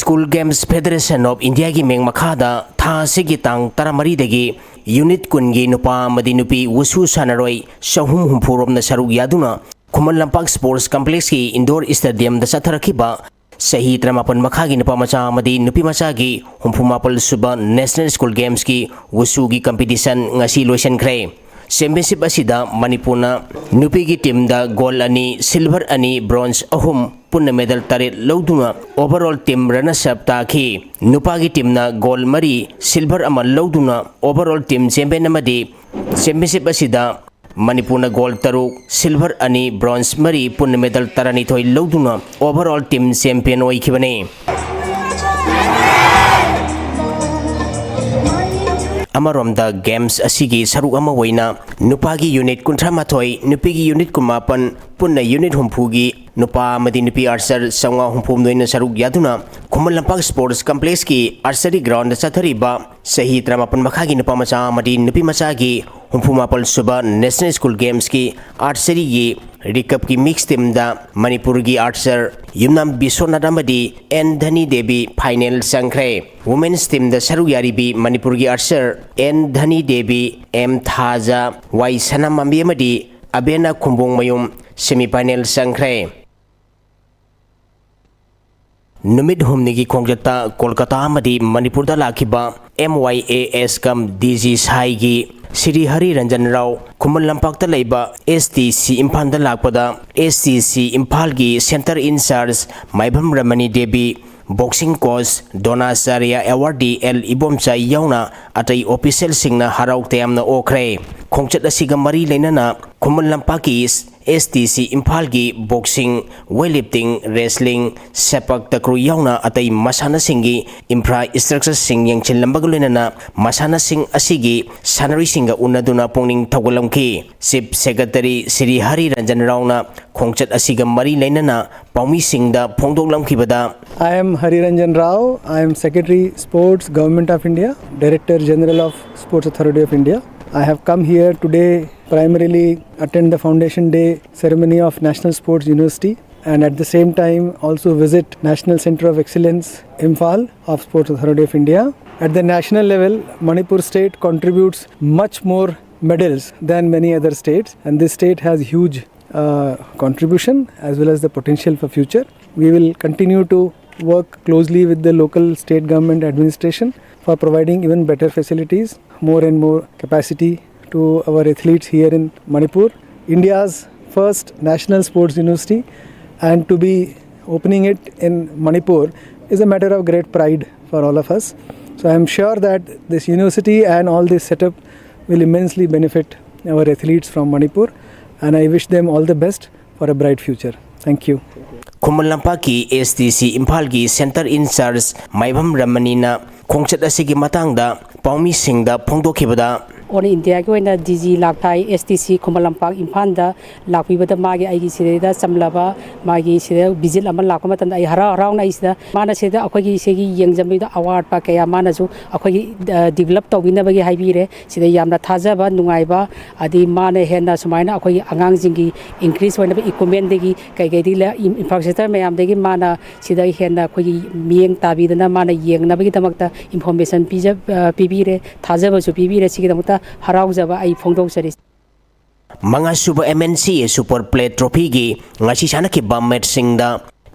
ꯁ꯭ꯀꯨꯜ ꯒꯦꯝꯁ ꯐꯦꯗꯔꯦꯁꯟ ꯑꯣꯐ ꯏꯟꯗꯤꯌꯥꯒꯤ ꯃꯤꯡ ꯃꯈꯥꯗ ꯊꯥ ꯑꯁꯤꯒꯤ ꯇꯥꯡ ꯇꯔꯥꯃꯔꯤꯗꯒꯤ ꯌꯨꯅꯤꯠ ꯀꯨꯟꯒꯤ ꯅꯨꯄꯥ ꯑꯃꯗꯤ ꯅꯨꯄꯤ ꯋꯨꯁꯨ ꯁꯥꯟꯅꯔꯣꯏ ꯆꯍꯨꯝ ꯍꯨꯝꯐꯨ ꯔꯣꯝꯅ ꯁꯔꯨꯛ ꯌꯥꯗꯨꯅ ꯈꯨꯃꯟ ꯂꯝꯄꯥꯛ ꯁ꯭ꯄꯣꯔꯠꯁ ꯀꯝꯄ꯭ꯂꯦꯛꯁꯀꯤ ꯏꯟꯗꯣꯔ ꯁ꯭ꯇꯦꯗꯤꯌꯝꯗ ꯆꯠꯊꯔꯛꯈꯤꯕ ꯆꯍꯤ ꯇꯔꯥꯃꯥꯄꯟ ꯃꯈꯥꯒꯤ ꯅꯨꯄꯥ ꯃꯆꯥ ꯑꯃꯗꯤ ꯅꯨꯄꯤ ꯃꯆꯥꯒꯤ ꯍꯨꯝꯐꯨ ꯃꯥꯄꯜ ꯁꯨꯕ National School Gamesꯀꯤ ꯋꯨꯁꯨꯒꯤ competition ꯉꯁꯤ ꯂꯣꯏꯁꯤꯟꯈ꯭ꯔꯦ꯫ Championship ꯑꯁꯤꯗ ꯃꯅꯤꯄꯨꯔꯅ ꯅꯨꯄꯤꯒꯤ teamꯗ gold ꯑꯅꯤ, silver ꯑꯅꯤ, bronze ꯑꯍꯨꯝ, ꯄꯨꯟꯅ medal ꯇꯔꯦꯠ ꯂꯧꯗꯨꯅ overall team runners up ꯇꯥꯈꯤ꯫ ꯅꯨꯄꯥꯒꯤ teamꯅ gold ꯃꯔꯤ, silver ꯑꯃ ꯂꯧꯗꯨꯅ overall team champion ꯑꯃꯗꯤ championship ꯑꯁꯤꯗ ꯃꯅꯤꯄꯨꯔꯅ gold ꯇꯔꯨꯛ, silver ꯑꯅꯤ, bronze ꯃꯔꯤ, ꯄꯨꯟꯅ medal ꯇꯔꯥꯅꯤꯊꯣꯏ ꯂꯧꯗꯨꯅ overall team champion ꯑꯣꯏꯈꯤꯕꯅꯤ꯫ ꯑꯃꯔꯣꯝꯗ games ꯑꯁꯤꯒꯤ ꯁꯔꯨꯛ ꯑꯃ ꯑꯣꯏꯅ ꯅꯨꯄꯥꯒꯤ unit ꯀꯨꯟꯊ꯭ꯔꯥ ꯃꯥꯊꯣꯏ, ꯅꯨꯄꯤꯒꯤ unit ꯀꯨꯟꯃꯥꯄꯟ, ꯄꯨꯟꯅ unit ꯍꯨꯝꯐꯨꯒꯤ ꯅꯨꯄꯥ ꯑꯃꯗꯤ ꯅꯨꯄꯤ archer ꯆꯥꯝꯃꯉꯥ ꯍꯨꯝꯐꯨ ꯍꯨꯝꯗꯣꯏꯅ ꯁꯔꯨꯛ ꯌꯥꯗꯨꯅ ꯈꯨꯃꯟ ꯂꯝꯄꯥꯛ Sports Complexꯀꯤ archery groundꯗ ꯆꯠꯊꯔꯤꯕ ꯆꯍꯤ ꯇꯔꯥꯃꯥꯄꯟ ꯃꯈꯥꯒꯤ ꯅꯨꯄꯥ ꯃꯆꯥ ꯑꯃꯗꯤ ꯅꯨꯄꯤ ꯃꯆꯥꯒꯤ ꯍꯨꯝꯐꯨ ꯃꯥꯄꯜ ꯁꯨꯕ National School Gamesꯀꯤ archeryꯒꯤ recupꯀꯤ mix teamꯗ ꯃꯅꯤꯄꯨꯔꯒꯤ archer ꯌꯨꯝꯅꯥꯝ ꯕꯤꯁ꯭ꯋꯅꯥꯊ ꯑꯃꯗꯤ ꯑꯦꯟ ꯙꯅꯤ ꯗꯦꯕꯤ final ꯆꯪꯈ꯭ꯔꯦ꯫ Women's teamꯗ ꯁꯔꯨꯛ ꯌꯥꯔꯤꯕꯤ ꯃꯅꯤꯄꯨꯔꯒꯤ archer ꯑꯦꯟ ꯙꯅꯤ ꯗꯦꯕꯤ, ꯑꯦꯝ ꯊꯥꯖ, ꯋꯥꯏ ꯁꯅꯥꯃꯥꯝꯕꯤ ꯑꯃꯗꯤ ꯑꯕꯦꯅꯥ ꯈꯨꯝꯕꯣꯡꯃꯌꯨꯝ semi final ꯆꯪꯈ꯭ꯔꯦ꯫ ꯅꯨꯃꯤꯠ ꯍꯨꯝꯅꯤꯒꯤ ꯈꯣꯡꯆꯠꯇ ꯀꯣꯜꯀꯇꯥ ꯑꯃꯗꯤ ꯃꯅꯤꯄꯨꯔꯗ ꯂꯥꯛꯈꯤꯕ MYAS cum DG ꯁꯥꯏꯒꯤ Shri Harry Ranjan Rao ꯈꯨꯃꯟ ꯂꯝꯄꯥꯛꯇ ꯂꯩꯕ STC ꯏꯝꯐꯥꯜꯗ ꯂꯥꯛꯄꯗ STC ꯏꯝꯐꯥꯜꯒꯤ centre in charge Maibam Ramani Devi, boxing coach Dronacharya awardee L Ibomcha ꯌꯥꯎꯅ ꯑꯇꯩ officialꯁꯤꯡꯅ ꯍꯔꯥꯎ ꯇꯌꯥꯝꯅ ꯑꯣꯛꯈ꯭ꯔꯦ꯫ ꯈꯣꯡꯆꯠ ꯑꯁꯤꯒ ꯃꯔꯤ ꯂꯩꯅꯅ ꯈꯨꯃꯟ ꯂꯝꯄꯥꯛꯀꯤ STC ꯏꯝꯐꯥꯜꯒꯤ boxing, weightlifting, wrestling, ꯁꯦꯄꯛ ꯇꯀ꯭ꯔꯨ ꯌꯥꯎꯅ ꯑꯇꯩ ꯃꯁꯥꯟꯅꯁꯤꯡꯒꯤ infrastructureꯁꯤꯡ ꯌꯦꯡꯁꯤꯜꯂꯝꯕꯒ ꯂꯣꯏꯅꯅ ꯃꯁꯥꯟꯅꯁꯤꯡ ꯑꯁꯤꯒꯤ ꯁꯥꯟꯅꯔꯣꯏꯁꯤꯡꯒ ꯎꯅꯗꯨꯅ ꯄꯨꯛꯅꯤꯡ ꯊꯧꯒꯠꯂꯝꯈꯤ꯫ Chief Secretary ꯁ꯭ꯔꯤ ꯍꯔꯤ ꯔꯟꯖꯟ ꯔꯥꯎꯅ ꯈꯣꯡꯆꯠ ꯑꯁꯤꯒ ꯃꯔꯤ ꯂꯩꯅꯅ ꯄꯥꯎꯃꯤꯁꯤꯡꯗ ꯐꯣꯡꯗꯣꯛꯂꯝꯈꯤꯕꯗ, I am Hari Ranjan Rao. I am Secretary Sports, Government of India, Director General of Sports Authority of India. I have come here today primarily attend the foundation day ceremony of National Sports University and at the same time also visit National Centre of Excellence, Imphal, of Sports Authority of India. At the national level, Manipur state contributes much more medals than many other states, and this state has huge uh, contribution as well as the potential for future. We will continue to work closely with the local state government administration for providing even better facilities, more and more capacity to our athletes here in Manipur, India's first national sports university, and to be opening it in Manipur is a matter of great pride for all of us. So I am sure that this university and all this setup will immensely benefit our athletes from Manipur, and I wish them all the best for a bright future. Thank you. Khuman ꯂꯝꯄꯥꯛꯀꯤ S D ꯁꯤ ꯏꯝꯐꯥꯜꯒꯤ ꯁꯦꯟꯇꯔ ꯏꯟꯆꯥꯔꯖ ꯃꯥꯏꯕꯝ ꯔꯃꯅꯤꯅ ꯈꯣꯡꯆꯠ ꯑꯁꯤꯒꯤ ꯃꯇꯥꯡꯗ ꯄꯥꯎꯃꯤꯁꯤꯡꯗ ꯐꯣꯡꯗꯣꯛꯈꯤꯕꯗ, ꯑꯣꯜ ꯏꯟꯗꯤꯌꯥꯒꯤ ꯑꯣꯏꯅ ꯗꯤ ꯖꯤ ꯂꯥꯛꯊꯥꯏ ꯑꯦꯁ ꯗꯤ ꯁꯤ ꯈꯨꯃꯟ ꯂꯝꯄꯥꯛ ꯏꯝꯐꯥꯜꯗ ꯂꯥꯛꯄꯤꯕꯗ ꯃꯥꯒꯤ ꯑꯩꯒꯤ ꯁꯤꯗꯩꯗ ꯆꯝꯂꯕ ꯃꯥꯒꯤ ꯁꯤꯗ ꯚꯤꯖꯤꯠ ꯑꯃ ꯂꯥꯛꯄ ꯃꯇꯝꯗ ꯑꯩ ꯍꯔꯥꯎ ꯍꯔꯥꯎꯅ ꯑꯩ ꯁꯤꯗ ꯃꯥꯅ ꯁꯤꯗ ꯑꯩꯈꯣꯏꯒꯤ ꯁꯤꯒꯤ ꯌꯦꯡꯖꯟꯕꯤꯗ ꯑꯋꯥꯠꯄ ꯀꯌꯥ ꯃꯥꯅꯁꯨ ꯑꯩꯈꯣꯏꯒꯤ ꯗꯤꯕꯂꯞ ꯇꯧꯕꯤꯅꯕꯒꯤ ꯍꯥꯏꯕꯤꯔꯦ꯫ ꯁꯤꯗ ꯌꯥꯝꯅ ꯊꯥꯖꯕ ꯅꯨꯡꯉꯥꯏꯕ ꯑꯗꯩ ꯃꯥꯅ ꯍꯦꯟꯅ ꯁꯨꯃꯥꯏꯅ ꯑꯩꯈꯣꯏꯒꯤ ꯑꯉꯥꯡꯁꯤꯡꯒꯤ ꯏꯟꯀ꯭ꯔꯤꯖ ꯑꯣꯏꯅꯕ ꯏꯀ꯭ꯋꯤꯞꯃꯦꯟꯗꯒꯤ ꯀꯩꯀꯩꯗꯒꯤ ꯏꯟꯐ꯭ꯔꯥꯁ꯭ꯇ꯭ꯔꯛꯆꯔ ꯃꯌꯥꯝꯗꯒꯤ ꯃꯥꯅ ꯁꯤꯗ ꯍꯦꯟꯅ ꯑꯩꯈꯣꯏꯒꯤ ꯃꯤꯠꯌꯦꯡ ꯇꯥꯕꯤꯗꯅ ꯃꯥꯅ ꯌꯦꯡꯅꯕꯒꯤꯗꯃꯛꯇ ꯏꯟꯐꯣꯔꯃꯦꯁꯟ ꯄꯤꯖ ꯄꯤꯕꯤꯔꯦ꯫ ꯊꯥꯖꯕꯁꯨ ꯄꯤꯕꯤꯔꯦ꯫ ꯁꯤꯒꯤꯗꯃꯛꯇ ꯍꯔꯥꯎꯖꯕ ꯑꯩ ꯐꯣꯡꯗꯣꯛꯆꯔꯤ꯫ ꯃꯉꯥꯁꯨꯕ ꯑꯦꯝ ꯑꯦꯟ ꯁꯤ ꯑꯦ ꯁꯨꯄꯔ ꯄ꯭ꯂꯦ ꯇ꯭ꯔꯣꯐꯤꯒꯤ ꯉꯁꯤ ꯁꯥꯟꯅꯈꯤꯕ ꯃꯦꯠꯁꯁꯤꯡꯗ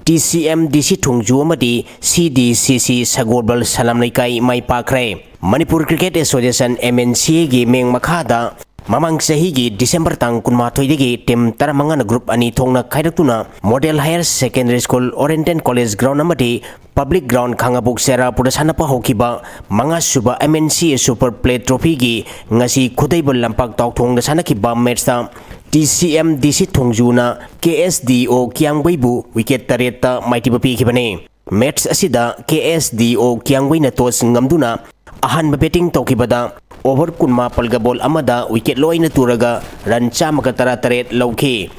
ꯇꯤ ꯁꯤ ꯑꯦꯝ ꯗꯤ ꯁꯤ ꯊꯣꯡꯖꯨ ꯑꯃꯗꯤ ꯁꯤ ꯗꯤ ꯁꯤ ꯁꯤ ꯁꯒꯣꯜꯕꯜ ꯁꯂꯥꯝ ꯂꯩꯀꯥꯏ ꯃꯥꯏ ꯄꯥꯛꯈ꯭ꯔꯦ꯫ Manipur cricket association, M N C ꯑꯦꯒꯤ ꯃꯤꯡ ꯃꯈꯥꯗ ꯃꯃꯥꯡ ꯆꯍꯤꯒꯤ ꯗꯤꯁꯦꯝꯕꯔ ꯇꯥꯡ ꯀꯨꯟꯃꯥꯊꯣꯏꯗꯒꯤ ꯇꯤꯝ ꯇꯔꯥꯃꯉꯥꯅ ꯒ꯭ꯔꯨꯞ ꯑꯅꯤ ꯊꯣꯛꯅ ꯈꯥꯏꯗꯣꯛꯇꯨꯅ model higher secondary school, Oriental college ground ꯑꯃꯗꯤ ꯄꯕ꯭ꯂꯤꯛ ꯒ꯭ꯔꯥꯎꯟ ꯈꯥꯉꯕꯣꯛ ꯆꯦꯔꯥꯄꯨꯔꯗ ꯁꯥꯟꯅꯕ ꯍꯧꯈꯤꯕ ꯃꯉꯥꯁꯨꯕ ꯑꯦꯝ ꯑꯦꯟ ꯁꯤ ꯑꯦ ꯁꯨꯄꯔ ꯄ꯭ꯂꯦ ꯇ꯭ꯔꯣꯐꯤꯒꯤ ꯉꯁꯤ ꯈꯨꯗꯩꯕ ꯂꯝꯄꯥꯛ ꯇꯥꯎꯊꯣꯡꯗ ꯁꯥꯟꯅꯈꯤꯕ ꯃꯦꯠꯁꯇ ꯇꯤ ꯁꯤ ꯑꯦꯝ ꯗꯤ ꯁꯤ ꯊꯣꯡꯖꯨꯅ ꯀꯦ ꯑꯦꯁ ꯗꯤ ꯑꯣ ꯀꯤꯌꯥꯝꯒꯩꯕꯨ ꯋꯤꯀꯦꯠ ꯇꯔꯦꯠꯇ ꯃꯥꯏꯊꯤꯕ ꯄꯤꯈꯤꯕꯅꯤ꯫ ꯃꯦꯠꯁ ꯑꯁꯤꯗ ꯀꯦ ꯑꯦꯁ ꯗꯤ ꯑꯣ ꯀꯤꯌꯥꯝꯒꯩꯅ ꯇꯣꯁ ꯉꯝꯗꯨꯅ ꯑꯍꯥꯟꯕ ꯕꯦꯇꯤꯡ ꯇꯧꯈꯤꯕꯗ ꯑꯣꯚꯔ ꯀꯨꯟꯃꯥꯄꯜꯒ ꯕꯣꯜ ꯑꯃꯗ ꯋꯤꯀꯦꯠ ꯂꯣꯏꯅ ꯇꯨꯔꯒ ꯔꯟ ꯆꯥꯝꯃꯒ ꯇꯔꯥꯇꯔꯦꯠ ꯂꯧꯈꯤ꯫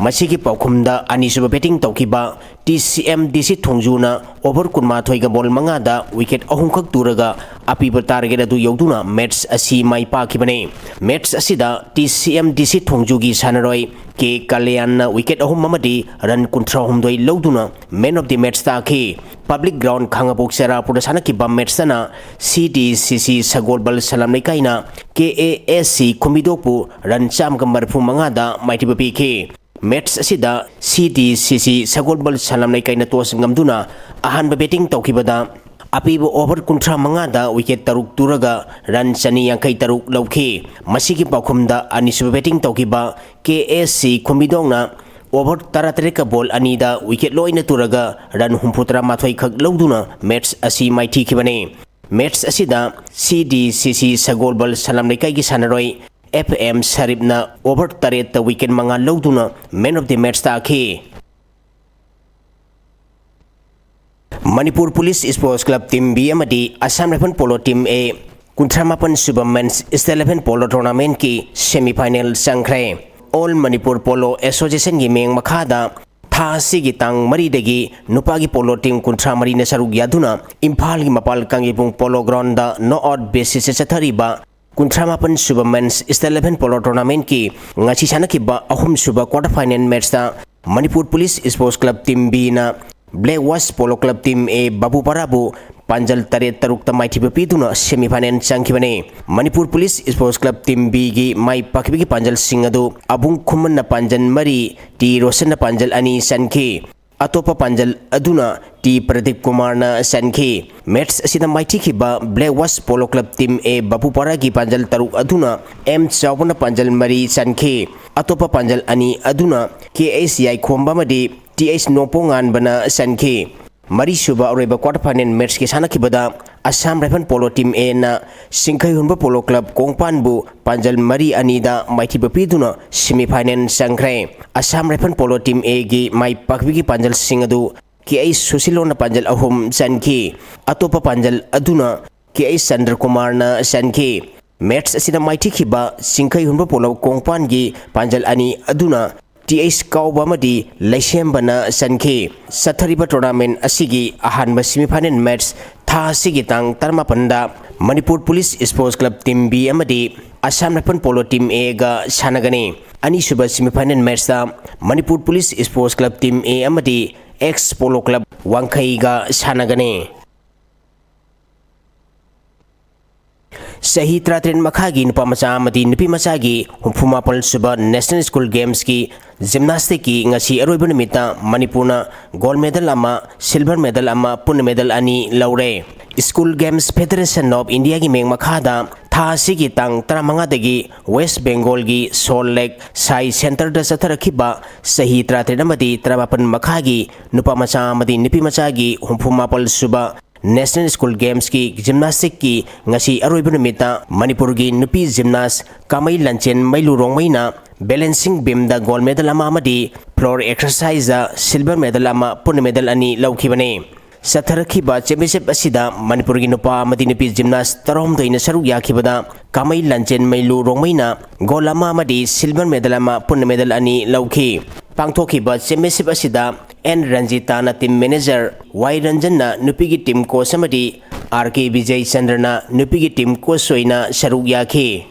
ꯃꯁꯤꯒꯤ ꯄꯥꯎꯈꯨꯝꯗ ꯑꯅꯤꯁꯨꯕ ꯕꯦꯇꯤꯡ ꯇꯧꯈꯤꯕ ꯇꯤ ꯁꯤ ꯑꯦꯝ ꯗꯤ ꯁꯤ ꯊꯣꯡꯖꯨꯅ ꯑꯣꯚꯔ ꯀꯨꯟꯃꯥꯊꯣꯏꯒ ꯕꯣꯜ ꯃꯉꯥꯗ ꯋꯤꯀꯦꯠ ꯑꯍꯨꯝꯈꯛ ꯇꯨꯔꯒ ꯑꯄꯤꯕ ꯇꯥꯔꯒꯦꯠ ꯑꯗꯨ ꯌꯧꯗꯨꯅ ꯃꯦꯠꯁ ꯑꯁꯤ ꯃꯥꯏ ꯄꯥꯛꯈꯤꯕꯅꯤ꯫ ꯃꯦꯠꯁ ꯑꯁꯤꯗ ꯇꯤ ꯁꯤ ꯑꯦꯝ ꯗꯤ ꯁꯤ ꯊꯣꯡꯖꯨꯒꯤ ꯁꯥꯟꯅꯔꯣꯏ ꯀꯦ ꯀꯂꯌꯥꯟꯅ ꯋꯤꯀꯦꯠ ꯑꯍꯨꯝ ꯑꯃꯗꯤ ꯔꯟ ꯀꯨꯟꯊ꯭ꯔꯥꯍꯨꯝꯗꯣꯏ ꯂꯧꯗꯨꯅ ꯃꯦꯟ ꯑꯣꯐ ꯗꯤ ꯃꯦꯠꯁ ꯇꯥꯈꯤ꯫ ꯄꯕ꯭ꯂꯤꯛ ꯒ꯭ꯔꯥꯎꯟ ꯈꯥꯉꯕꯣꯛ ꯆꯦꯔꯥꯄꯨꯔꯗ ꯁꯥꯟꯅꯈꯤꯕ ꯃꯦꯠꯁꯇꯅ ꯁꯤ ꯗꯤ ꯁꯤ ꯁꯤ ꯁꯒꯣꯜꯕꯜ ꯁꯂꯥꯝ ꯂꯩꯀꯥꯏꯅ K A S C ꯈꯨꯝꯕꯤꯗꯣꯛꯄꯨ run ꯆꯥꯝꯃꯒ ꯃꯔꯤꯐꯨ ꯃꯉꯥꯗ ꯃꯥꯏꯊꯤꯕ ꯄꯤꯈꯤ꯫ ꯃꯦꯠꯁ ꯑꯁꯤꯗ ꯁꯤ ꯗꯤ ꯁꯤ ꯁꯤ ꯁꯒꯣꯜꯕꯜ ꯁꯅꯥꯂꯝ ꯂꯩꯀꯥꯏꯅ toss ꯉꯝꯗꯨꯅ ꯑꯍꯥꯟꯕ batting ꯇꯧꯈꯤꯕꯗ ꯑꯄꯤꯕ over ꯀꯨꯟꯊ꯭ꯔꯥ ꯃꯉꯥꯗ wicket ꯇꯔꯨꯛ ꯇꯨꯔꯒ run ꯆꯅꯤ ꯌꯥꯡꯈꯩ ꯇꯔꯨꯛ ꯂꯧꯈꯤ꯫ ꯃꯁꯤꯒꯤ ꯄꯥꯎꯈꯨꯝꯗ ꯑꯅꯤꯁꯨꯕ batting ꯇꯧꯈꯤꯕ ꯀꯦ ꯑꯦꯁ ꯁꯤ ꯈꯨꯝꯕꯤꯗꯣꯡꯅ over ꯇꯔꯥꯇꯔꯦꯠꯀ ball ꯑꯅꯤꯗ wicket ꯂꯣꯏꯅ ꯇꯨꯔꯒ run ꯍꯨꯝꯐꯨꯇꯔꯥ ꯃꯥꯊꯣꯏ ꯈꯛ ꯂꯧꯗꯨꯅ match ꯑꯁꯤ ꯃꯥꯏꯊꯤꯈꯤꯕꯅꯤ꯫ Match ꯑꯁꯤꯗ ꯁꯤ ꯗꯤ ꯁꯤ ꯁꯤ ꯁꯒꯣꯜꯕꯜ ꯁꯅꯥꯂꯝ ꯂꯩꯀꯥꯏꯒꯤ ꯁꯥꯟꯅꯔꯣꯏ ꯑꯦꯐ ꯑꯦꯝ ꯁꯔꯤꯞꯅ over ꯇꯔꯦꯠꯇ wicket ꯃꯉꯥ ꯂꯧꯗꯨꯅ man of the match ꯇꯥꯈꯤ꯫ Manipur police Sports Club Team B ꯑꯃꯗꯤ Assam Rifle Polo Team A ꯀꯨꯟꯊ꯭ꯔꯥ ꯃꯥꯄꯟ ꯁꯨꯕ Men's State Level Polo Tournamentꯀꯤ semi final ꯆꯪꯈ꯭ꯔꯦ꯫ All Manipur Polo Associationꯒꯤ ꯃꯤꯠꯌꯦꯡ ꯃꯈꯥꯗ ꯊꯥ ꯑꯁꯤꯒꯤ ꯇꯥꯡ ꯃꯔꯤꯗꯒꯤ ꯅꯨꯄꯥꯒꯤ polo team ꯀꯨꯟꯊ꯭ꯔꯥ ꯃꯔꯤꯅ ꯁꯔꯨꯛ ꯌꯥꯗꯨꯅ ꯏꯝꯐꯥꯜꯒꯤ ꯃꯄꯥꯜ ꯀꯥꯡꯖꯩꯕꯨꯡ Polo Groundꯗ knock out basisꯇ ꯆꯠꯊꯔꯤꯕ ꯀꯨꯟꯊ꯭ꯔꯥ ꯃꯥꯄꯟ ꯁꯨꯕ Men's State Level Polo Tournamentꯀꯤ ꯉꯁꯤ ꯁꯥꯟꯅꯈꯤꯕ ꯑꯍꯨꯝ ꯁꯨꯕ quarter final matchꯇ Manipur police Sports Club Team Bꯅ Black Watch Polo Club Team A ꯕꯥꯕꯨꯄꯥꯔꯥꯕꯨ ꯄꯥꯟꯖꯜ ꯇꯔꯦꯠ ꯇꯔꯨꯛꯇ ꯃꯥꯏꯊꯤꯕ ꯄꯤꯗꯨꯅ semi final ꯆꯪꯈꯤꯕꯅꯤ꯫ Manipur police Sports Club Team Bꯒꯤ ꯃꯥꯏ ꯄꯥꯛꯈꯤꯕꯒꯤ ꯄꯥꯟꯖꯜꯁꯤꯡ ꯑꯗꯨ ꯑꯕꯨꯡ ꯈꯨꯃꯟꯅ ꯄꯥꯟꯖꯜ ꯃꯔꯤ, ꯇꯤ ꯔꯣꯁꯟꯅ ꯄꯥꯟꯖꯜ ꯑꯅꯤ ꯆꯟꯈꯤ꯫ ꯑꯇꯣꯞꯄ ꯄꯥꯟꯖꯜ ꯑꯗꯨꯅ ꯇꯤ ꯄ꯭ꯔꯗꯤꯞ ꯀꯨꯃꯥꯔꯅ ꯆꯟꯈꯤ꯫ Match ꯑꯁꯤꯗ ꯃꯥꯏꯊꯤꯈꯤꯕ Black Watch Polo Club Team A ꯕꯥꯕꯨꯄꯥꯔꯥꯒꯤ ꯄꯥꯟꯖꯜ ꯇꯔꯨꯛ ꯑꯗꯨꯅ ꯑꯦꯝ ꯆꯥꯎꯕꯅ ꯄꯥꯟꯖꯜ ꯃꯔꯤ ꯆꯟꯈꯤ꯫ ꯑꯇꯣꯞꯄ ꯄꯥꯟꯖꯜ ꯑꯅꯤ ꯑꯗꯨꯅ ꯀꯦ ꯑꯩꯆ ꯌꯥꯏꯈꯣꯝꯕ ꯑꯃꯗꯤ ꯇꯤ ꯑꯩꯆ ꯅꯣꯡꯄꯣꯡꯉꯥꯟꯕꯅ ꯆꯟꯈꯤ꯫ ꯃꯔꯤꯁꯨꯕ ꯑꯔꯣꯏꯕ quarter final matchꯀꯤ ꯁꯥꯟꯅꯈꯤꯕꯗ Assam Rifle Polo Team Aꯅ ꯁꯤꯡꯈꯩꯍꯨꯟꯕ Polo Club ꯀꯣꯡꯄꯥꯟꯕꯨ ꯄꯥꯟꯖꯜ ꯃꯔꯤ ꯑꯅꯤꯗ ꯃꯥꯏꯊꯤꯕ ꯄꯤꯗꯨꯅ semi final ꯆꯪꯈ꯭ꯔꯦ꯫ Assam Rifle Polo Team Aꯒꯤ ꯃꯥꯏ ꯄꯥꯛꯄꯤꯒꯤ ꯄꯥꯟꯖꯜꯁꯤꯡ ꯑꯗꯨ ꯀꯦ ꯑꯩꯆ ꯁꯨꯁꯤꯂꯣꯟꯅ ꯄꯥꯟꯖꯜ ꯑꯍꯨꯝ ꯆꯟꯈꯤ꯫ ꯑꯇꯣꯞꯄ ꯄꯥꯟꯖꯜ ꯑꯗꯨꯅ ꯀꯦ ꯑꯩꯆ ꯆꯟꯗ꯭ꯔꯀꯨꯃꯥꯔꯅ ꯆꯟꯈꯤ꯫ Match ꯑꯁꯤꯗ ꯃꯥꯏꯊꯤꯈꯤꯕ ꯆꯤꯡꯈꯩꯍꯨꯟꯕ ꯄꯣꯂꯣ ꯀꯣꯡꯄꯥꯟꯒꯤ ꯄꯥꯟꯖꯜ ꯑꯅꯤ ꯑꯗꯨꯅ ꯇꯤ ꯑꯩꯆ ꯀꯥꯎꯕ ꯑꯃꯗꯤ ꯂꯩꯁꯦꯝꯕꯅ ꯆꯟꯈꯤ꯫ ꯆꯠꯊꯔꯤꯕ tournament ꯑꯁꯤꯒꯤ ꯑꯍꯥꯟꯕ semi final match ꯊꯥ ꯑꯁꯤꯒꯤ ꯇꯥꯡ ꯇꯔꯥꯃꯥꯄꯟꯗ Manipur police Sports Club Team B ꯑꯃꯗꯤ Assam Rifle Polo Team Aꯒ ꯁꯥꯟꯅꯒꯅꯤ꯫ ꯑꯅꯤꯁꯨꯕ semi final matchꯇ Manipur police Sports Club Team A ꯑꯃꯗꯤ Ex Polo Club ꯋꯥꯡꯈꯩꯒ ꯁꯥꯟꯅꯒꯅꯤ꯫ ꯆꯍꯤ ꯇꯔꯥꯇꯔꯦꯠ ꯃꯈꯥꯒꯤ ꯅꯨꯄꯥ ꯃꯆꯥ ꯑꯃꯗꯤ ꯅꯨꯄꯤ ꯃꯆꯥꯒꯤ ꯍꯨꯝꯐꯨ ꯃꯥꯄꯜ ꯁꯨꯕ National School Gamesꯀꯤ Gymnasticꯀꯤ ꯉꯁꯤ ꯑꯔꯣꯏꯕ ꯅꯨꯃꯤꯠꯇ ꯃꯅꯤꯄꯨꯔꯅ gold medal ꯑꯃ, silver medal ꯑꯃ, ꯄꯨꯟꯅ medal ꯑꯅꯤ ꯂꯧꯔꯦ꯫ School Games Federation of Indiaꯒꯤ ꯃꯤꯡ ꯃꯈꯥꯗ ꯊꯥ ꯑꯁꯤꯒꯤ ꯇꯥꯡ ꯇꯔꯥꯃꯉꯥꯗꯒꯤ West Bengalꯒꯤ Salt Lake Sai Centreꯗ ꯆꯠꯊꯔꯛꯈꯤꯕ ꯆꯍꯤ ꯇꯔꯥꯇꯔꯦꯠ ꯑꯃꯗꯤ ꯇꯔꯥꯃꯥꯄꯜ ꯃꯈꯥꯒꯤ ꯅꯨꯄꯥ ꯃꯆꯥ ꯑꯃꯗꯤ ꯅꯨꯄꯤ ꯃꯆꯥꯒꯤ ꯍꯨꯝꯐꯨ ꯃꯥꯄꯜ ꯁꯨꯕ National School Gamesꯀꯤ Gymnasticꯀꯤ ꯉꯁꯤ ꯑꯔꯣꯏꯕ ꯅꯨꯃꯤꯠꯇ ꯃꯅꯤꯄꯨꯔꯒꯤ ꯅꯨꯄꯤ gymnast ꯀꯥꯃꯩ ꯂꯟꯆꯦꯟ ꯃꯩꯂꯨ ꯔꯣꯡꯃꯩꯅ balancing beamꯗ gold medal ꯑꯃ ꯑꯃꯗꯤ floor exerciseꯗ silver medal ꯑꯃ, ꯄꯨꯟꯅ medal ꯑꯅꯤ ꯂꯧꯈꯤꯕꯅꯤ꯫ ꯆꯠꯊꯔꯛꯈꯤꯕ championship ꯑꯁꯤꯗ ꯃꯅꯤꯄꯨꯔꯒꯤ ꯅꯨꯄꯥ ꯑꯃꯗꯤ ꯅꯨꯄꯤ gymnast ꯇꯔꯥꯍꯨꯝꯗꯣꯏꯅ ꯁꯔꯨꯛ ꯌꯥꯈꯤꯕꯗ ꯀꯥꯃꯩ ꯂꯟꯆꯦꯟ ꯃꯩꯂꯨ ꯔꯣꯡꯃꯩꯅ gold ꯑꯃ ꯑꯃꯗꯤ silver medal ꯑꯃ, ꯄꯨꯟꯅ medal ꯑꯅꯤ ꯂꯧꯈꯤ꯫ ꯄꯥꯡꯊꯣꯛꯈꯤꯕ championship ꯑꯁꯤꯗ N ꯔꯟꯖꯤꯇꯥꯅ team manager, Y ꯔꯟꯖꯟꯅ ꯅꯨꯄꯤꯒꯤ team coach ꯑꯃꯗꯤ R K ꯕꯤꯖꯌ ꯆꯟꯗ꯭ꯔꯅ ꯅꯨꯄꯤꯒꯤ team coach ꯑꯣꯏꯅ ꯁꯔꯨꯛ ꯌꯥꯈꯤ꯫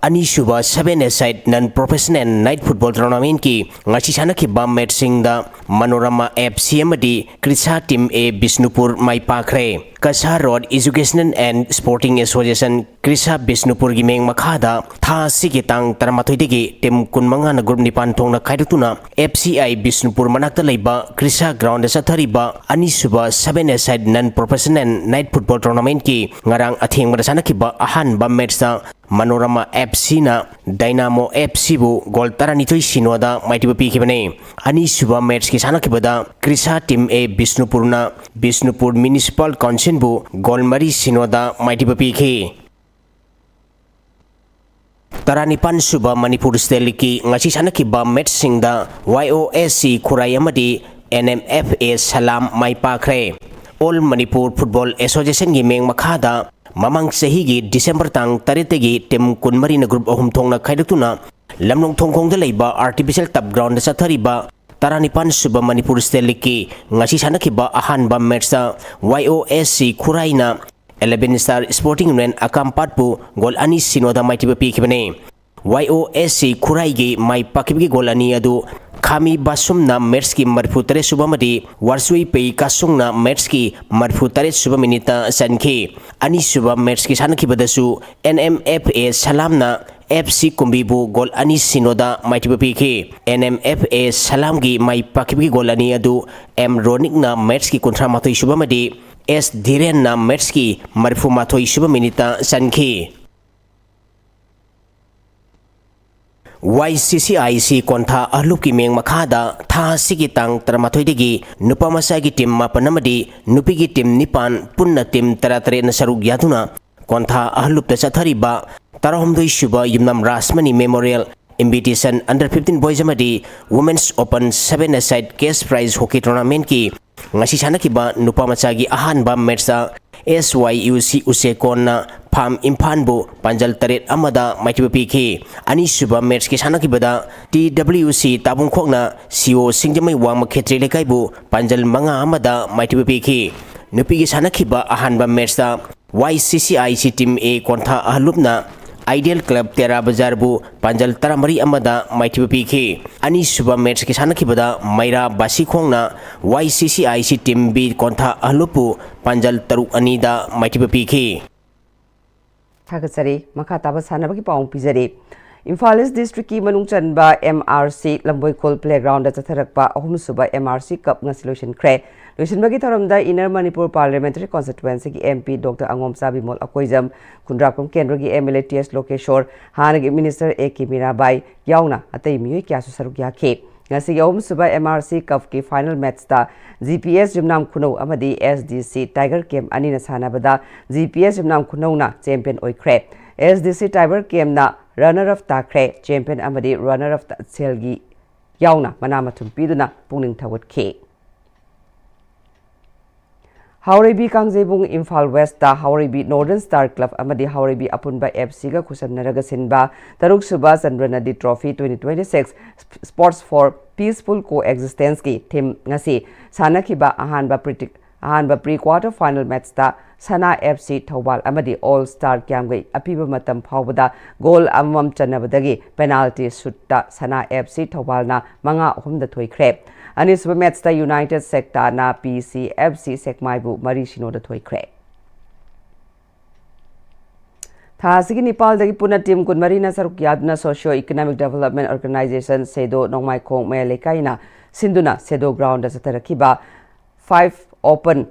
ꯑꯅꯤꯁꯨꯕ seven-a-side non professional night football tournamentꯀꯤ ꯉꯁꯤ ꯁꯥꯟꯅꯈꯤꯕ matchꯁꯤꯡꯗ ꯃꯅꯣꯔꯃꯥ F C ꯑꯃꯗꯤ ꯀ꯭ꯔꯤꯁꯥ Team A Bishnupur my ꯄꯥꯛꯈ꯭ꯔꯦ꯫ ꯀꯁꯥ Road Educational and Sporting Association ꯀ꯭ꯔꯤꯁꯥ ꯕꯤꯁꯅꯨꯄꯨꯔꯒꯤ ꯃꯤꯡ ꯃꯈꯥꯗ ꯊꯥ ꯑꯁꯤꯒꯤ ꯇꯥꯡ ꯇꯔꯥꯃꯥꯊꯣꯏꯗꯒꯤ team ꯀꯨꯟꯃꯉꯥꯅ group ꯅꯤꯄꯥꯟ ꯊꯣꯛꯅ ꯈꯥꯏꯗꯣꯛꯇꯨꯅ F C I ꯕꯤꯁꯅꯨꯄꯨꯔ ꯃꯅꯥꯛꯇ ꯂꯩꯕ ꯀ꯭ꯔꯤꯁꯥ groundꯗ ꯆꯠꯊꯔꯤꯕ ꯑꯅꯤꯁꯨꯕ seven-a-side non professional night football tournamentꯀꯤ ꯉꯔꯥꯡ ꯑꯊꯦꯡꯕꯗ ꯁꯥꯟꯅꯈꯤꯕ ꯑꯍꯥꯟꯕ matchꯇ Manorama F Cꯅ Dynamo F Cꯕꯨ goal ꯇꯔꯥꯅꯤꯊꯣꯏ ꯁꯤꯅꯣꯗ ꯃꯥꯏꯊꯤꯕ ꯄꯤꯈꯤꯕꯅꯤ꯫ ꯑꯅꯤꯁꯨꯕ matchꯀꯤ ꯁꯥꯟꯅꯈꯤꯕꯗ ꯀ꯭ꯔꯤꯁꯥ Team A ꯕꯤꯁꯅꯨꯄꯨꯔꯅ Bishnupur Municipal Councilꯕꯨ goal ꯃꯔꯤ ꯁꯤꯅꯣꯗ ꯃꯥꯏꯊꯤꯕ ꯄꯤꯈꯤ꯫ ꯇꯔꯥꯅꯤꯄꯥꯟ ꯁꯨꯕ ꯃꯅꯤꯄꯨꯔ State Leagueꯀꯤ ꯉꯁꯤ ꯁꯥꯟꯅꯈꯤꯕ matchꯁꯤꯡꯗ Y O S C ꯈꯨꯔꯥꯏ ꯑꯃꯗꯤ N M F A Salam my ꯄꯥꯛꯈ꯭ꯔꯦ꯫ All Manipur Football Associationꯒꯤ ꯃꯤꯡ ꯃꯈꯥꯗ ꯃꯃꯥꯡ ꯆꯍꯤꯒꯤ December ꯇꯥꯡ ꯇꯔꯦꯠꯇꯒꯤ team ꯀꯨꯟꯃꯔꯤꯅ group ꯑꯍꯨꯝ ꯊꯣꯛꯅ ꯈꯥꯏꯗꯣꯛꯇꯨꯅ ꯂꯝꯂꯣꯡ ꯊꯣꯡꯈꯣꯡꯗ ꯂꯩꯕ artificial turf groundꯗ ꯆꯠꯊꯔꯤꯕ ꯇꯔꯥꯅꯤꯄꯥꯟ ꯁꯨꯕ ꯃꯅꯤꯄꯨꯔ State Leagueꯀꯤ ꯉꯁꯤ ꯁꯥꯟꯅꯈꯤꯕ ꯑꯍꯥꯟꯕ matchꯇ Y O S C ꯈꯨꯔꯥꯏꯅ Eleven Star Sporting Union ꯑꯀꯥꯝꯄꯥꯠꯄꯨ goal ꯑꯅꯤ ꯁꯤꯅꯣꯗ ꯃꯥꯏꯊꯤꯕ ꯄꯤꯈꯤꯕꯅꯤ꯫ Y O S C ꯈꯨꯔꯥꯏꯒꯤ ꯃꯥꯏ ꯄꯥꯛꯈꯤꯕꯒꯤ goal ꯑꯅꯤ ꯑꯗꯨ ꯈꯥꯃꯤ ꯕꯥꯁꯨꯝꯅ ꯃꯦꯠꯁꯀꯤ ꯃꯔꯤꯐꯨ ꯇꯔꯦꯠ ꯁꯨꯕ ꯑꯃꯗꯤ ꯋꯥꯔꯁꯨꯏ ꯄꯦꯏ ꯀꯥꯁꯨꯡꯅ ꯃꯦꯠꯁꯀꯤ ꯃꯔꯤꯐꯨ ꯇꯔꯦꯠ ꯁꯨꯕ ꯃꯤꯅꯤꯠꯇ ꯆꯟꯈꯤ꯫ ꯑꯅꯤꯁꯨꯕ ꯃꯦꯠꯁꯀꯤ ꯁꯥꯟꯅꯈꯤꯕꯗꯁꯨ ꯑꯦꯟ ꯑꯦꯝ ꯑꯦꯐ ꯑꯦ ꯁꯂꯥꯝꯅ ꯑꯦꯐ ꯁꯤ ꯀꯨꯝꯕꯤꯕꯨ ꯒꯣꯜ ꯑꯅꯤ ꯁꯤꯅꯣꯗ ꯃꯥꯏꯊꯤꯕ ꯄꯤꯈꯤ꯫ ꯑꯦꯟ ꯑꯦꯝ ꯑꯦꯐ ꯑꯦ ꯁꯂꯥꯝꯒꯤ ꯃꯥꯏ ꯄꯥꯛꯈꯤꯕꯒꯤ ꯒꯣꯜ ꯑꯅꯤ ꯑꯗꯨ ꯑꯦꯝ ꯔꯣꯅꯤꯛꯅ ꯃꯦꯠꯁꯀꯤ ꯀꯨꯟꯊ꯭ꯔꯥ ꯃꯥꯊꯣꯏ ꯁꯨꯕ ꯑꯃꯗꯤ ꯑꯦꯁ ꯙꯤꯔꯦꯟꯅ ꯃꯦꯠꯁꯀꯤ ꯃꯔꯤꯐꯨ ꯃꯥꯊꯣꯏ ꯁꯨꯕ ꯃꯤꯅꯤꯠꯇ ꯆꯟꯈꯤ꯫ ꯋꯥꯏ ꯁꯤ ꯁꯤ ꯑꯥꯏ ꯁꯤ ꯀꯣꯟꯊꯥ ꯑꯍꯜꯂꯨꯞꯀꯤ ꯃꯤꯡ ꯃꯈꯥꯗ ꯊꯥ ꯑꯁꯤꯒꯤ ꯇꯥꯡ ꯇꯔꯥꯃꯥꯊꯣꯏꯗꯒꯤ ꯅꯨꯄꯥ ꯃꯆꯥꯒꯤ ꯇꯤꯝ ꯃꯥꯄꯟ ꯑꯃꯗꯤ ꯅꯨꯄꯤꯒꯤ ꯇꯤꯝ ꯅꯤꯄꯥꯟ, ꯄꯨꯟꯅ ꯇꯤꯝ ꯇꯔꯥꯇꯔꯦꯠꯅ ꯁꯔꯨꯛ ꯌꯥꯗꯨꯅ ꯀꯣꯟꯊꯥ ꯑꯍꯜꯂꯨꯞꯇ ꯆꯠꯊꯔꯤꯕ ꯇꯔꯥꯍꯨꯝꯗꯣꯏ ꯁꯨꯕ Yumnam Rashmani memorial invitation under fifteen boys ꯑꯃꯗꯤ women's open seven a side cash prize hockey ꯇꯣꯔꯅꯥꯃꯦꯟꯠꯀꯤ ꯉꯁꯤ ꯁꯥꯟꯅꯈꯤꯕ ꯅꯨꯄꯥ ꯃꯆꯥꯒꯤ ꯑꯍꯥꯟꯕ ꯃꯦꯠꯁꯇ ꯑꯦꯁ ꯋꯥꯏ ꯌꯨ ꯁꯤ ꯎꯆꯦꯀꯣꯟꯅ ꯐꯥꯝ ꯏꯝꯐꯥꯜꯕꯨ ꯄꯥꯟꯖꯜ ꯇꯔꯦꯠ ꯑꯃꯗ ꯃꯥꯏꯊꯤꯕ ꯄꯤꯈꯤ꯫ ꯑꯅꯤꯁꯨꯕ ꯃꯦꯠꯁꯀꯤ ꯁꯥꯟꯅꯈꯤꯕꯗ ꯇꯤ ꯗꯕ꯭ꯂꯤꯎ ꯁꯤ ꯇꯥꯕꯨꯡꯈꯣꯛꯅ ꯁꯤ ꯑꯣ ꯁꯤꯡꯖꯃꯩ ꯋꯥꯡꯃ ꯈꯦꯇ꯭ꯔꯤ ꯂꯩꯀꯥꯏꯕꯨ ꯄꯥꯟꯖꯜ ꯃꯉꯥ ꯑꯃꯗ ꯃꯥꯏꯊꯤꯕ ꯄꯤꯈꯤ꯫ ꯅꯨꯄꯤꯒꯤ ꯁꯥꯟꯅꯈꯤꯕ ꯑꯍꯥꯟꯕ ꯃꯦꯠꯁꯇ ꯋꯥꯏ ꯁꯤ C I C team A Kontha ꯑꯍꯜꯂꯨꯞꯅ ꯑꯥꯏꯗꯤꯌꯦꯜ ꯀ꯭ꯂꯕ ꯇꯦꯔꯥ ꯕꯖꯥꯔꯕꯨ ꯄꯥꯟꯖꯜ ꯇꯔꯥꯃꯔꯤ ꯑꯃꯗ ꯃꯥꯏꯊꯤꯕ ꯄꯤꯈꯤ꯫ ꯑꯅꯤꯁꯨꯕ ꯃꯦꯠꯁꯀꯤ ꯁꯥꯟꯅꯈꯤꯕꯗ ꯃꯩꯔꯥ ꯕꯥꯁꯤꯈꯣꯡꯅ ꯋꯥꯏ ꯁꯤ C I C team B ꯀꯣꯟꯊꯥ ꯑꯍꯜꯂꯨꯞꯄꯨ ꯄꯥꯟꯖꯜ ꯇꯔꯨꯛ ꯑꯅꯤꯗ ꯃꯥꯏꯊꯤꯕ ꯄꯤꯈꯤ꯫ ꯊꯥꯒꯠꯆꯔꯤ꯫ ꯃꯈꯥ ꯇꯥꯕ ꯁꯥꯟꯅꯕꯒꯤ ꯄꯥꯎ ꯄꯤꯖꯔꯤ꯫ ꯏꯝꯐꯥꯜ ꯏꯁ ꯗꯤꯁꯇ꯭ꯔꯤꯛꯀꯤ ꯃꯅꯨꯡ ꯆꯟꯕ ꯑꯦꯝ ꯑꯥꯔ ꯁꯤ ꯂꯝꯕꯣꯏꯈꯣꯜ ꯄ꯭ꯂꯦꯒ꯭ꯔꯥꯎꯟꯗ ꯆꯠꯊꯔꯛꯄ ꯑꯍꯨꯝꯁꯨꯕ ꯑꯦꯝ ꯑꯥꯔ ꯁꯤ ꯀꯞ ꯉꯁꯤ ꯂꯣꯏꯁꯤꯟꯈ꯭ꯔꯦ꯫ ꯂꯣꯏꯁꯤꯟꯕꯒꯤ ꯊꯧꯔꯝꯗ ꯏꯟꯅꯔ ꯃꯅꯤꯄꯨꯔ ꯄꯥꯔꯂꯤꯌꯥꯃꯦꯟꯇꯔꯤ ꯀꯣꯟꯁꯇꯤꯇ꯭ꯋꯦꯟꯁꯤꯒꯤ M P doctor Angomcha Bimol Akoijam, Khundrakpam ꯀꯦꯟꯗ꯭ꯔꯒꯤ M L A T S Lokeshor, ꯍꯥꯟꯅꯒꯤ ꯃꯤꯅꯤꯁꯇꯔ ꯑꯦ ꯀꯦ ꯃꯤꯔꯥꯕꯥꯏ ꯌꯥꯎꯅ ꯑꯇꯩ ꯃꯤꯑꯣꯏ ꯀꯌꯥꯁꯨ ꯁꯔꯨꯛ ꯌꯥꯈꯤ꯫ ꯉꯁꯤꯒꯤ ꯑꯍꯨꯝꯁꯨꯕ ꯑꯦꯝ ꯑꯥꯔ ꯁꯤ ꯀꯞꯀꯤ ꯐꯥꯏꯅꯦꯜ ꯃꯦꯠꯆꯇ ꯖꯤ ꯄꯤ ꯑꯦꯁ ꯌꯨꯝꯅꯥꯝ ꯈꯨꯅꯧ ꯑꯃꯗꯤ ꯑꯦꯁ ꯗꯤ ꯁꯤ ꯇꯥꯏꯒꯔ ꯀꯦꯝ ꯑꯅꯤꯅ ꯁꯥꯟꯅꯕꯗ ꯖꯤ ꯄꯤ ꯑꯦꯁ ꯌꯨꯝꯅꯥꯝ ꯈꯨꯅꯧꯅ ꯆꯦꯝꯄꯤꯌꯟ ꯑꯣꯏꯈ꯭ꯔꯦ꯫ ꯑꯦꯁ ꯗꯤ ꯁꯤ ꯇꯥꯏꯒꯔ ꯀꯦꯝꯅ ꯔꯟꯅꯔ ꯑꯞ ꯇꯥꯈ꯭ꯔꯦ꯫ ꯆꯦꯝꯄꯤꯌꯟ ꯑꯃꯗꯤ ꯔꯟꯅꯔ ꯑꯞꯇ ꯁꯦꯜꯒꯤ ꯌꯥꯎꯅ ꯃꯅꯥ ꯃꯊꯨꯝ ꯄꯤꯗꯨꯅ ꯄꯨꯛꯅꯤꯡ ꯊꯧꯒꯠꯈꯤ꯫ ꯍꯥꯎꯔꯩꯕꯤ ꯀꯥꯡꯖꯩꯕꯨꯡ ꯏꯝꯐꯥꯜ ꯋꯦꯁꯇ ꯍꯥꯎꯔꯩꯕꯤ ꯅꯣꯔꯗꯔꯟ ꯁ꯭ꯇꯥꯔ ꯀ꯭ꯂꯕ ꯑꯃꯗꯤ ꯍꯥꯎꯔꯩꯕꯤ ꯑꯄꯨꯟꯕ ꯑꯦꯐ ꯁꯤꯒ ꯈꯨꯠꯁꯝꯅꯔꯒ ꯁꯤꯟꯕ ꯇꯔꯨꯛꯁꯨꯕ ꯆꯟꯗ꯭ꯔꯅꯗꯤ trophy twenty twenty six Sports for Peaceful Coexistence ꯀꯤ ꯊꯤꯝ ꯉꯁꯤ ꯁꯥꯟꯅꯈꯤꯕ ꯑꯍꯥꯟꯕ ꯄ꯭ꯔꯤꯇꯤ-, ꯑꯍꯥꯟꯕ pre quarter final matchꯇ ꯁꯅꯥ F C ꯊꯧꯕꯥꯜ ꯑꯃꯗꯤ All Star ꯀ꯭ꯌꯥꯝꯒꯩ ꯑꯄꯤꯕ ꯃꯇꯝ ꯐꯥꯎꯕꯗ goal ꯑꯃꯃꯝ ꯆꯟꯅꯕꯗꯒꯤ penalty shootꯇ ꯁꯅꯥ F C ꯊꯧꯕꯥꯜꯅ ꯃꯉꯥ ꯑꯍꯨꯝꯗ ꯊꯣꯏꯈ꯭ꯔꯦ꯫ ꯑꯅꯤꯁꯨꯕ matchꯇ United ꯁꯦꯛꯇꯥꯅ P C F C ꯁꯦꯛꯃꯥꯏꯕꯨ ꯃꯔꯤ ꯁꯤꯅꯣꯗ ꯊꯣꯏꯈ꯭ꯔꯦ꯫ ꯊꯥ ꯑꯁꯤꯒꯤ ꯅꯤꯄꯥꯜꯗꯒꯤ ꯄꯨꯟꯅ team ꯀꯨꯟꯃꯔꯤꯅ ꯁꯔꯨꯛ ꯌꯥꯗꯨꯅ Socio Economic Development Organization ꯁꯦꯗꯣ ꯅꯣꯡꯃꯥꯏꯈꯣꯡ ꯃꯌꯥꯏ ꯂꯩꯀꯥꯏꯅ ꯁꯤꯟꯗꯨꯅ ꯁꯦꯗꯣ groundꯗ ꯆꯠꯊꯔꯛꯈꯤꯕ five open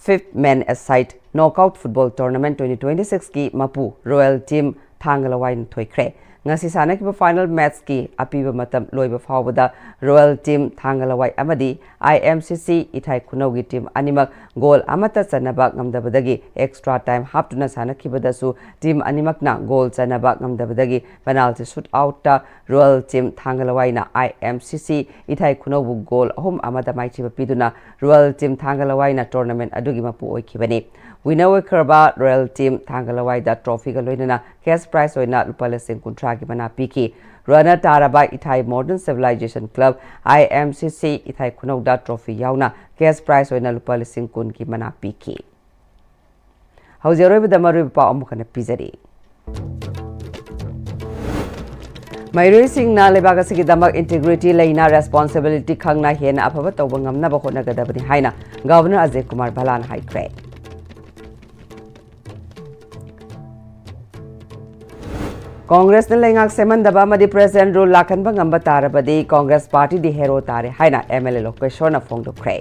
fifth men aside knockout football tournament twenty twenty-sixꯀꯤ ꯃꯄꯨ Royal Team ꯊꯥꯡꯒ ꯂꯋꯥꯏꯅ ꯊꯣꯏꯈ꯭ꯔꯦ꯫ ꯉꯁꯤ ꯁꯥꯟꯅꯈꯤꯕ final matchꯀꯤ ꯑꯄꯤꯕ ꯃꯇꯝ ꯂꯣꯏꯕ ꯐꯥꯎꯕꯗ Royal Team ꯊꯥꯡꯒ ꯂꯋꯥꯏ ꯑꯃꯗꯤ I M C C ꯏꯊꯥꯏ ꯈꯨꯅꯧꯒꯤ team ꯑꯅꯤꯃꯛ goal ꯑꯃꯠꯇ ꯆꯟꯅꯕ ꯉꯝꯗꯕꯗꯒꯤ extra time ꯍꯥꯞꯇꯨꯅ ꯁꯥꯟꯅꯈꯤꯕꯗꯁꯨ team ꯑꯅꯤꯃꯛꯅ goal ꯆꯟꯅꯕ ꯉꯝꯗꯕꯗꯒꯤ penalty shootoutꯇ Royal Team ꯊꯥꯡꯒ ꯂꯋꯥꯏꯅ I M C C ꯏꯊꯥꯏ ꯈꯨꯅꯧꯕꯨ goal ꯑꯍꯨꯝ ꯑꯃꯗ ꯃꯥꯏꯊꯤꯕ ꯄꯤꯗꯨꯅ Royal Team ꯊꯥꯡꯒ ꯂꯋꯥꯏꯅ tournament ꯑꯗꯨꯒꯤ ꯃꯄꯨ ꯑꯣꯏꯈꯤꯕꯅꯤ꯫ Winner ꯑꯣꯏꯈ꯭ꯔꯕ Royal Team ꯊꯥꯡꯒ ꯂꯋꯥꯏꯗ trophyꯒ ꯂꯣꯏꯅꯅ cash prize ꯑꯣꯏꯅ ꯂꯨꯄꯥ ꯂꯤꯁꯤꯡ ꯀꯨꯟꯊ꯭ꯔꯥꯒꯤ ꯃꯅꯥ ꯄꯤꯈꯤ꯫ Runner ꯇꯥꯔꯕ ꯏꯊꯥꯏ Modern Civilization Club I M C C ꯏꯊꯥꯏ ꯈꯨꯅꯧꯗ trophy ꯌꯥꯎꯅ cash prize ꯑꯣꯏꯅ ꯂꯨꯄꯥ ꯂꯤꯁꯤꯡ ꯀꯨꯟꯒꯤ ꯃꯅꯥ ꯄꯤꯈꯤ꯫ ꯍꯧꯖꯤꯛ ꯑꯔꯣꯏꯕꯗ ꯃꯔꯨꯑꯣꯏꯕ ꯄꯥꯎ ꯑꯃꯨꯛ ꯍꯟꯅ ꯄꯤꯖꯔꯤ꯫ ꯃꯍꯩꯔꯣꯏꯁꯤꯡꯅ ꯂꯩꯕꯥꯛ ꯑꯁꯤꯒꯤꯗꯃꯛ integrity ꯂꯩꯅ responsibility ꯈꯪꯅ ꯍꯦꯟꯅ ꯑꯐꯕ ꯇꯧꯕ ꯉꯝꯅꯕ ꯍꯣꯠꯅꯒꯗꯕꯅꯤ ꯍꯥꯏꯅ Governor ꯑꯖꯌ ꯀꯨꯃꯥꯔ ꯚꯜꯂꯥꯅ ꯍꯥꯏꯈ꯭ꯔꯦ꯫ ꯀꯣꯡꯒ꯭ꯔꯦꯁꯅ ꯂꯩꯉꯥꯛ ꯁꯦꯝꯍꯟꯗꯕ ꯑꯃꯗꯤ President Rule ꯂꯥꯛꯍꯟꯕ ꯉꯝꯕ ꯇꯥꯔꯕꯗꯤ ꯀꯣꯡꯒ꯭ꯔꯦꯁ ꯄꯥꯔꯇꯤꯗꯤ hero ꯇꯥꯔꯦ ꯍꯥꯏꯅ M L A ꯂꯣꯀꯦꯁ꯭ꯋꯔꯅ ꯐꯣꯡꯗꯣꯛꯈ꯭ꯔꯦ꯫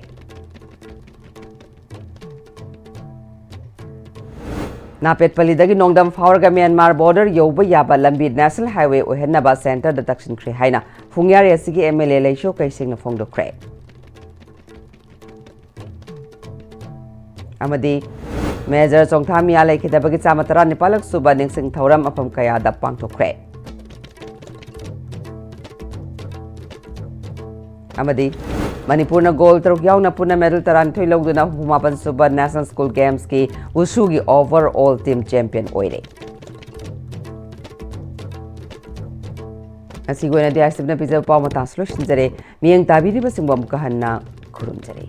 ꯅꯥꯄꯦꯠꯄꯜꯂꯤꯗꯒꯤ ꯅꯣꯡꯗꯝ ꯐꯥꯎꯔꯒ ꯃ꯭ꯌꯥꯟꯃꯥꯔ border ꯌꯧꯕ ꯌꯥꯕ ꯂꯝꯕꯤ National Highway ꯑꯣꯏꯍꯟꯅꯕ centreꯗ ꯇꯛꯁꯤꯟꯈ꯭ꯔꯦ ꯍꯥꯏꯅ ꯐꯨꯡꯌꯥꯔ ꯑꯁꯤꯒꯤ M L A ꯂꯩꯁꯣ ꯀꯩꯁꯦꯡꯅ ꯐꯣꯡꯗꯣꯛꯈ꯭ꯔꯦ꯫ ꯑꯃꯗꯤ Major ꯆꯣꯡꯊꯥꯃꯤꯌꯥ ꯂꯩꯈꯤꯗꯕꯒꯤ ꯆꯥꯃ ꯇꯔꯥꯅꯤꯄꯥꯜꯂꯛ ꯁꯨꯕ ꯅꯤꯡꯁꯤꯡ ꯊꯧꯔꯝ ꯃꯐꯝ ꯀꯌꯥꯗ ꯄꯥꯡꯊꯣꯛꯈ꯭ꯔꯦ꯫ ꯑꯃꯗꯤ ꯃꯅꯤꯄꯨꯔꯅ gold ꯇꯔꯨꯛ ꯌꯥꯎꯅ ꯄꯨꯟꯅ medal ꯇꯔꯥꯅꯤꯊꯣꯏ ꯂꯧꯗꯨꯅ ꯍꯨꯝꯐꯨꯃꯥꯄꯟ ꯁꯨꯕ National School Gamesꯀꯤ ꯋꯨꯁꯨꯒꯤ overall team champion ꯑꯣꯏꯔꯦ꯫ ꯉꯁꯤꯒꯤ ꯑꯣꯏꯅꯗꯤ ꯑꯥꯏ ꯁꯤ ꯇꯤꯚꯤꯅ ꯄꯤꯖꯕ ꯄꯥꯎ ꯃꯇꯥꯡꯁꯨ ꯂꯣꯏꯁꯤꯟꯖꯔꯦ꯫ ꯃꯤꯠꯌꯦꯡ ꯇꯥꯕꯤꯔꯤꯕꯁꯤꯡꯕꯨ ꯑꯃꯨꯛꯀ ꯍꯟꯅ ꯈꯨꯔꯨꯝꯖꯔꯤ꯫